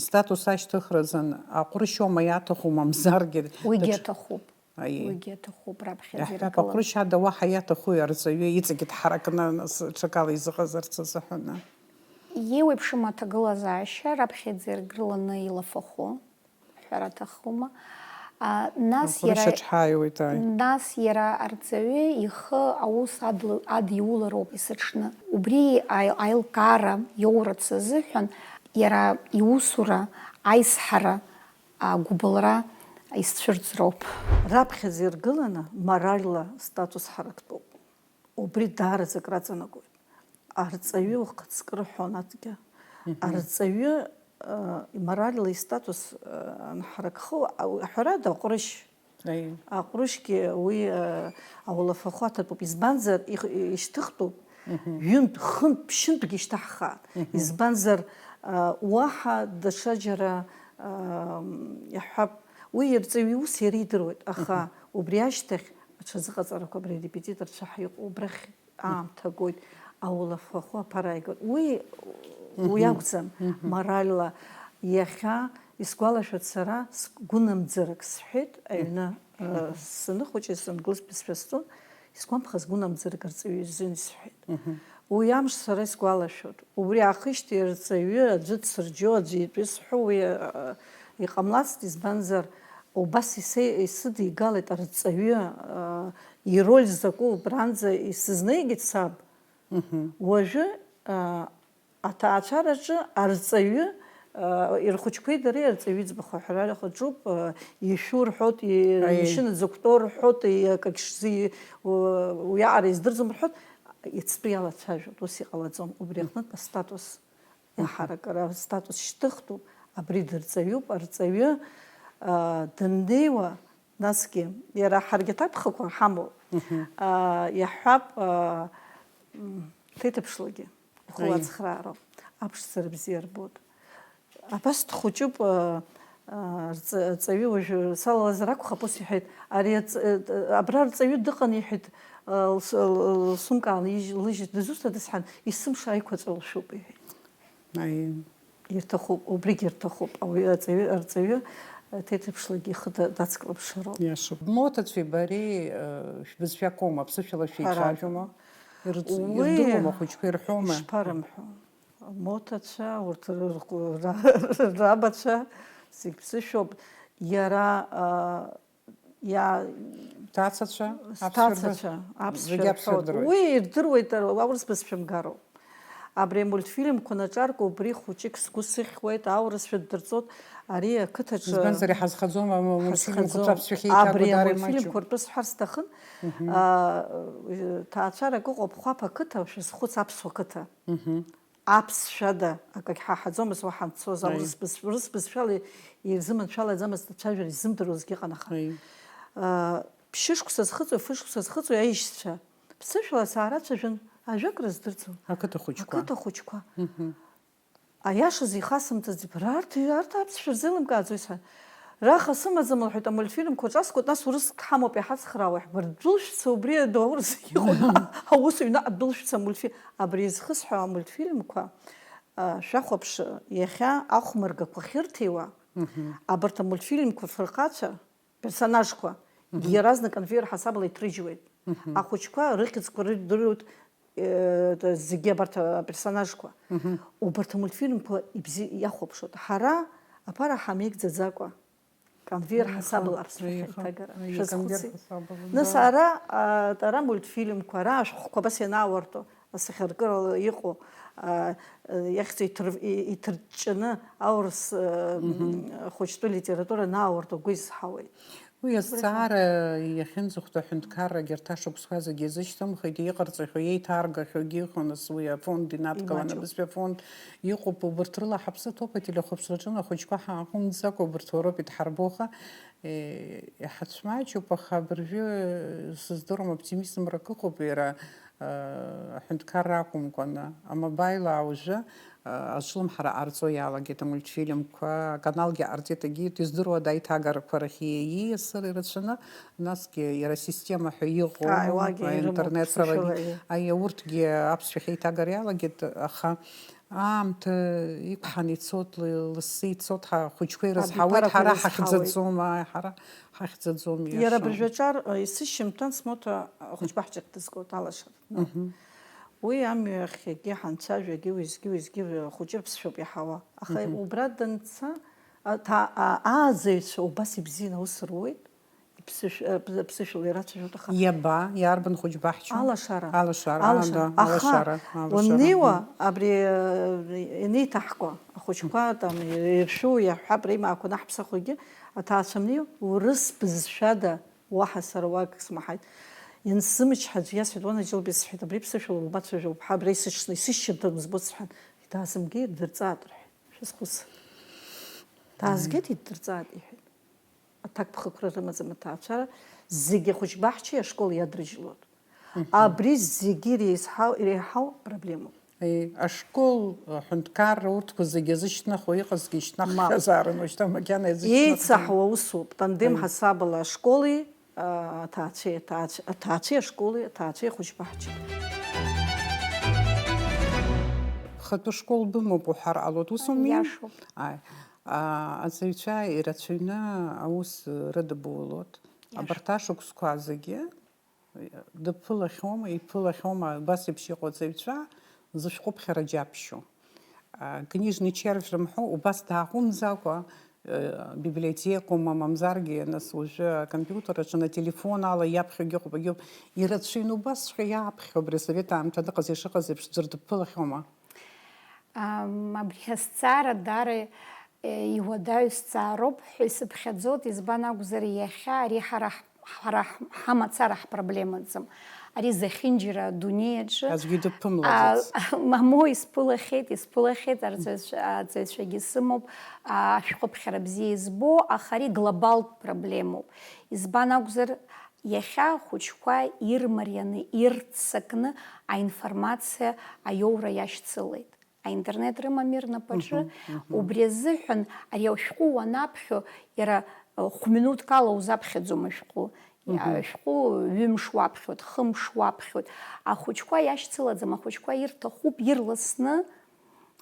Истатус ашьҭыхразын аҟәрышьома иаҭаху, мамзаргьы Уигьы даҽа-, аҭахуп. Аиеи. Уигьы аҭахуп, раԥхьаӡа Иаҳҳәап, иргылан. Аҟәрышь ада уаҳа иаҭахуи арҵаҩы иҵегьы дҳаракны, нас, ҽакала изыҟазарц азыҳәаны? Иеиуеиԥшым аҭагылазаашьа раԥхьаӡа иргыланы илафахәы. Ҳәара аҭахума? А, нас Аҟәрышь иара, аҿҳаиуеит, ааи. Нас иара арҵаҩы ихы аус адл-, адиулароуп есыҽны. Убри аи-, аилкаара иоурацы азыҳәан иара иусура аизҳара, агәыбылра изцәырҵроуп. Раԥхьаӡа иргыланы моральла статус ҳарактәуп. Убри даараӡа акраҵанакуеит. Арҵаҩы ухаҵкы рҳәон адгьы. Мгм. Арҵаҩы, э, иморальла истатус, э, анҳаракхо, а-, ҳәарада, аҟәрышь. Аиеи. Аҟәрышьгьы уи, э, аулафахәы аҭатәуп. Избанзар, их-, ишьҭыхтәуп. Мгм. Ҩынтә, хынтә, ԥшьынтәгьы ишьҭаҳхаат. Мгм. Избанзар, э, уаҳа даҽаџьара, э, иаҳҳәап, уи ирҵаҩы иус иара идыруеит, аха Мгм. убри ашьҭахь аҽазыҟаҵарақәа абри арепетиторцәа ҳаиҟәо убрахь аамҭа агоит, аулафахәы аԥара ааигоит. Уи, уи Мгм. акәӡам, Мгм. моральла. Иахьа исгәалашәоит сара, сгәынамӡарак сҳәеит, аҩны, Мгм. э, саныхәыҷыз, сангылс бызшәа стәон, исгәамԥхаз гәынамӡарак арҵаҩы изын исҳәеит. Мгм. Уи амш сара исгәалашәоит. Убри аахижьҭеи арҵаҩы аӡәы дсырџьо, аӡәы итәы исҳәо уи, э, иҟамлацт, избанзар, убас исе-, исыдигалеит арҵаҩы, э, ироль закәу убранӡа исызнеигеит саб. Уажәы, а, аҭаацәараҿы арҵаҩы, а, ирхәыҷқәеи дареи арҵаҩы иӡбахә аҳәара аҿуп, а, ишәу рҳәоит, и-, Аиеи. Имашьына дзықәтәоу рҳәоит, и-, акагь шзи-, у-, уиаҟара издырӡом рҳәоит, иацтәи иалацәажәоит, ус иҟалаӡом. Убри аҟнытә астатус Мгм. Иаҳаракыра астатус шьҭыхтәуп, абри дырҵаҩуп, арҵаҩы, а, даннеиуа, насгьы, иара ҳаргьы аҭакԥхықәра ҳамоуп. Мгм. А, иаҳҳәап, а, м, ҭеиҭыԥшлагьы, ихы Аиеи. Уацхраароуп, аԥшӡара бзиа рбоит. Абас дхәыҷуп, а, а, рҵа-, рҵаҩы уажәы салалазар акәхап, ус иҳәеит, ари аҵ-, а, абра рҵаҩы дыҟан, иҳәеит, а, лс-, л-, лсумка аалыжь-, лыжьит, дызусҭада сҳәан, есымша аиқәаҵәа лшәуп, иҳәеит. Аиеи. Ирҭахуп, убригь ирҭахуп, ауаҩы, аҵаҩы, арҵаҩы, а, ҭеиҭыԥшлагьы ихы да-, дацклаԥшыроуп. Иашоуп. Моҭацәеи бареи, э, шәбызшәа акоума, аԥсышәала шәеицәажәома? Ҳәарада. Ирыц-, Уи ирдыруама ахәыҷқәа, ирҳәома? Ишԥарымҳәо? Моҭацәа, урҭ рырҟәы-, ра-, рабацәа, зегь ԥсышәоуп. Иара, а, иа-, Ҭацацәа, аԥсшәа рдыр-, Сҭацацәа, аԥсшәа зегь аԥсшәа рҳәоит. Рдыруеит. Уи ирдыруеит, аурыс бызшәа мгароуп. Абри амультфильмқәа наҿарку убри хәыҷык сгәы сыхьуеит, аурысшәа ддырҵоит, ари ақыҭаҿы Избанзар, иҳазхаӡом, амультфильмқәа Ҳазхаӡом. Аԥсшәахьы еиҭагоу Абри даара амультфильмқәа имаҷуп. Ртәы сҳәар сҭахын, Мгм. А, ҭаацәарак ыҟоуп, Хәаԥ ақыҭа, шәазхәыц, аԥсуа қыҭа. Мгм. Аԥсшәада акагь ҳаҳаӡомызт уа ҳанцоз, Аи. Аурыс бызшә-, урыс бызшәала ирзыманшәалаӡамызт, ацәажәара изымдыруазгьы ыҟан, аха. Аи. А, ԥшьышықәса зхыҵуеи, фышықәса зхыҵуеи аишьцәа, ԥсышәала саарацәажәон, ажәак рыздырӡом. Ақыҭа хәыҷқәа. Ақыҭа хәыҷқәа. Мгм. Аиашазы ихасымҵаӡеит, бара арҭ, арҭ аԥсшәа рзеилымкааӡои сҳәан. Раха сымаӡам, лҳәеит, амультфильмқәа ҿасгоит, нас урыск ҳамоуп иҳацхраауа, ҳбар дәылшәца убри адоур зегьы иҟоуп. Аус аҩны адәылшәца амультфильм. Абри изхысҳәаау амультфильмқәа, а, шәахәаԥш, иахьа ахәмаргақәа ахьырҭиуа, Мгм. Абарҭ амультфильмқәа фырхацәа, персонажқәа, Мгм. Иаразнак конвейер ҳасабала иҭрыжьуеит. Мгм. Ахәыҷқәа рыхьӡқәа рыдыруеит, э, зегьы абарҭ аперсонажқәа. Мгм. Убарҭ амультфильмқәа ибзи-, иахәаԥшуеит. Ҳара аԥара ҳамеигӡаӡакәа, конвейер Аиха, ҳасабала аԥсшәахьа аиха, иҭагара. Аиеи, Шәазхәыци? Конвейер ҳасабала, Нас да. Ара, а, ара мультфильмқәа, ара ашәҟәқәа абас ианаауарту, асахьаркырала иҟоу, а, а, иахьӡу иҭыр-, и-, иҭырҷҷаны аурыс, а, Мгм. Хәыҷтәы литература анаауарту агәы изҳауеит. Уи азҵаара иахьынӡахәҭоу аҳәынҭқаррагьы арҭ ашықәсқәа зегьы иазышьҭымхит, иҟарҵахьоу, еиҭаргахьоугьы ыҟан, нас уи афонд инадкыланы, Имаҷуп. Абызшәа афонд иҟоуп, убырҭ рыла ҳаԥсы ҭоуп, ателехәаԥшраҿы ахәыҷқәа ҳааҟәымҵӡакәа, убырҭ уроуп иҭҳарбоха, э, иҳацәмаҷуп, аха абыржәы, э, сыздыруам, оптимизмрак ыҟоуп иара, э, аҳәынҭқарра акәымкәаны, амобаил уажәы, Аҿлымҳара ҟарҵо иалагеит амультфильмқәа, аканалгьы ҟарҵеит, егьырҭ издыруада аиҭагарақәа рахь ииасыр ирацәаны, насгьы иара асистема ҳәа иҟоу, Ааи, уагьы ирымоуп, аинтернет ԥсышәала провади-, иа- аиа, урҭгьы аԥсшәахь еиҭагар иалагеит, аха аамҭа иқәҳан ицоит, лассы ицоит, ҳа-, ҳхәыҷқәа ирызҳауеит, Абиԥарақәа ҳара ирызҳауеит. Ҳахьӡаӡом, ааи, ҳара ҳахьӡаӡом, Иара иашан. Абыржәы аҿар, исышьҭамҭан смоҭа ахәыҷқәа ҳҿы дызгоит, алашара. Мгм. Уи амҩахьгьы ҳанцәажәагьы уеизгьы-уеизгьы хәыҷы ԥсшәоуп иаҳауа. Аха Мгм. Убра данца, аҭа-, а-, ааӡаҩцәа убас ибзианы аус руеит, иԥсышә-, а, ԥ-, ԥсышәала ирацәажәоит, аха Иаба, иарбан хәыҷ баҳчо? Алашара. Алашара, Алашара. Аанда, Аха алашара, алашара. Уаннеиуа, Мгм. Абри, а, ианеиҭаҳкуа, ахәыҷқәа, там, иршәу, иаҳҳәап, реимаақәа анаҳԥсахуагьы, аҭаацәа аннеиуа, урыс бызшәада Уаҳа сара уагак смаҳаит. Иансзымчҳа аӡә иасҳәеит, уанаџьалбеит, сҳәеит, абри ԥсышәала умацәажәо уԥҳа абра исыҽны, исышьҭамҭан узбоит, сҳәан. Идаазымгеи, ддырҵааит, рҳәеит. Шәазхәыц. Даазгеит, иддырҵааит, иҳәеит. Аҭакԥхықәра рымаӡам аҭаацәара, зегьы ахәыҷ баҳчеи ашколи иадрыжьлоит. Мгм. Абри зегьы иреиҳау, иреиҳау проблемоуп. Аи, ашкол, аҳәынҭқарра урҭқәа зегьы иазышьҭнахуа иҟазгьы ишьҭнаххьазаарын, Мап. Уажәшьҭа макьана иазышьҭнахӡом. Еицаҳауа усуп, тандем Аи. Ҳасабала ашколи, а, аҭаацәеи, аҭаацә-, аҭаацәеи ашколи, аҭаацәеи ахәыҷбаҳчеи. Хатәы школ бымоуп уҳәар ҟалоит, ус ауми? Иашоуп. Аи. А, аҵаҩцәа ирацәаҩны аус рыдыбулоит. Иашоуп. Абарҭ ашықәсқәа зегьы Дыԥылахьоума, иԥылахьоума, абас еиԥш иҟоу аҵаҩцәа, зышәҟәыԥхьара џьабшьо. А, книжный червь рымҳәо, убас дааҟәымҵӡакәа, библиотекоума, мамзаргьы, нас, уажәы акомпиутер аҿы, ателефон ала иаԥхьогьы ыҟоуп, агьоуп. Ирацәаҩны убасҵәҟьа иааԥхьо, абри асовет аамҭа дыҟаз ишыҟаз еиԥш, ӡәыр дыԥылахьоума? Ам, абри азҵаара даара, е, иуадаҩу зҵаароуп ҳәа исыԥхьаӡоит, избан акәзар, иахьа ари ҳара ҳ-, ҳара ҳ-, ҳамацара ҳпроблемаӡам. Ари зехьынџьара адунеи аҿы, аӡәгьы дыԥымлаӡац. А, мамоу, исԥылахьеит, исԥылахьеит, арҵаҩцәа-, аҵаҩцәагьы сымоуп, а, ашәҟәыԥхьара бзиа избо, аха ари глобалтә проблемоуп. Избан акәзар, иахьа ахәыҷқәа ирмарианы, ирццакны аинформациа аиоура иашьцылеит. Аинтернет рымами рнапаҿы. Мгм, мгм. Убри азыҳәан ари ашәҟәы уанаԥхьо, иара, э, хә-минуҭк ала узаԥхьаӡом ашәҟәы. Мгм. Ашәҟәы ҩымш уаԥхьоит, хымш уаԥхьоит. Ахәыҷқәа иашьцылаӡам, ахәыҷқәа ирҭахуп ирласны.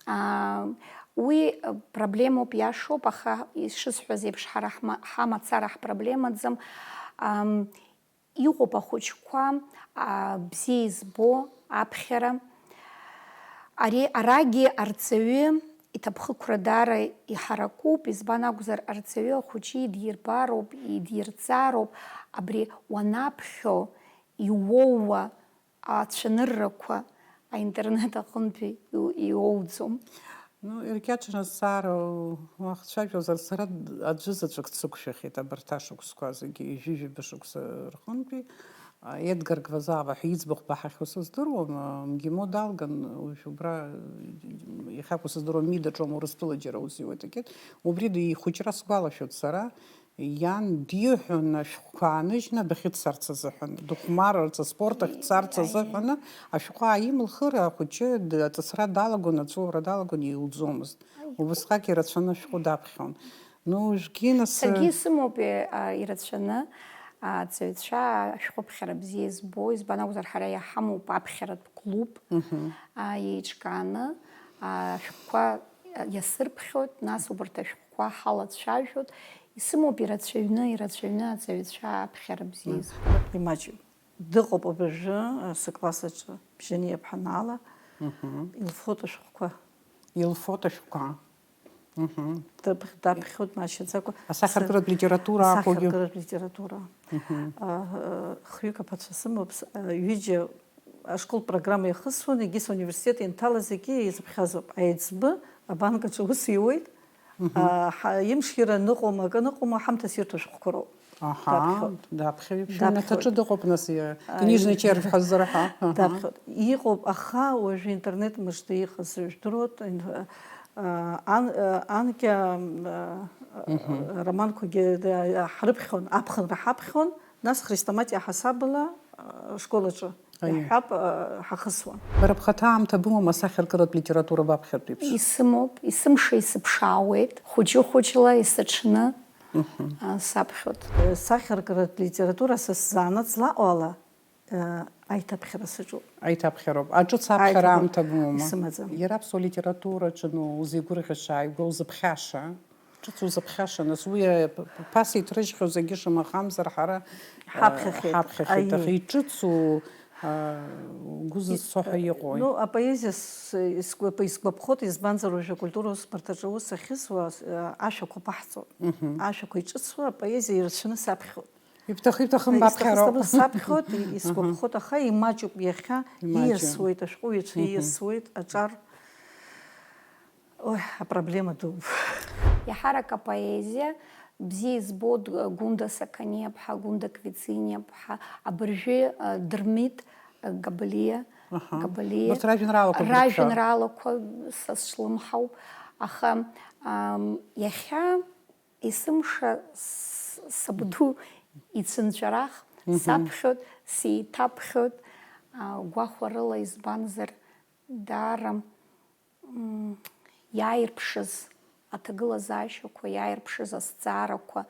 Аа, уи, э, проблемоуп, иашоуп, аха, ишысҳәаз еиԥш, ҳара ҳма-, ҳамацара ҳпроблемаӡам. Ам, Иҟоуп ахәыҷқәа, а, бзиа избо аԥхьара. Ари, арагьы арҵаҩы иҭаԥхықәра даара иҳаракуп, избан акәзар, арҵаҩы ахәыҷы идирбароуп, идирҵароуп, абри уанаԥхьо иуоуа ацәаныррақәа аинтернет аҟынтәи иу-, иоуӡом. Ну, иркьаҿны азҵаара уахцәажәозар, сара аӡәы заҵәык дсықәшәахьеит абарҭ ашықәсқәа зегьы, ҩажәи жәаба шықәса рҟынтәи. А, Едгар Гвазава ҳәа иӡбахә баҳахьоу сыздыруам, а, МГИМО далган, уажә убра, иахьакәу сыздыруам, МИД аҿоума, Урыстәыла џьара аус иуеит, акет. Убри ихәыҷра сгәалашәоит сара. Иан диҳәон ашәҟәқәа ааныжьны адәахьы дцарц азыҳәан, дыхәмарырц, аспорт ахь дцарц азыҳәаны, ашәҟәы ааимылхыр, ахәыҷы д-, аҵысра далагон, аҵәыуара далагон, иуӡомызт. Убысҟак ирацәаны ашәҟәы даԥхьон. Ну, уажәгьы нас, Саргьы исымоуп, е, а, ирацәаны, а, аҵаҩцәа ашәҟәыԥхьара бзиа избо, избан акәзар, ҳара иаҳамоуп аԥхьаратә клуб, Мгм. а, еиҿкааны, а, ашәҟәқәа иасырԥхьоит, нас убарҭ ашәҟәқәа ҳалацәажәоит. Исымоуп ирацәаҩны, ирацәаҩны аҵаҩцәа аԥхьара бзиа избо. Имаҷуп. Дыҟоуп абыржәы, асы класс аҿы, Бжьаниа ԥҳа Наала, Мгм. илфоит ашәҟәқәа. Илфоит ашәҟәқәа. Мгм. Дыԥх-, даԥхьоит, маҷӡакәа. Асахьаркыратә литература акәугьы. Асахьаркыратә литература. Мгм. А, а, хҩык аԥацәа сымоуп, с-, а, ҩыџьа ашкол программа иахысуан, егьыс ауниверситет ианҭалаз зегьы изыԥхьаӡоуп. Аиҵбы абанк аҿы аус иуеит. Мгм. А, ҳа-, имшира ныҟәома, акы ныҟәома, ҳамҭас ирҭо шәҟәқәа роуп. Аҳа, Даԥхьоит. Даԥхьоит. Шәыҩнаҭаҿы Даԥхьоит. Дыҟоуп, нас, иа-, Аи. Книжный червь ҳаззырҳәа. Аҳа. Даԥхьоит. Иҟоуп, аха уажәы интернет мыжда иҟаз жәдыруеит, инф-, а, ан-, а, анкьа, а, Мгм. романқәагьы да-, ҳрыԥхьон, аԥхынра ҳаԥхьон, нас хрестоматиа ҳасабала, а, школ аҿы. Аиеи. Иаҳҳәап, а, ҳахысуан. Бара бхаҭа аамҭа бымоума асахьаркыратә литература баԥхьартә еиԥш? Исымоуп, исымша исыԥшаауеит, хәыҷы-хәыҷла исыҽны, Мгм. а, саԥхьоит. Сахьаркыратә литература са сзанааҭ злаҟоу ала, а, аиҭаԥхьара саҿуп. Аиҭаԥхьароуп. Аҿыц аԥхьара Аиҭаб-, аамҭа бымоума? Исымаӡам. Иара аԥсуа литератураҿы, ну, узеигәырӷьаша, ааигәа узыԥхьаша? Ҿыц узыԥхьаша, нас, уи, э, п-, п-, ԥаса иҭрыжьхьоу зегьы шамахамзар ҳара, э, Ҳаԥхьахьеит. Ҳаԥхьахьеит, Аиеи. Аха иҿыцу, э, угәы зызцо ҳәа И-, иҟои? Ну, апоезиа с-, исгәап-, исгәаԥхоит, избанзар уажәы акультура усбарҭаҿы аус ахьысуа, э, ашәақәа баҳҵоит. Мгм. Ашәақәа иҿыцуа апоезиа ирацәаны саԥхьоит. Ибҭахы, ибҭахым Исҭахы, баԥхьароуп. Сҭахым саԥхьоит, и-, Аҳа. Исгәаԥхоит, аха имаҷуп иахьа, Имаҷуп. Ииасуеит, ашәҟәыҩҩцәа Мгм. Ииасуеит, аҿар. Ой, апроблема дууп. Иаҳарак апоезиа бзиа избоит Гәында Сақаниаԥҳа, Гәында Квициниаԥҳа, абыржәы, э, Дырмит, э, Габалиа, Аҳа. Габалиа. Урҭ ражәеинраалақәа Ражәеинраалақәа са слымҳауп, аха, ам, иахьа есымша с-, сабду ицынҵәарах Мгм. саԥхьоит, сеиҭаԥхьоит, а, гәахәарыла, избанзар, даара, м, иааирԥшыз аҭагылазаашьақәа, иааирԥшыз азҵаарақәа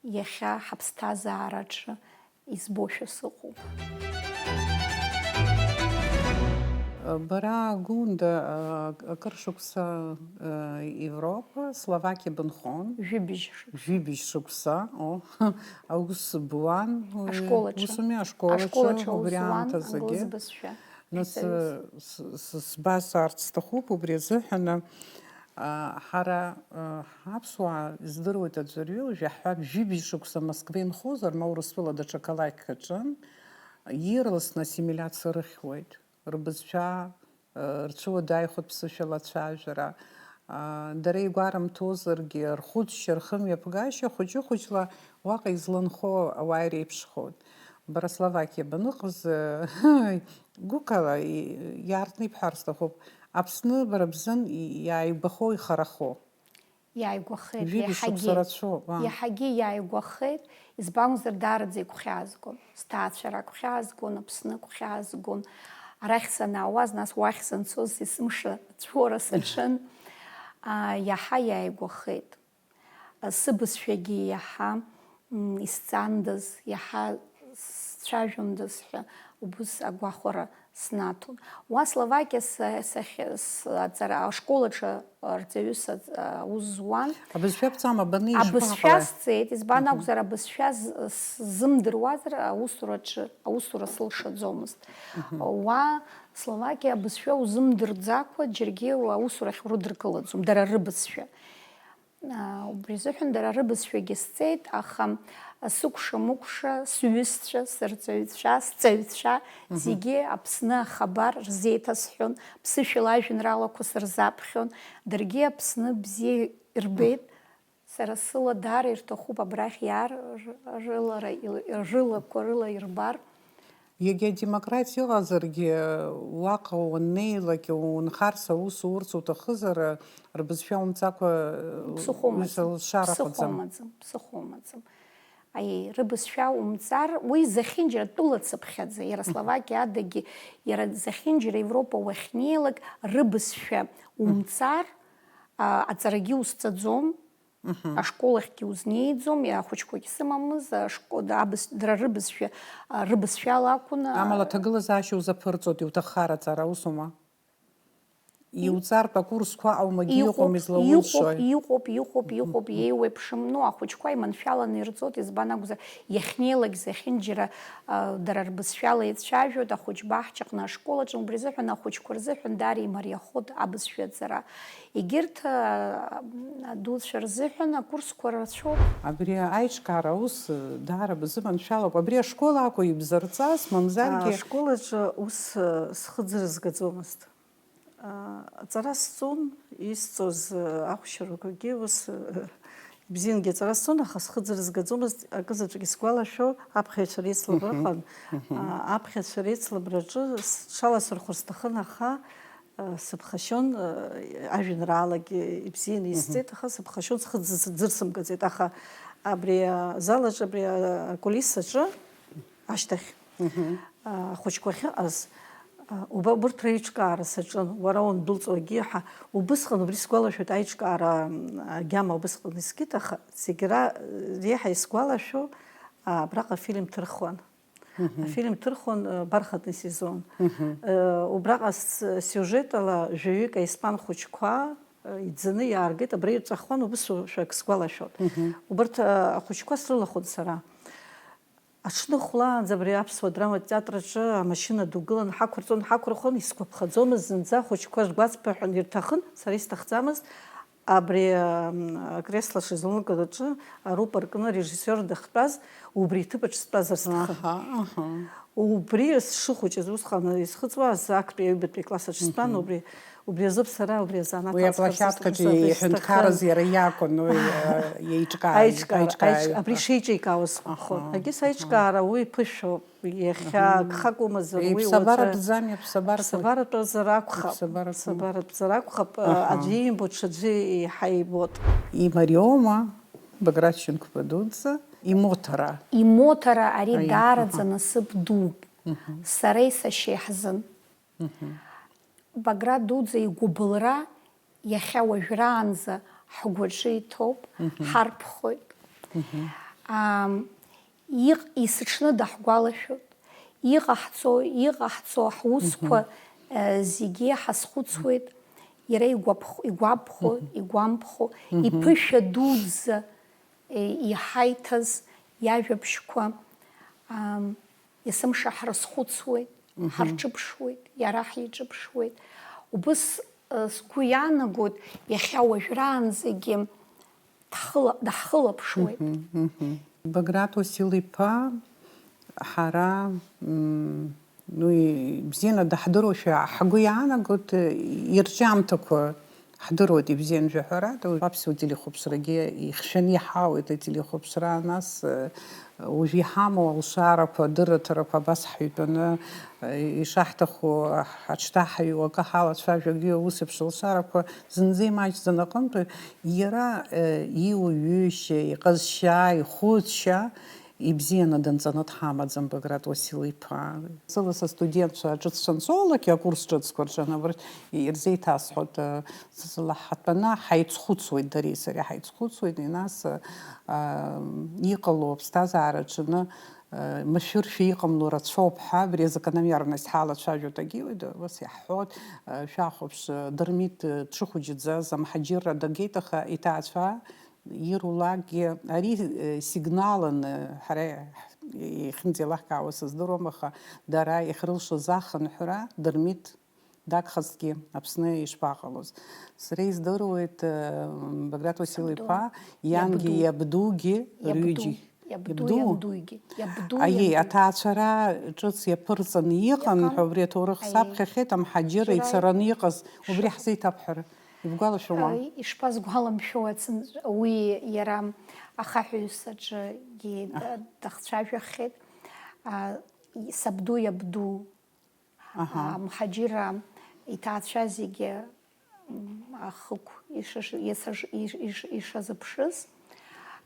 иахьа ҳаԥсҭазаараҿы избошәа сыҟоуп. Бара, Гәында, акыр шықәса, Европа, Словакиа бынхон. Жәибжь шықәса. Жәибжь шықәса, о, аус буан, уи Ашкол аҿы. Усуми, ашкол аҿы, Ашкол аҿы убри аус зуан, аамҭазгьы. Англыз бызшәа. Нас, Ҳәа с-, с-, сбазҵаарц сҭахуп убри азыҳәан, а, Ҳара ҳаԥсуаа, издыруеит аӡәырҩы, жәаҳәа-жәибжь шықәса Москва инхозар, ма Урыстәыла даҽа қалақьк аҿы, ирласны ассимилиациа рыхьуеит, рбызшәа рцәыуадаҩхоит ԥсышәала ацәажәара. Дара игәарымҭозаргьы, рхәыцшьа, рхымҩаԥгашьа хәыҷы-хәыҷла уаҟа изланхо ауаа иреиԥшхоит. Бара Словакиа баныҟаз, гәыкала иаартны ибҳәар сҭахуп, Аԥсны бара бзын иааигәахо, ихарахо. Иааигәахеит, Жәибжь шықәса иаҳагьы, рацәоуп, аа. Иаҳагьы иааигәахеит, избанзар, даараӡа игәхьаазгон. Сҭаацәара агәхьаазгон, Аԥсны агәхьаазгон. Арахь санаауаз, нас уахь санцоз, есымша ацәуара саҿын. Аа, иаҳа иааигәахеит. Сыбызшәагьы иаҳа, м, исҵандаз, иаҳа сцәажәондаз ҳәа убыс агәахәара снаҭон. Уа Словакиа са-, сахьа-, с-, аҵара, ашкол аҿы арҵаҩыс аҵ-, аус зуан. Абызшәа бҵама, баны Абызшәа ишԥаҟалеи? Сҵеит, избан Мгм. акәзар, абызшәа з-, сзымдыруазар, аусураҿы, аусура сылшаӡомызт. Мгм. Уа Словакиа абызшәа узымдырӡакәа џьаргьы аусурахь урыдыркылаӡом, дара рыбызшәа. Аа, убри азыҳәан дара рыбызшәагьы сҵеит, аха сыкәша-мыкәша, сҩызцәа, сырҵаҩцәа, сҵаҩцәа, Мгм. зегьы Аԥсны ахабар рзеиҭасҳәон, ԥсышәала ажәеинраалақәа сырзаԥхьон, даргьы Аԥсны бзиа ирбеит, сара сыла даара ирҭахуп абрахь иаар р-, рылара ил-, рылақәа рыла ирбар. Егьа адемократиа ыҟазаргьы, уаҟа уаннеилак, унхарц аус уурц уҭахызар, рбызшәа умцакәа, Ԥсыхәа умаӡам. Ҩыза лшара Ԥсыхәа ыҟаӡам. Умаӡам, ԥсыхәа умаӡам. Аиеи, рыбызшәа умҵар, уи зехьынџьара тәыла цыԥхьаӡа, иара Мгм. Словакиа адагьы, иара зехьынџьара Европа уахьнеилак, рыбызшәа Мгм. умҵар, а, аҵарагьы узҵаӡом, Мгм. Ашкол ахьгьы узнеиӡом, ахәыҷқәагьы сымамыз, ашко-, абыз-, дара рыбызшәа, а, рыбызшәала акәын, а, Амала аҭагылазаашьа узаԥырҵоит, иуҭаххар аҵара, усума? Иуҵартә акурсқәа аумагьы Иҟоуп, иҟоума излаулшои? Иҟоуп, иҟоуп, иҟоуп, Мгм. Иеиуеиԥшым, ну, ахәыҷқәа иманшәаланы ирҵоит, избан акәзар, иахьнеилак зехьынџьара, а, дара рбызшәала еицәажәоит, ахәыҷ баҳчаҟны ашкол аҿы, убри азыҳәан ахәыҷқәа рзыҳәан даара имариахоит абызшәа аҵара. Егьырҭ, а, адуцәа рзыҳәан акурсқәа рацәоуп. Абри аиҿкаара аус, даара бзыманшәалоуп. Абри ашкол акәу ибзырҵаз, мамзаргьы? Ашкол аҿы ус, а, схы ӡырызгаӡомызт. А, аҵара сҵон, исҵоз, а, ахәшьарақәагьы ус, а, бзиангьы аҵара сҵон, аха схы ӡырызгаӡомызт, акызаҵәык исгәалашәо, аԥхьаҩцәа реицлабра Мгм. ыҟан. Мгм. А, аԥхьаҩцәа реицлабраҿы сҽаласырхәыр сҭахын, аха сыԥхашьон, ажәеинраалагьы ибзианы Мгм. исҵеит, аха сыԥхашьон, схы ӡ-, ӡырсымгаӡеит, аха абри азал аҿы, абри акулиса аҿы ашьҭахь, Мгм. ахәыҷқәа ахьыҟаз, уба-, убырҭ реиҿкаара саҿын, уара уандәылҵуагьы ҳа-, убысҟан, убри сгәалашәоит, аиҿкаара агьама убысҟан искит, аха зегь ра-, реиҳа исгәалашәо, абраҟа афильм ҭырхуан. Мгм. Афильм ҭырхуан, э, бархатный сезон. Мгм. Э, убраҟа с-, сиужетала жәаҩык аиспан хәыҷқәа, э, иӡаны иааргеит, абра ирҵәахуан, убыс шәак сгәалашәоит. Мгм. Убарҭ, э, ахәыҷқәа срылахәын сара. Аҽны хәлаанӡа абри аԥсуа драматә театр аҿы амашьына ду гылан ҳақәырҵон, ҳақәырхуан, исгәаԥхаӡомызт зынӡа, ахәыҷқәа ргәаҵԥа ҳәа ирҭахын, сара исҭахӡамызт. Абри, м, акресло шезлонг аҿы арупор кны арежиссиор дахьтәаз, убри иҭыԥаҿ стәазар сҭахын. Аҳа, аҳа. Убри сшыхәыҷыз, усҟан исхыҵуаз актәи аҩбатәи акласс аҿы стәан, Мгм. убри, убри азоуп сара убри азанааҭ Уи аҵхар аплощадкаҿы сызҭахыз, иҳәынҭқарыз сызҭахын. Иара иакәын, уи, э, еиҿкааз, Аиҿкаара, аиҿкааҩ. аиҿ-, абри шеиҿикаауаз сгәаԥхон. Аҳа, Егьыс аҳа. Аиҿкаара уи ԥышәоуп. Иахьа Мгм. гхак умаӡам, уи Иԥсабаратәӡами, уаҵәы иԥсабаратәу? Ԥсабаратәызар акәхап. Иԥсабаратәу. Ԥсабаратәзар акәхап, Аҳа. Аӡәы иимбо даҽаӡәы еиҳа ибот. Имариоума Баграт Шьынқәба дуӡӡа, имоҭара. Имоҭара ари Аиа, даараӡа аҳа. насыԥ дууп. Мгм. Сареи сашьеи ҳзын. Мгм. Баграт дуӡӡа игәыбылра иахьа уажәраанӡа ҳгәаҿы иҭоуп, Мгм. ҳарԥхоит. Мгм. Ам, Иҟ-, есыҽны даҳгәалашәоит. Иҟаҳҵо, иҟаҳҵо ҳусқәа, Мгм. э, зегьы ҳазхәыцуеит. Иара игәаԥх-, игәаԥхо, Мгм. игәамԥхо, Мгм. иԥышәа дуӡӡа, э, иҳаиҭаз иажәабжьқәа, ам, есымша ҳрызхәыцуеит, Мгм. ҳарҿыԥшуеит, иара ҳиҿыԥшуеит. Убыс Сгәы иаанагоит, иахьа уажәраанӡагьы дҳхыла-, даҳхылаԥшуеит. Баграт Уасил-иԥа, ҳара, м, ну, ибзианы даҳдыруашәа ҳгәы иаанагоит, ирҿиамҭақәа ҳдыруеит ибзиан жәаҳәарада, уи аԥсуа телехәаԥшрагьы ихьшәаны иҳауеит ателехәаԥшра, нас, э, уажә иҳамоу алшарақәа, адырраҭарақәа абас ҳҩтәаны, э, ишаҳҭаху ҳаҽҭаҳаҩуа акы ҳалацәажәогьы, ус еиԥш алшарақәа зынӡа имаҷӡан аҟынтәи, иара, э, иуаҩышьа, иҟазшьа, ихәыцшьа, ибзианы данҵаны дҳамаӡам Баграт Уасил-иԥа. Сыла сыстудентцәа ҿыц санцалак, акурс ҿыцқәа рҿы, абарҭ ирзеиҭасҳәоит, э, сызлаҳатәаны ҳаицхәыцуеит, дареи сареи ҳаицхәыцуеит, и нас, э, иҟало аԥсҭазаара аҽаны, э, машәыршәа иҟамло рацәоуп ҳәа, абри азакономерность ҳалацәажәо дагьиуеит, ус иаҳҳәоит, э, шәахәаԥш, э, Дырмит, э, дшыхәыҷӡаз амҳаџьырра дагеит, аха иҭаацәа ирулакгьы ари, э, сигналын, э, ҳара иахьынӡеилаҳкаауа сыздыруам, аха дара иахьрылшоз ахынҳәра, Дырмит дагхазҭгьы Аԥсны ишԥаҟалоз. Сара издыруеит, э, Баграт Уасил-иԥа, иангьы иабдугьы рҩыџьегь. Иабду, иабду, иабдугьы. Аиеи, аҭаацәара ҿыц иаԥырҵаны иҟан ҳәа убри аҭоурых саԥхьахьеит, амҳаџьырра ицараны иҟаз, убри ҳзеиҭабҳәара. Ибгәалашәома? Ишԥасгәаламшәо, ацын-, уи иара ахаҳәаҩыс аҿгьы дахцәажәахьеит. А, сабду иабду, амҳаџьырра иҭаацәа зегьы, м, ахықә ишыш-, ишыш-, иш-, иш-, ишазыԥшыз,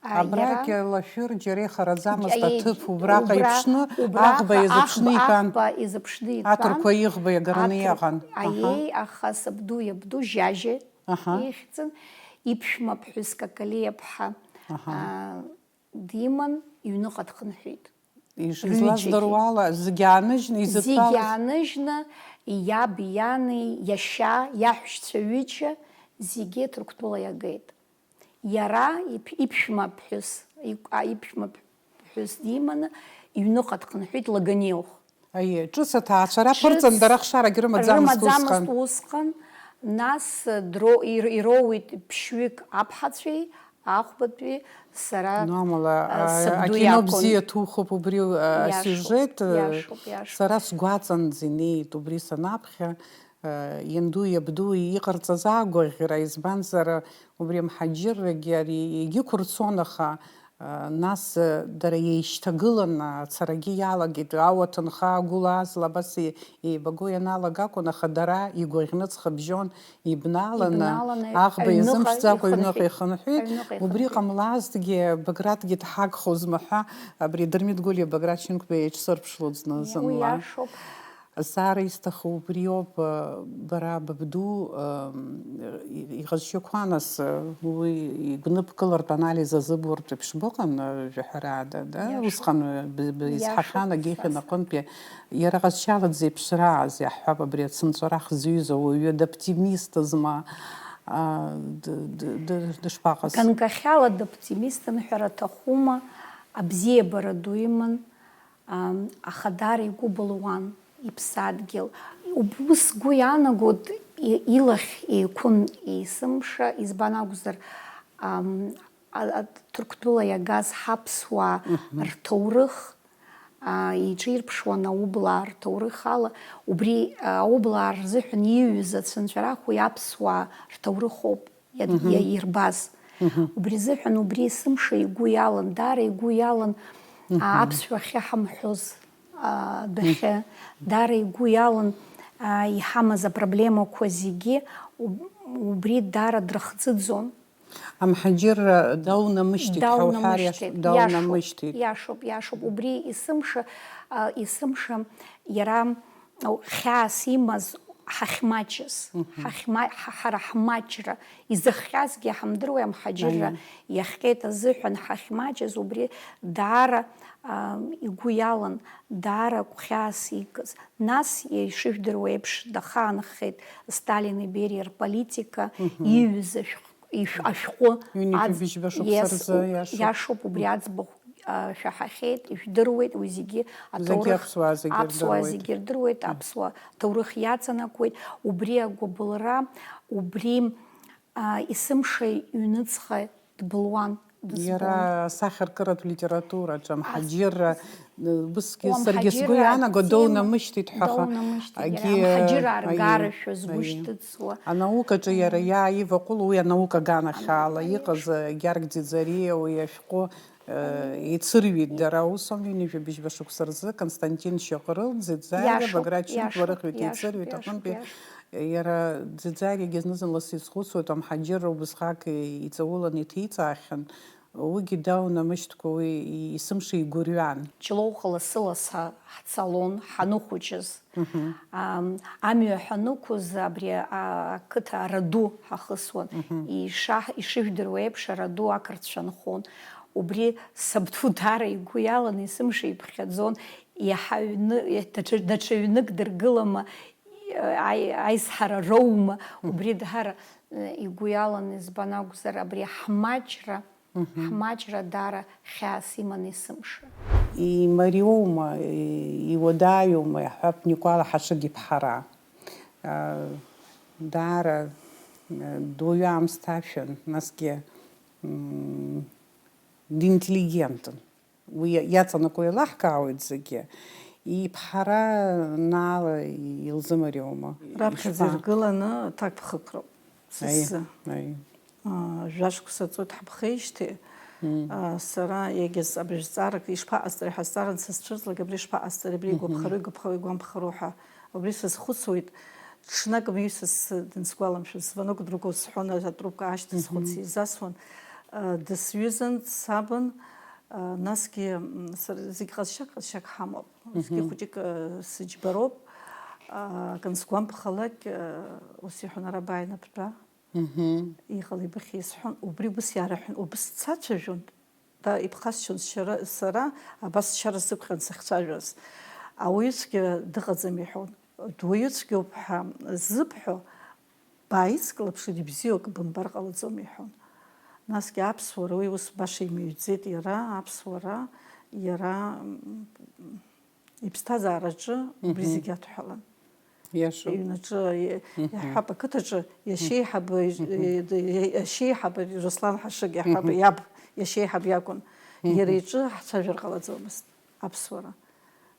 а, абрагь иара лашәыр џьара ихараӡамызт, аиеи, аҭыԥ убраҟа убра, иԥшны, убраҟа аӷба иазыԥшны аӷба, икан. Аӷба изыԥшны икан. Аҭырқәа иӷба иагараны иаҟан. Аиеи, аха сабду иабду Жьажьа ихьӡын, иԥшәма ԥҳәыс Какалиа ԥҳа, а, диман, иҩныҟа дхынҳәит. Излаздыруа ала, зегьы ааныжьны изыдтәалаз? Зегьы ааныжьны, иаб, иани, иашьа, иаҳәшьцәа ҩыџьа, зегьы Ҭырқәтәыла иагеит. Иара иԥ-, иԥшәма ԥҳәыс, ик-, а, иԥшәма ԥҳәыс диманы, иҩныҟа дхынҳәит Лаганиоух. Аиеи, ҿыц аҭаацәара ԥырҵан, дара хшарагь рымаӡамызт усҟан. Рымаӡамызт усҟан, нас дро-, ир-, ироуит ԥшьҩык аԥҳацәеи, аӷбатәи сара, ну, амала, а, сабду акино иакәын. Бзиа ҭухуп убри, а, иашоуп, асиужет, э, иашоуп, иашоуп. Сара сгәаҵанӡа инеит убри санаԥхьа, э, ианду иабду иҟарҵаз агәаӷьра, избанзар, убри амҳаџьыррагьы ари егьықәырцон, аха, а, нас, а, дара еишьҭагыланы ацарагьы иалагеит, ауа ҭынха агәыла азла абас е-, еибаго ианалага акәын, аха дара игәаӷьны ҵхыбжьон ибналаны, ибналаны аӷба аҩныҟа изымԥшӡакәа аҩныҟа ихынҳәит. Ихынҳәит. Аҩныҟа убри ихынҳәит. Ҟамлазҭгьы, Багратгьы дҳагхозма ҳәа, абри Дырмит Гәлиа Баграт Шьынқәба еиҿсырԥшлоит зны-зынла. Уи иашоуп. Сара исҭаху убриоуп, бара бабду, м, иҟазшьақәа, нас, уи игәныԥкылартә анализ азыбуртә еиԥш быҟан, жәаҳәарада, да? Иашоуп. Усҟан б-, б-, изҳахьан, иашоуп, агьихьан саса. Аҟынтәи иара ҟазшьала дзеиԥшрааз, иаҳҳәап, абри ацынҵәарах зҩыз ауаҩы доптимистызма, а, д-, д-, д-, дышԥаҟаз? Ганкахьала доптимистын ҳәара аҭахума, абзиабара ду иман. Ам, аха даара игәы былуан иԥсадгьыл. Уб-, ус сгәы иаанагоит, и-, илахь еиқәын есымша, избан акәзар, ам, а-, а-, Ҭырқәтәыла иагаз ҳаԥсуаа, мгм, рҭоурых, а, иҿирԥшуан аублаа рҭоурых ала. Убри, а, аублаа рзыҳәан ииҩыз ацынҵәарах уи аԥсуаа рҭоурых ауп. иад-, мгм, иа-, ирбаз. Мгм. Убри азыҳәан убри есымша игәы иалан, даара игәы иалан, мгм, а, аԥсшәа ахьыҳамҳәоз, а, адәахьы, мгм, даара игәы иалан, а, иҳамаз апроблемақәа зегьы уб-, убри даара дрыхӡыӡон. Амҳаџьырра даунамышьҭит ҳәа уҳәар иаш-, даунамышьҭит. Даунамышьҭит. Иашоуп, иашоуп, иашоуп. Убри есымша, а, есымша иара хьаас имаз ҳахьмаҷыз, мгм, ҳахьма-, ҳа-, ҳара ҳмаҷра, изыхҟьазгьы ҳамдыруеи амҳаџьырра, аиеи, иахҟьеит азыҳәан ҳахьмаҷыз, убри даара, а, игәы иалан, даара гәхьаас икыз. Нас, ишыжәдыруа еиԥш, дахаанхеит Сталини Бериа рполитика, мгм, ииҩыз ашәҟ-, ишә-, ашәҟәы. Ҩынҩажәи быжьба шықәса рзы, иашоуп, иашоуп. Иашоуп, убри аӡбахә а, шәаҳахьеит, ижәдыруеит, уи зегьы Зегьы аҭоурых, аԥсуаа зегьы аԥсуаа рдыруеит. Зегьы рдыруеит, Мгм. Аԥсуа ҭоурых иаҵанакуеит, убри агәыбылра, убри, а, есымша иҩныҵҟа дбылуан, дызбон. Иара асахьаркыратә литератураҿы амҳаџьырра, Ас- убысгьы Уа саргьы сгәы амҳаџьырра иаанаго атем доунамышьҭит ҳәа. Доунамышьҭит, иара Агьи, амҳаџьырра аи, аргарашәа згәы аи. Шьҭыҵуа. Анаукаҿы иара Мм. иааиваҟәыло уи анаука аганахьала Анаукаҿы. Иҟаз, Гьаргь Ӡиӡариа уи ашәҟәы, э, ицырҩит дара, ус ауми, ҩажәа быжьба шықәса рзы Константин Шьаҟрыл, Ӡиӡариа, Иашоуп, Баграт Шьынқәба иашоуп, рыхҩык иашоуп, ицырҩит иашоуп, аҟынтәи, иашоуп. Иара Ӡиӡариагьы зны-зынла сизхәыцуеит, амҳаџьырра убысҟак иҵаулан иҭиҵаахьан, уигьы даунамышьҭкәа уи есымша игәырҩан. Ҷлоуҟа лассы-лассы ҳцалон ҳаныхәыҷыз. Мгм. Ам, амҩа ҳанықәыз абри, а, ақыҭа араду ҳахысуан. Мгм. Иша-, ишыжәдыруа еиԥш, араду ақырҭцәа нхон. Убри сабду даара игәы иалан, есымша иԥхьаӡон, иаҳа ҩны-, даҽа, даҽа ҩнык дыргылама, аи-, аизҳара роума, Мгм. Убри даара, э, игәы иалан, избан акәзар, абри ҳмаҷра, Мгм. Ҳмаҷра даара хьаас иман есымша. Имариоума, и-, иуадаҩума, иаҳҳәап, Никәала Ҳашыг иԥҳара. А, даара, э, дуаҩы аамсҭашәан, насгьы, м, динтеллигентын. Уи иаҵанакуа еилаҳкаауеит зегьы. Иԥҳара Наала илзымариоума? Раԥхьаӡа Ишԥа- иргыланы аҭакԥхықәроуп. Аи, Сасы. Аи. Аа, жәашықәса ҵуеит ҳаԥхеижьҭеи. Мм. Аа, сара иагьыз абри зҵаарак ишԥаҟасҵари ҳәа азҵааран сызцәырҵлак, абри ишԥаҟасҵари, абри Мгм. Игәаԥхароу, игәаԥхароу, игәамԥхароу ҳәа. Убри сазхәыцуеит, ҽнак мҩасыз дансгәаламшәаз, звонок дырго сҳәон, атрубка аашьҭысхуан, Мгм. Сизасуан. Аа, дысҩызан, дсабын, аа, насгьы, м, сара зегь ҟазшьак, ҟазшьак ҳамоуп. Усгьы Мгм. Хәыҷык, э, сыџьбароуп, а, акы ансгәамԥхалак, э, ус иҳәон, ара бааины бтәа. Мгм. Иҟалеи ибыхьи сҳәон, убри ус иарҳәон, убыс дсацәажәон, да, иԥхасшьон сшьара, сара абас сшьара сықәҟьан сахьцәажәоз. Ауаҩы цәгьа дыҟаӡам иҳәон, дуаҩы цәгьоуп ҳәа зыбҳәо, Бааицклаԥшыр, ибзиоу акы бымбар ҟалаӡом, иҳәон. Насгьы аԥсуара уи ус баша имыҩӡеит иара, аԥсуара, иара, м, иԥсҭазаараҿы убри Мгм. Зегь адҳәалан. Иашоуп. Иҩнаҿы, и-, Мгм. Иаҳҳәап, ақыҭаҿы иашьеиҳабы, Мгм. И-, и-, иашьеиҳабы Руслан Ҳашыг иаҳҳәап, Мгм. Иаб иашьеиҳаб иакәын. Мгм. Иара иҿы ҳцәажәар ҟалаӡомызт. Аԥсуара.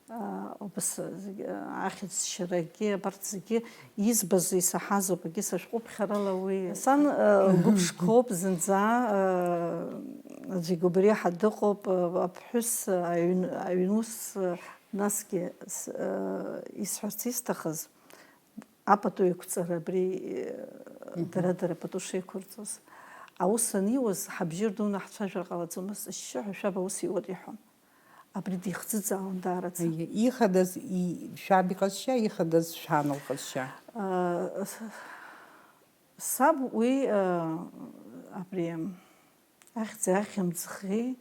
Аа, убас зегь, аа, ахьӡшьарагьы, абарҭ зегьы избаз, исаҳаз ауп, егьыс ашәҟәыԥхьарала уи. Сан, аа, лгәыԥшқоуп зынӡа, аа, зегь убри ҳа дыҟоуп, аа, аԥҳәыс, аҩн-, аҩнус, аа, насгьы с-, аа, исҳәарц исҭахыз, апату еиқәҵара абри, Мгм. Дара-дара апату шеиқәырҵоз. Аус аниуаз, ҳабжьы рдуны ҳцәажәар ҟалаӡомызт, ашьшьыҳәа шәаба аус иуеит, иҳәон. Абри дихӡыӡаауан даараӡа. Аиеи, ихадаз, и-, шәаб иҟазшьа, ихадаз шәан лҟазшьа? Э, с-, саб уи, э, абри ахьӡи ахьымӡӷи,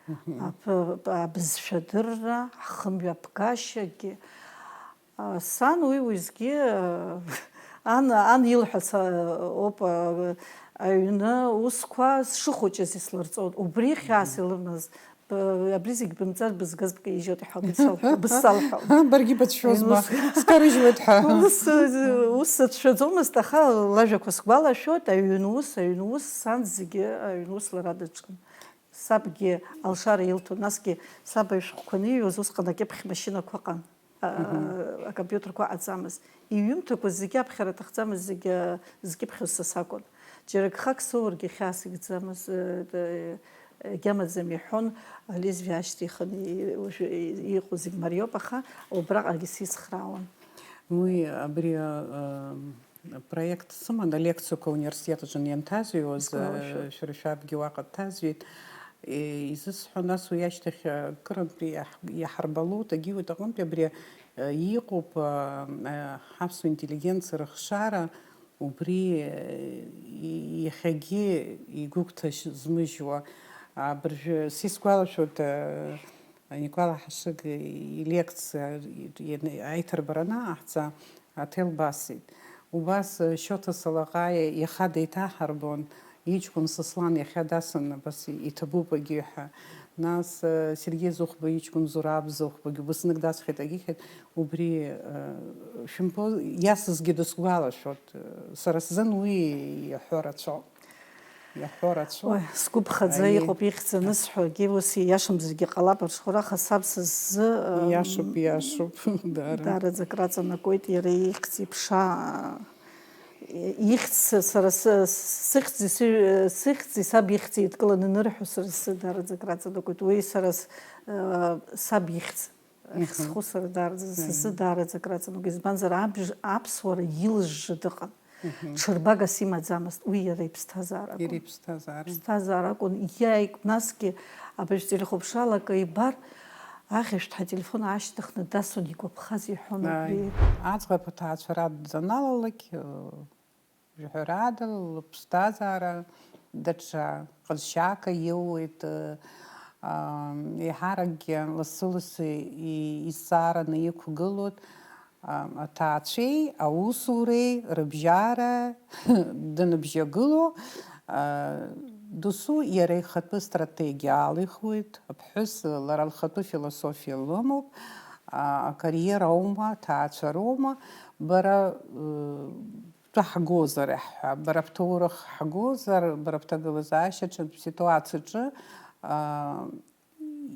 Мгм. Аб-, абызшәа адырра, ҳхымҩаԥгашьагьы, А, сан уи уеизгьы, а, ан, ан илҳәац, а, ауп, а, аҩны усқәа сшыхәыҷыз ислырҵон. Убри хьаас илымаз, б-, абри зегь бымҵар бызгаз бкаижьоит, иҳәалгеит салҳәо, бысзалҳәон. Баргьы бацәшәозма, Ус- скарыжьуеит ҳәа. Ус, ус сацәшәаӡомызт, аха лажәақәа сгәалашәоит, аҩн ус, аҩн ус, сан зегьы аҩн ус лара даҿын. Сабгьы алшара илҭон, насгьы саб ишәҟәқәа аниҩуаз, усҟан акьыԥхь машьынақәа ыҟан, а, Мгм. Акомпиутерқәа ыҟаӡамызт. Иҩымҭақәа зегьы аԥхьара аҭахӡамызт, зегьы, а, зкьыԥхьоз са сакәын. Џьара гхак соургьы хьаас икӡамыз, э, э, егьамаӡам иҳәон, алезвие аашьҭихын, и-, уажәы и-, иҟоу зегь мариоуп, аха убраҟагьы сицхраауан. Уи абри, а, а, Проект сыман, алекциақәа ауниверситет аҿы ианҭазҩуаз, Сгәалашәоит. Э, шәара шәабгьы уаҟа дҭазҩит. Э, изысҳәо, нас уи ашьҭахь, э, акырынтә иаҳ-, иаҳарбалоит, агьиуеит аҟынтәи абри, э, иҟоуп, э, э, ҳаԥсуа интеллигенциа рыхшара, убри, э, и-, иахьагьы игәыгәҭашь змыжьуа. Абыржәы, сисгәалашәоит, э, Никәала Ҳашыг илекциа, иаиҭарбара анаҟаҳҵа, аҭел басит. Убас Шьоҭа Салаҟаиа иаха деиҭаҳарбон, Иҷкәын Сослан иахьа дасын, абас иҭабуп агьиҳәа. Нас, э, Сергеи Зыхәба иҷкәын Зураб Зыхәбагьы убаснык дасҳәеит, агьихьеит, убри, э, шәымбо, иасызгьы дысгәалашәоит, э, сара сзын уи иаҳәо рацәоуп. Иаҳәо рацәоуп. Ой, сгәы ԥхаӡа Аиеи. Иҟоуп ихьӡ анысҳәогьы, ус ииашамзаргьы ҟалап, арҽхәараха саб сыззы, э, Ииашоуп, ииашоуп, даара. Даараӡа акраҵанакуеит, иара ихьӡ иԥша, э, ихьӡ са-, сара сы-, сыхьӡи сы-, сыхьӡи саб ихьӡи еидкыланы анырҳәо, сара сзы даараӡа акраҵанакуеит. Уи сара с-, э, саб ихьӡ. Мгм. Схәыцра даараӡа, сзы Мгм. Даараӡа акраҵанакуеит, избанзар, абж-, аԥсуара илыжжы дыҟан. Мгм. Ҽырбагас имаӡамызт, уи иара иԥсҭазаара акәын. Иара иԥсҭазаара. Иԥсҭазаара акәын, иааик-, насгьы абыржә телехәаԥшрала акы ибар, ахьышәҭҳәа ателефон аашьҭыхны дасуан, игәаԥхаз иҳәон Ааи. Убри. Аӡӷаб аҭаацәара даналалак, э, Ҳәарада, лыԥсҭазаара даҽа ҟазшьаак аиуеит, аа, еиҳаракгьы лассы-лассы и-, изҵаараны иқәгылоит, аа, аҭаацәеи аусуреи рыбжьара даныбжьагыло, аа, досу иара ихатәы стратегиа алихуеит, аԥҳәыс лара лхатәы философиа лымоуп, аа, акариера аума, аҭаацәа роума, бара, ыы, Бтәы ҳгозар, иаҳҳәап, бара бҭоурых ҳгозар, бара бҭагылазаашьаҿы, бситуациаҿы, аа,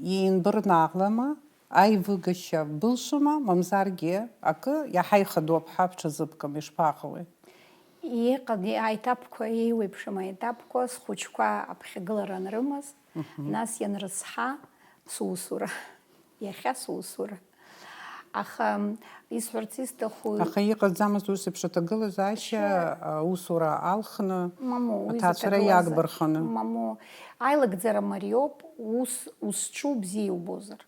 еинбырнаалама, аивыгашьа былшома, мамзаргьы акы иаҳа ихадоуп ҳәа бҽазыбкым, ишԥаҟалеи? Иҟан аетапқәа, еиуеиԥшым аетапқәа, схәыҷқәа аԥхьагылара анрымаз, Мгм. Нас ианрызҳа, сусура. Иахьа сусура. Аха исҳәарц исҭаху Аха иҟаӡамызт ус еиԥш аҭагылазаашьа, Шьа- аусура алхны, Мамоу, уи аҭаацәара заҭагылаза-, иагбарханы. Мамоу, аилагӡара мариоуп, ус, ус зҽу бзиа иубозар.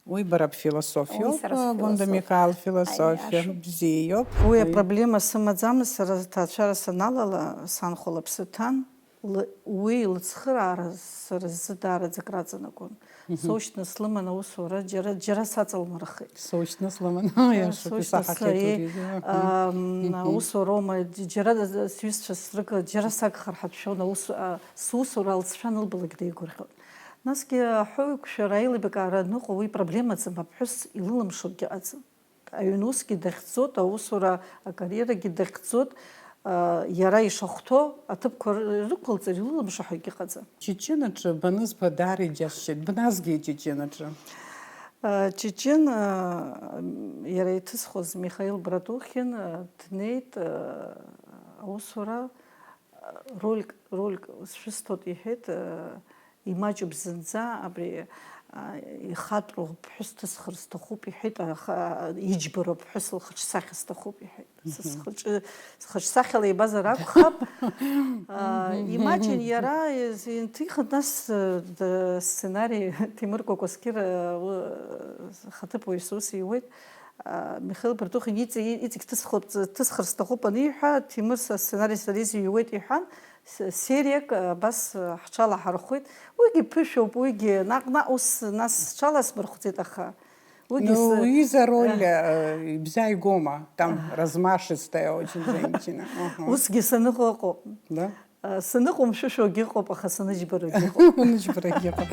Уи бара бфилософиоуп, Уи сара сфилософ. Гәында Микал философиа Аиашоуп. Бзиоуп. Уи Уи апроблема сымаӡамызт, сара аҭаацәара саналала, санхәа лыԥсы ҭан. Лы-, уи лыцхыраара сара сзы даараӡа акраҵанакуан. Мгм. Соушьҭны слыман аусура, џьара, џьара саҵалмырхеит. Соушьҭны слыман, Џьара иашоуп, соушьҭны исаҳахьеит сла-, уи. Ам, Мгм. Аусуроума, џьара сҩызцәа срыга, џьара сагхар ҳәа дшәон, аус-, а, сусура алҵшәа анылбалак деигәырӷьон. Насгьы аҳәоуқәшәара аилибакаара аныҟоу уи проблемаӡам, аԥҳәыс илылымшогьы ыҟаӡам. Аҩн усгьы дахьӡоит, аусура акариерагьы дахьӡоит, а, иара ишахәҭоу аҭыԥқәа ры-, рықәылҵар илылымшо ҳәагьы ыҟаӡам. Чеченаҿы банызба даара иџьасшьеит, бназгеи Чеченаҿы? А, Чечен, а, иара иҭысхуаз Михаил Братухин, а, днеит, а, аусура, а, рольк, рольк шәысҭоит иҳәеит, а, Имаҷуп зынӡа, абри, а, ихатәроу ԥҳәыс ҭысхыр сҭахуп, иҳәеит, аха иџьбароу ԥҳәыс лхаҿсахьа сҭахуп, иҳәеит. Мгм. Схаҿы, схаҿсахьала ибазар акәхап. А, Мгм. Имаҷын иара, из-, инҭихын, нас, э, д-, сценари Ҭемыр Кәакәасқьыр, э, у-, хаҭыԥуаҩс ус иуеит. А, Михаил Братухин иҵегь, иҵегь ҭысхлап-, ҭысхыр сҭахуп аниҳәа, Ҭемыр са сценари сара изыҩуеит иҳәан, с-, сериак, а, абас, а, ҳҽалаҳархәит. Уигьы ԥышәоуп, уигьы наҟ-наҟ ус нас сҽаласмырхәӡеит, аха уигьы Ну, с-, уҩыза роль, э, э, ибзааигәоума, там, размашистая очень женщина. Аха. Усгьы саныҟоу ыҟоуп. Да? А, саныҟоу мшәышәуагьы ыҟоуп, аха саныжьбарагьы ыҟоуп. Ныжьбарагьы ыҟоуп.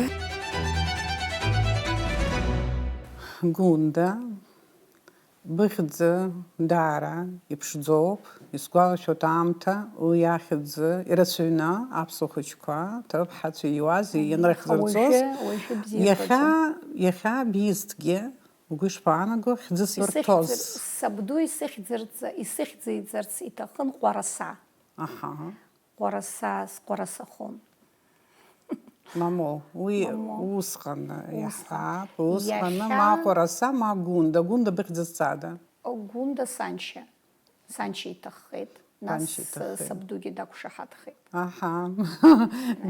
Гәында. Быхьӡы даара иԥшӡоуп, исгәалашәоит аамҭа, уи ахьӡ ирацәаҩны аԥсуа хәыҷқәа, ҭыԥҳацәа иуаз, ианрыхьӡырҵоз, Аха уажәы, уажәы бзиа иахьа, ыҟаӡам. Иахьа бизҭгьы, угәы ишԥаанаго, хьӡыс ирҭоз? Исыхьӡыр-, сабду исыхьӡырҵа-, исыхьӡиҵарц иҭахын Ҟәараса. Аҳа. Ҟәараса, сҟәарасахон. Мамоу, уи Мамоу. Усҟан Усҟан. Иаҳҳәап, усҟан Иахьа ма Ҟәараса, ма Гәында. Гәында быхьӡ зҵада? Гәында саншьа. Саншьа иҭаххеит. Нас Саншьа иҭаххеит. Сабдугьы дақәшаҳаҭхеит. Аҳа.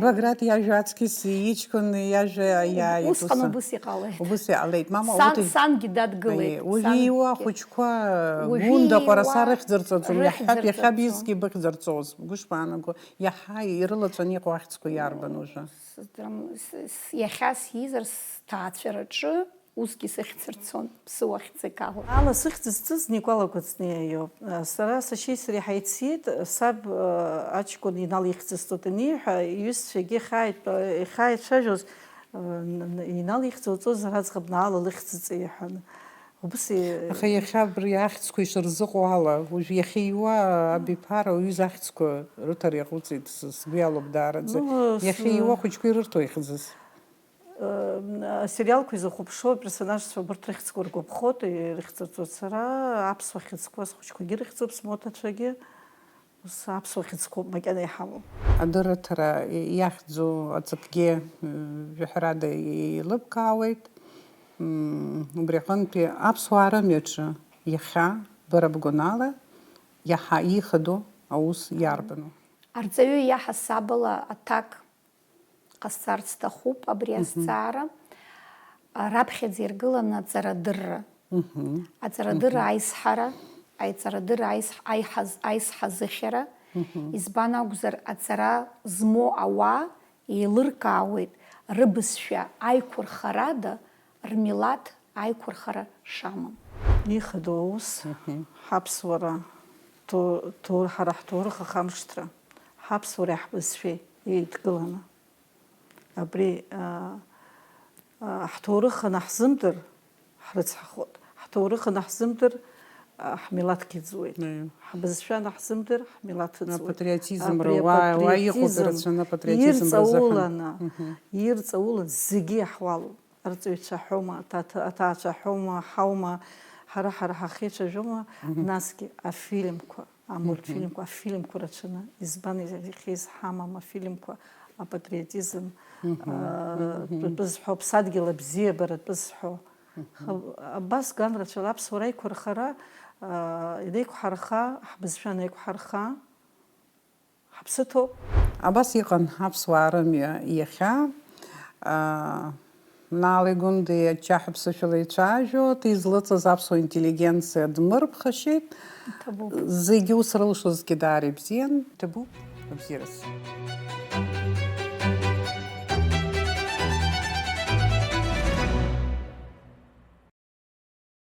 Баграт иажәа аҵкьыс иҷкәын иажәа иааит, Усҟан ус. Убыс иҟалеит. Убыс иҟалеит. Мама, Сан, урҭ сангьы дадгылеит. Аиеи, уажәы Сангьы. Иуа ахәыҷқәа Уажәы Гәында, Ҟәараса иуа рыхьӡырҵаӡом, иаҳҳәап, иахьа рыхьӡырҵаӡом. Бизгьы быхьӡырҵоз. Бгәы шԥаанаго? Иаҳа ирылаҵәаны иҟоу ахьӡқәа иарбан уажәы? Сыздырам, с-, с-, иахьа сизар сҭаацәараҿы Усгьы сыхьӡ рцон, ԥсыуа хьӡык ала. Ала сыхьӡ зҵыз Никәала Кәыҵниа иоуп. Сара сашьеи сареи ҳаиццеит, саб, э, аҷкәын Инал ихьӡ зҵоит аниҳәа, иҩызцәагьы ихьааит-, ихьааицәажәоз, э, н-, н-, Инал ихьӡ уҵозар аӡӷаб Наала лыхьӡ ҵеи иҳәан. Убыс и-, Аха иахьа абри ахьӡқәа ишырзыҟоу ала, уажә иахьа иуа абиԥара уҩыза ахьӡқәа рыҭара иаҟәыҵит, с-, сгәы иалоуп даараӡа. Ну, с-, Иахьа иуа ахәыҷқәа ирырҭо ихьӡыз. Э, асериалқәа изыхәаԥшуа аперсонажцәа убарҭ рыхьӡқәа ргәаԥхоит, ирыхьӡырҵоит сара, аԥсуа хьыӡқәа, схәыҷқәагьы ирыхьӡуп, смоҭацәагьы, ус аԥсуа хьыӡқәоуп макьана иҳамоу. Адырраҭара иахьӡу аҵакгьы, м, жәаҳәарада еилыбкаауеит. М, убри аҟынтәи аԥсуаа рымҩаҿы иахьа бара бгәанала иаҳа иихадоу аус иарбану? Арҵаҩы иаҳасабала аҭак ҟасҵарц сҭахуп абри Мгм. азҵаара. Раԥхьаӡа иргыланы аҵарадырра. Мгм. Аҵарадырра Мгм. аизҳара, аиҵарадырра аизҳ-, аиҳаз-, аизҳазыхьара. Мгм. Избан акәзар, аҵара змоу ауаа еилыркаауеит рыбызшәа аиқәырхарада рмилаҭ аиқәырхара шамам. Ихадоу аус Мгм. ҳаԥсуара, ҭо-, ҭо-, ҳара ҳҭоурых ахамышҭра, ҳаԥсуареи ҳбызшәеи еидкыланы. Абри, а, а, ҳҭоурых анаҳзымдыр, ҳрыцҳахоит. Ҳҭоурых анаҳзымдыр, а, ҳмилаҭгьы ӡуеит. Аиеи. Ҳбызшәа анаҳзымдыр, ҳмилаҭ ыӡуеит. Апатриотизм Абри ра-, уа, уа иҟоуп апатриотизм ирацәаны апатриотизм рзыҳәан. Ирҵауланы, Мгм. ирҵаулан зегьы иаҳуалуп. Арҵаҩцәа ҳәоума, аҭаҭа-, аҭаацәа ҳәоума, ҳаума, ҳара, ҳара ҳахьеицәажәома, Мгм. насгьы афильмқәа, амультфильмқәа, Мгм. афильмқәа рацәаны, избан, иахьа изҳамам афильмқәа, апатриотизм, Мгм. аа, Мгм. тәы зҳәо, аԥсадгьыл абзиабара тәы зҳәо. Мгм. Ха-, абас ганрацәала аԥсуара аиқәырхара, аа, инеиқәҳарха, ҳбызшәа анеиқәҳарха, ҳаԥсы ҭоуп. Абас иҟан аԥсуаа рымҩа иахьа. Аа, Наали Гәындеи аччаҳәа ԥсышәала ицәажәо, излыҵыз аԥсуа интеллигенциа дмырԥхашьеит. Иҭабуп. Зегьы ус рылшозгьы даара ибзиан. Иҭабуп, абзиараз.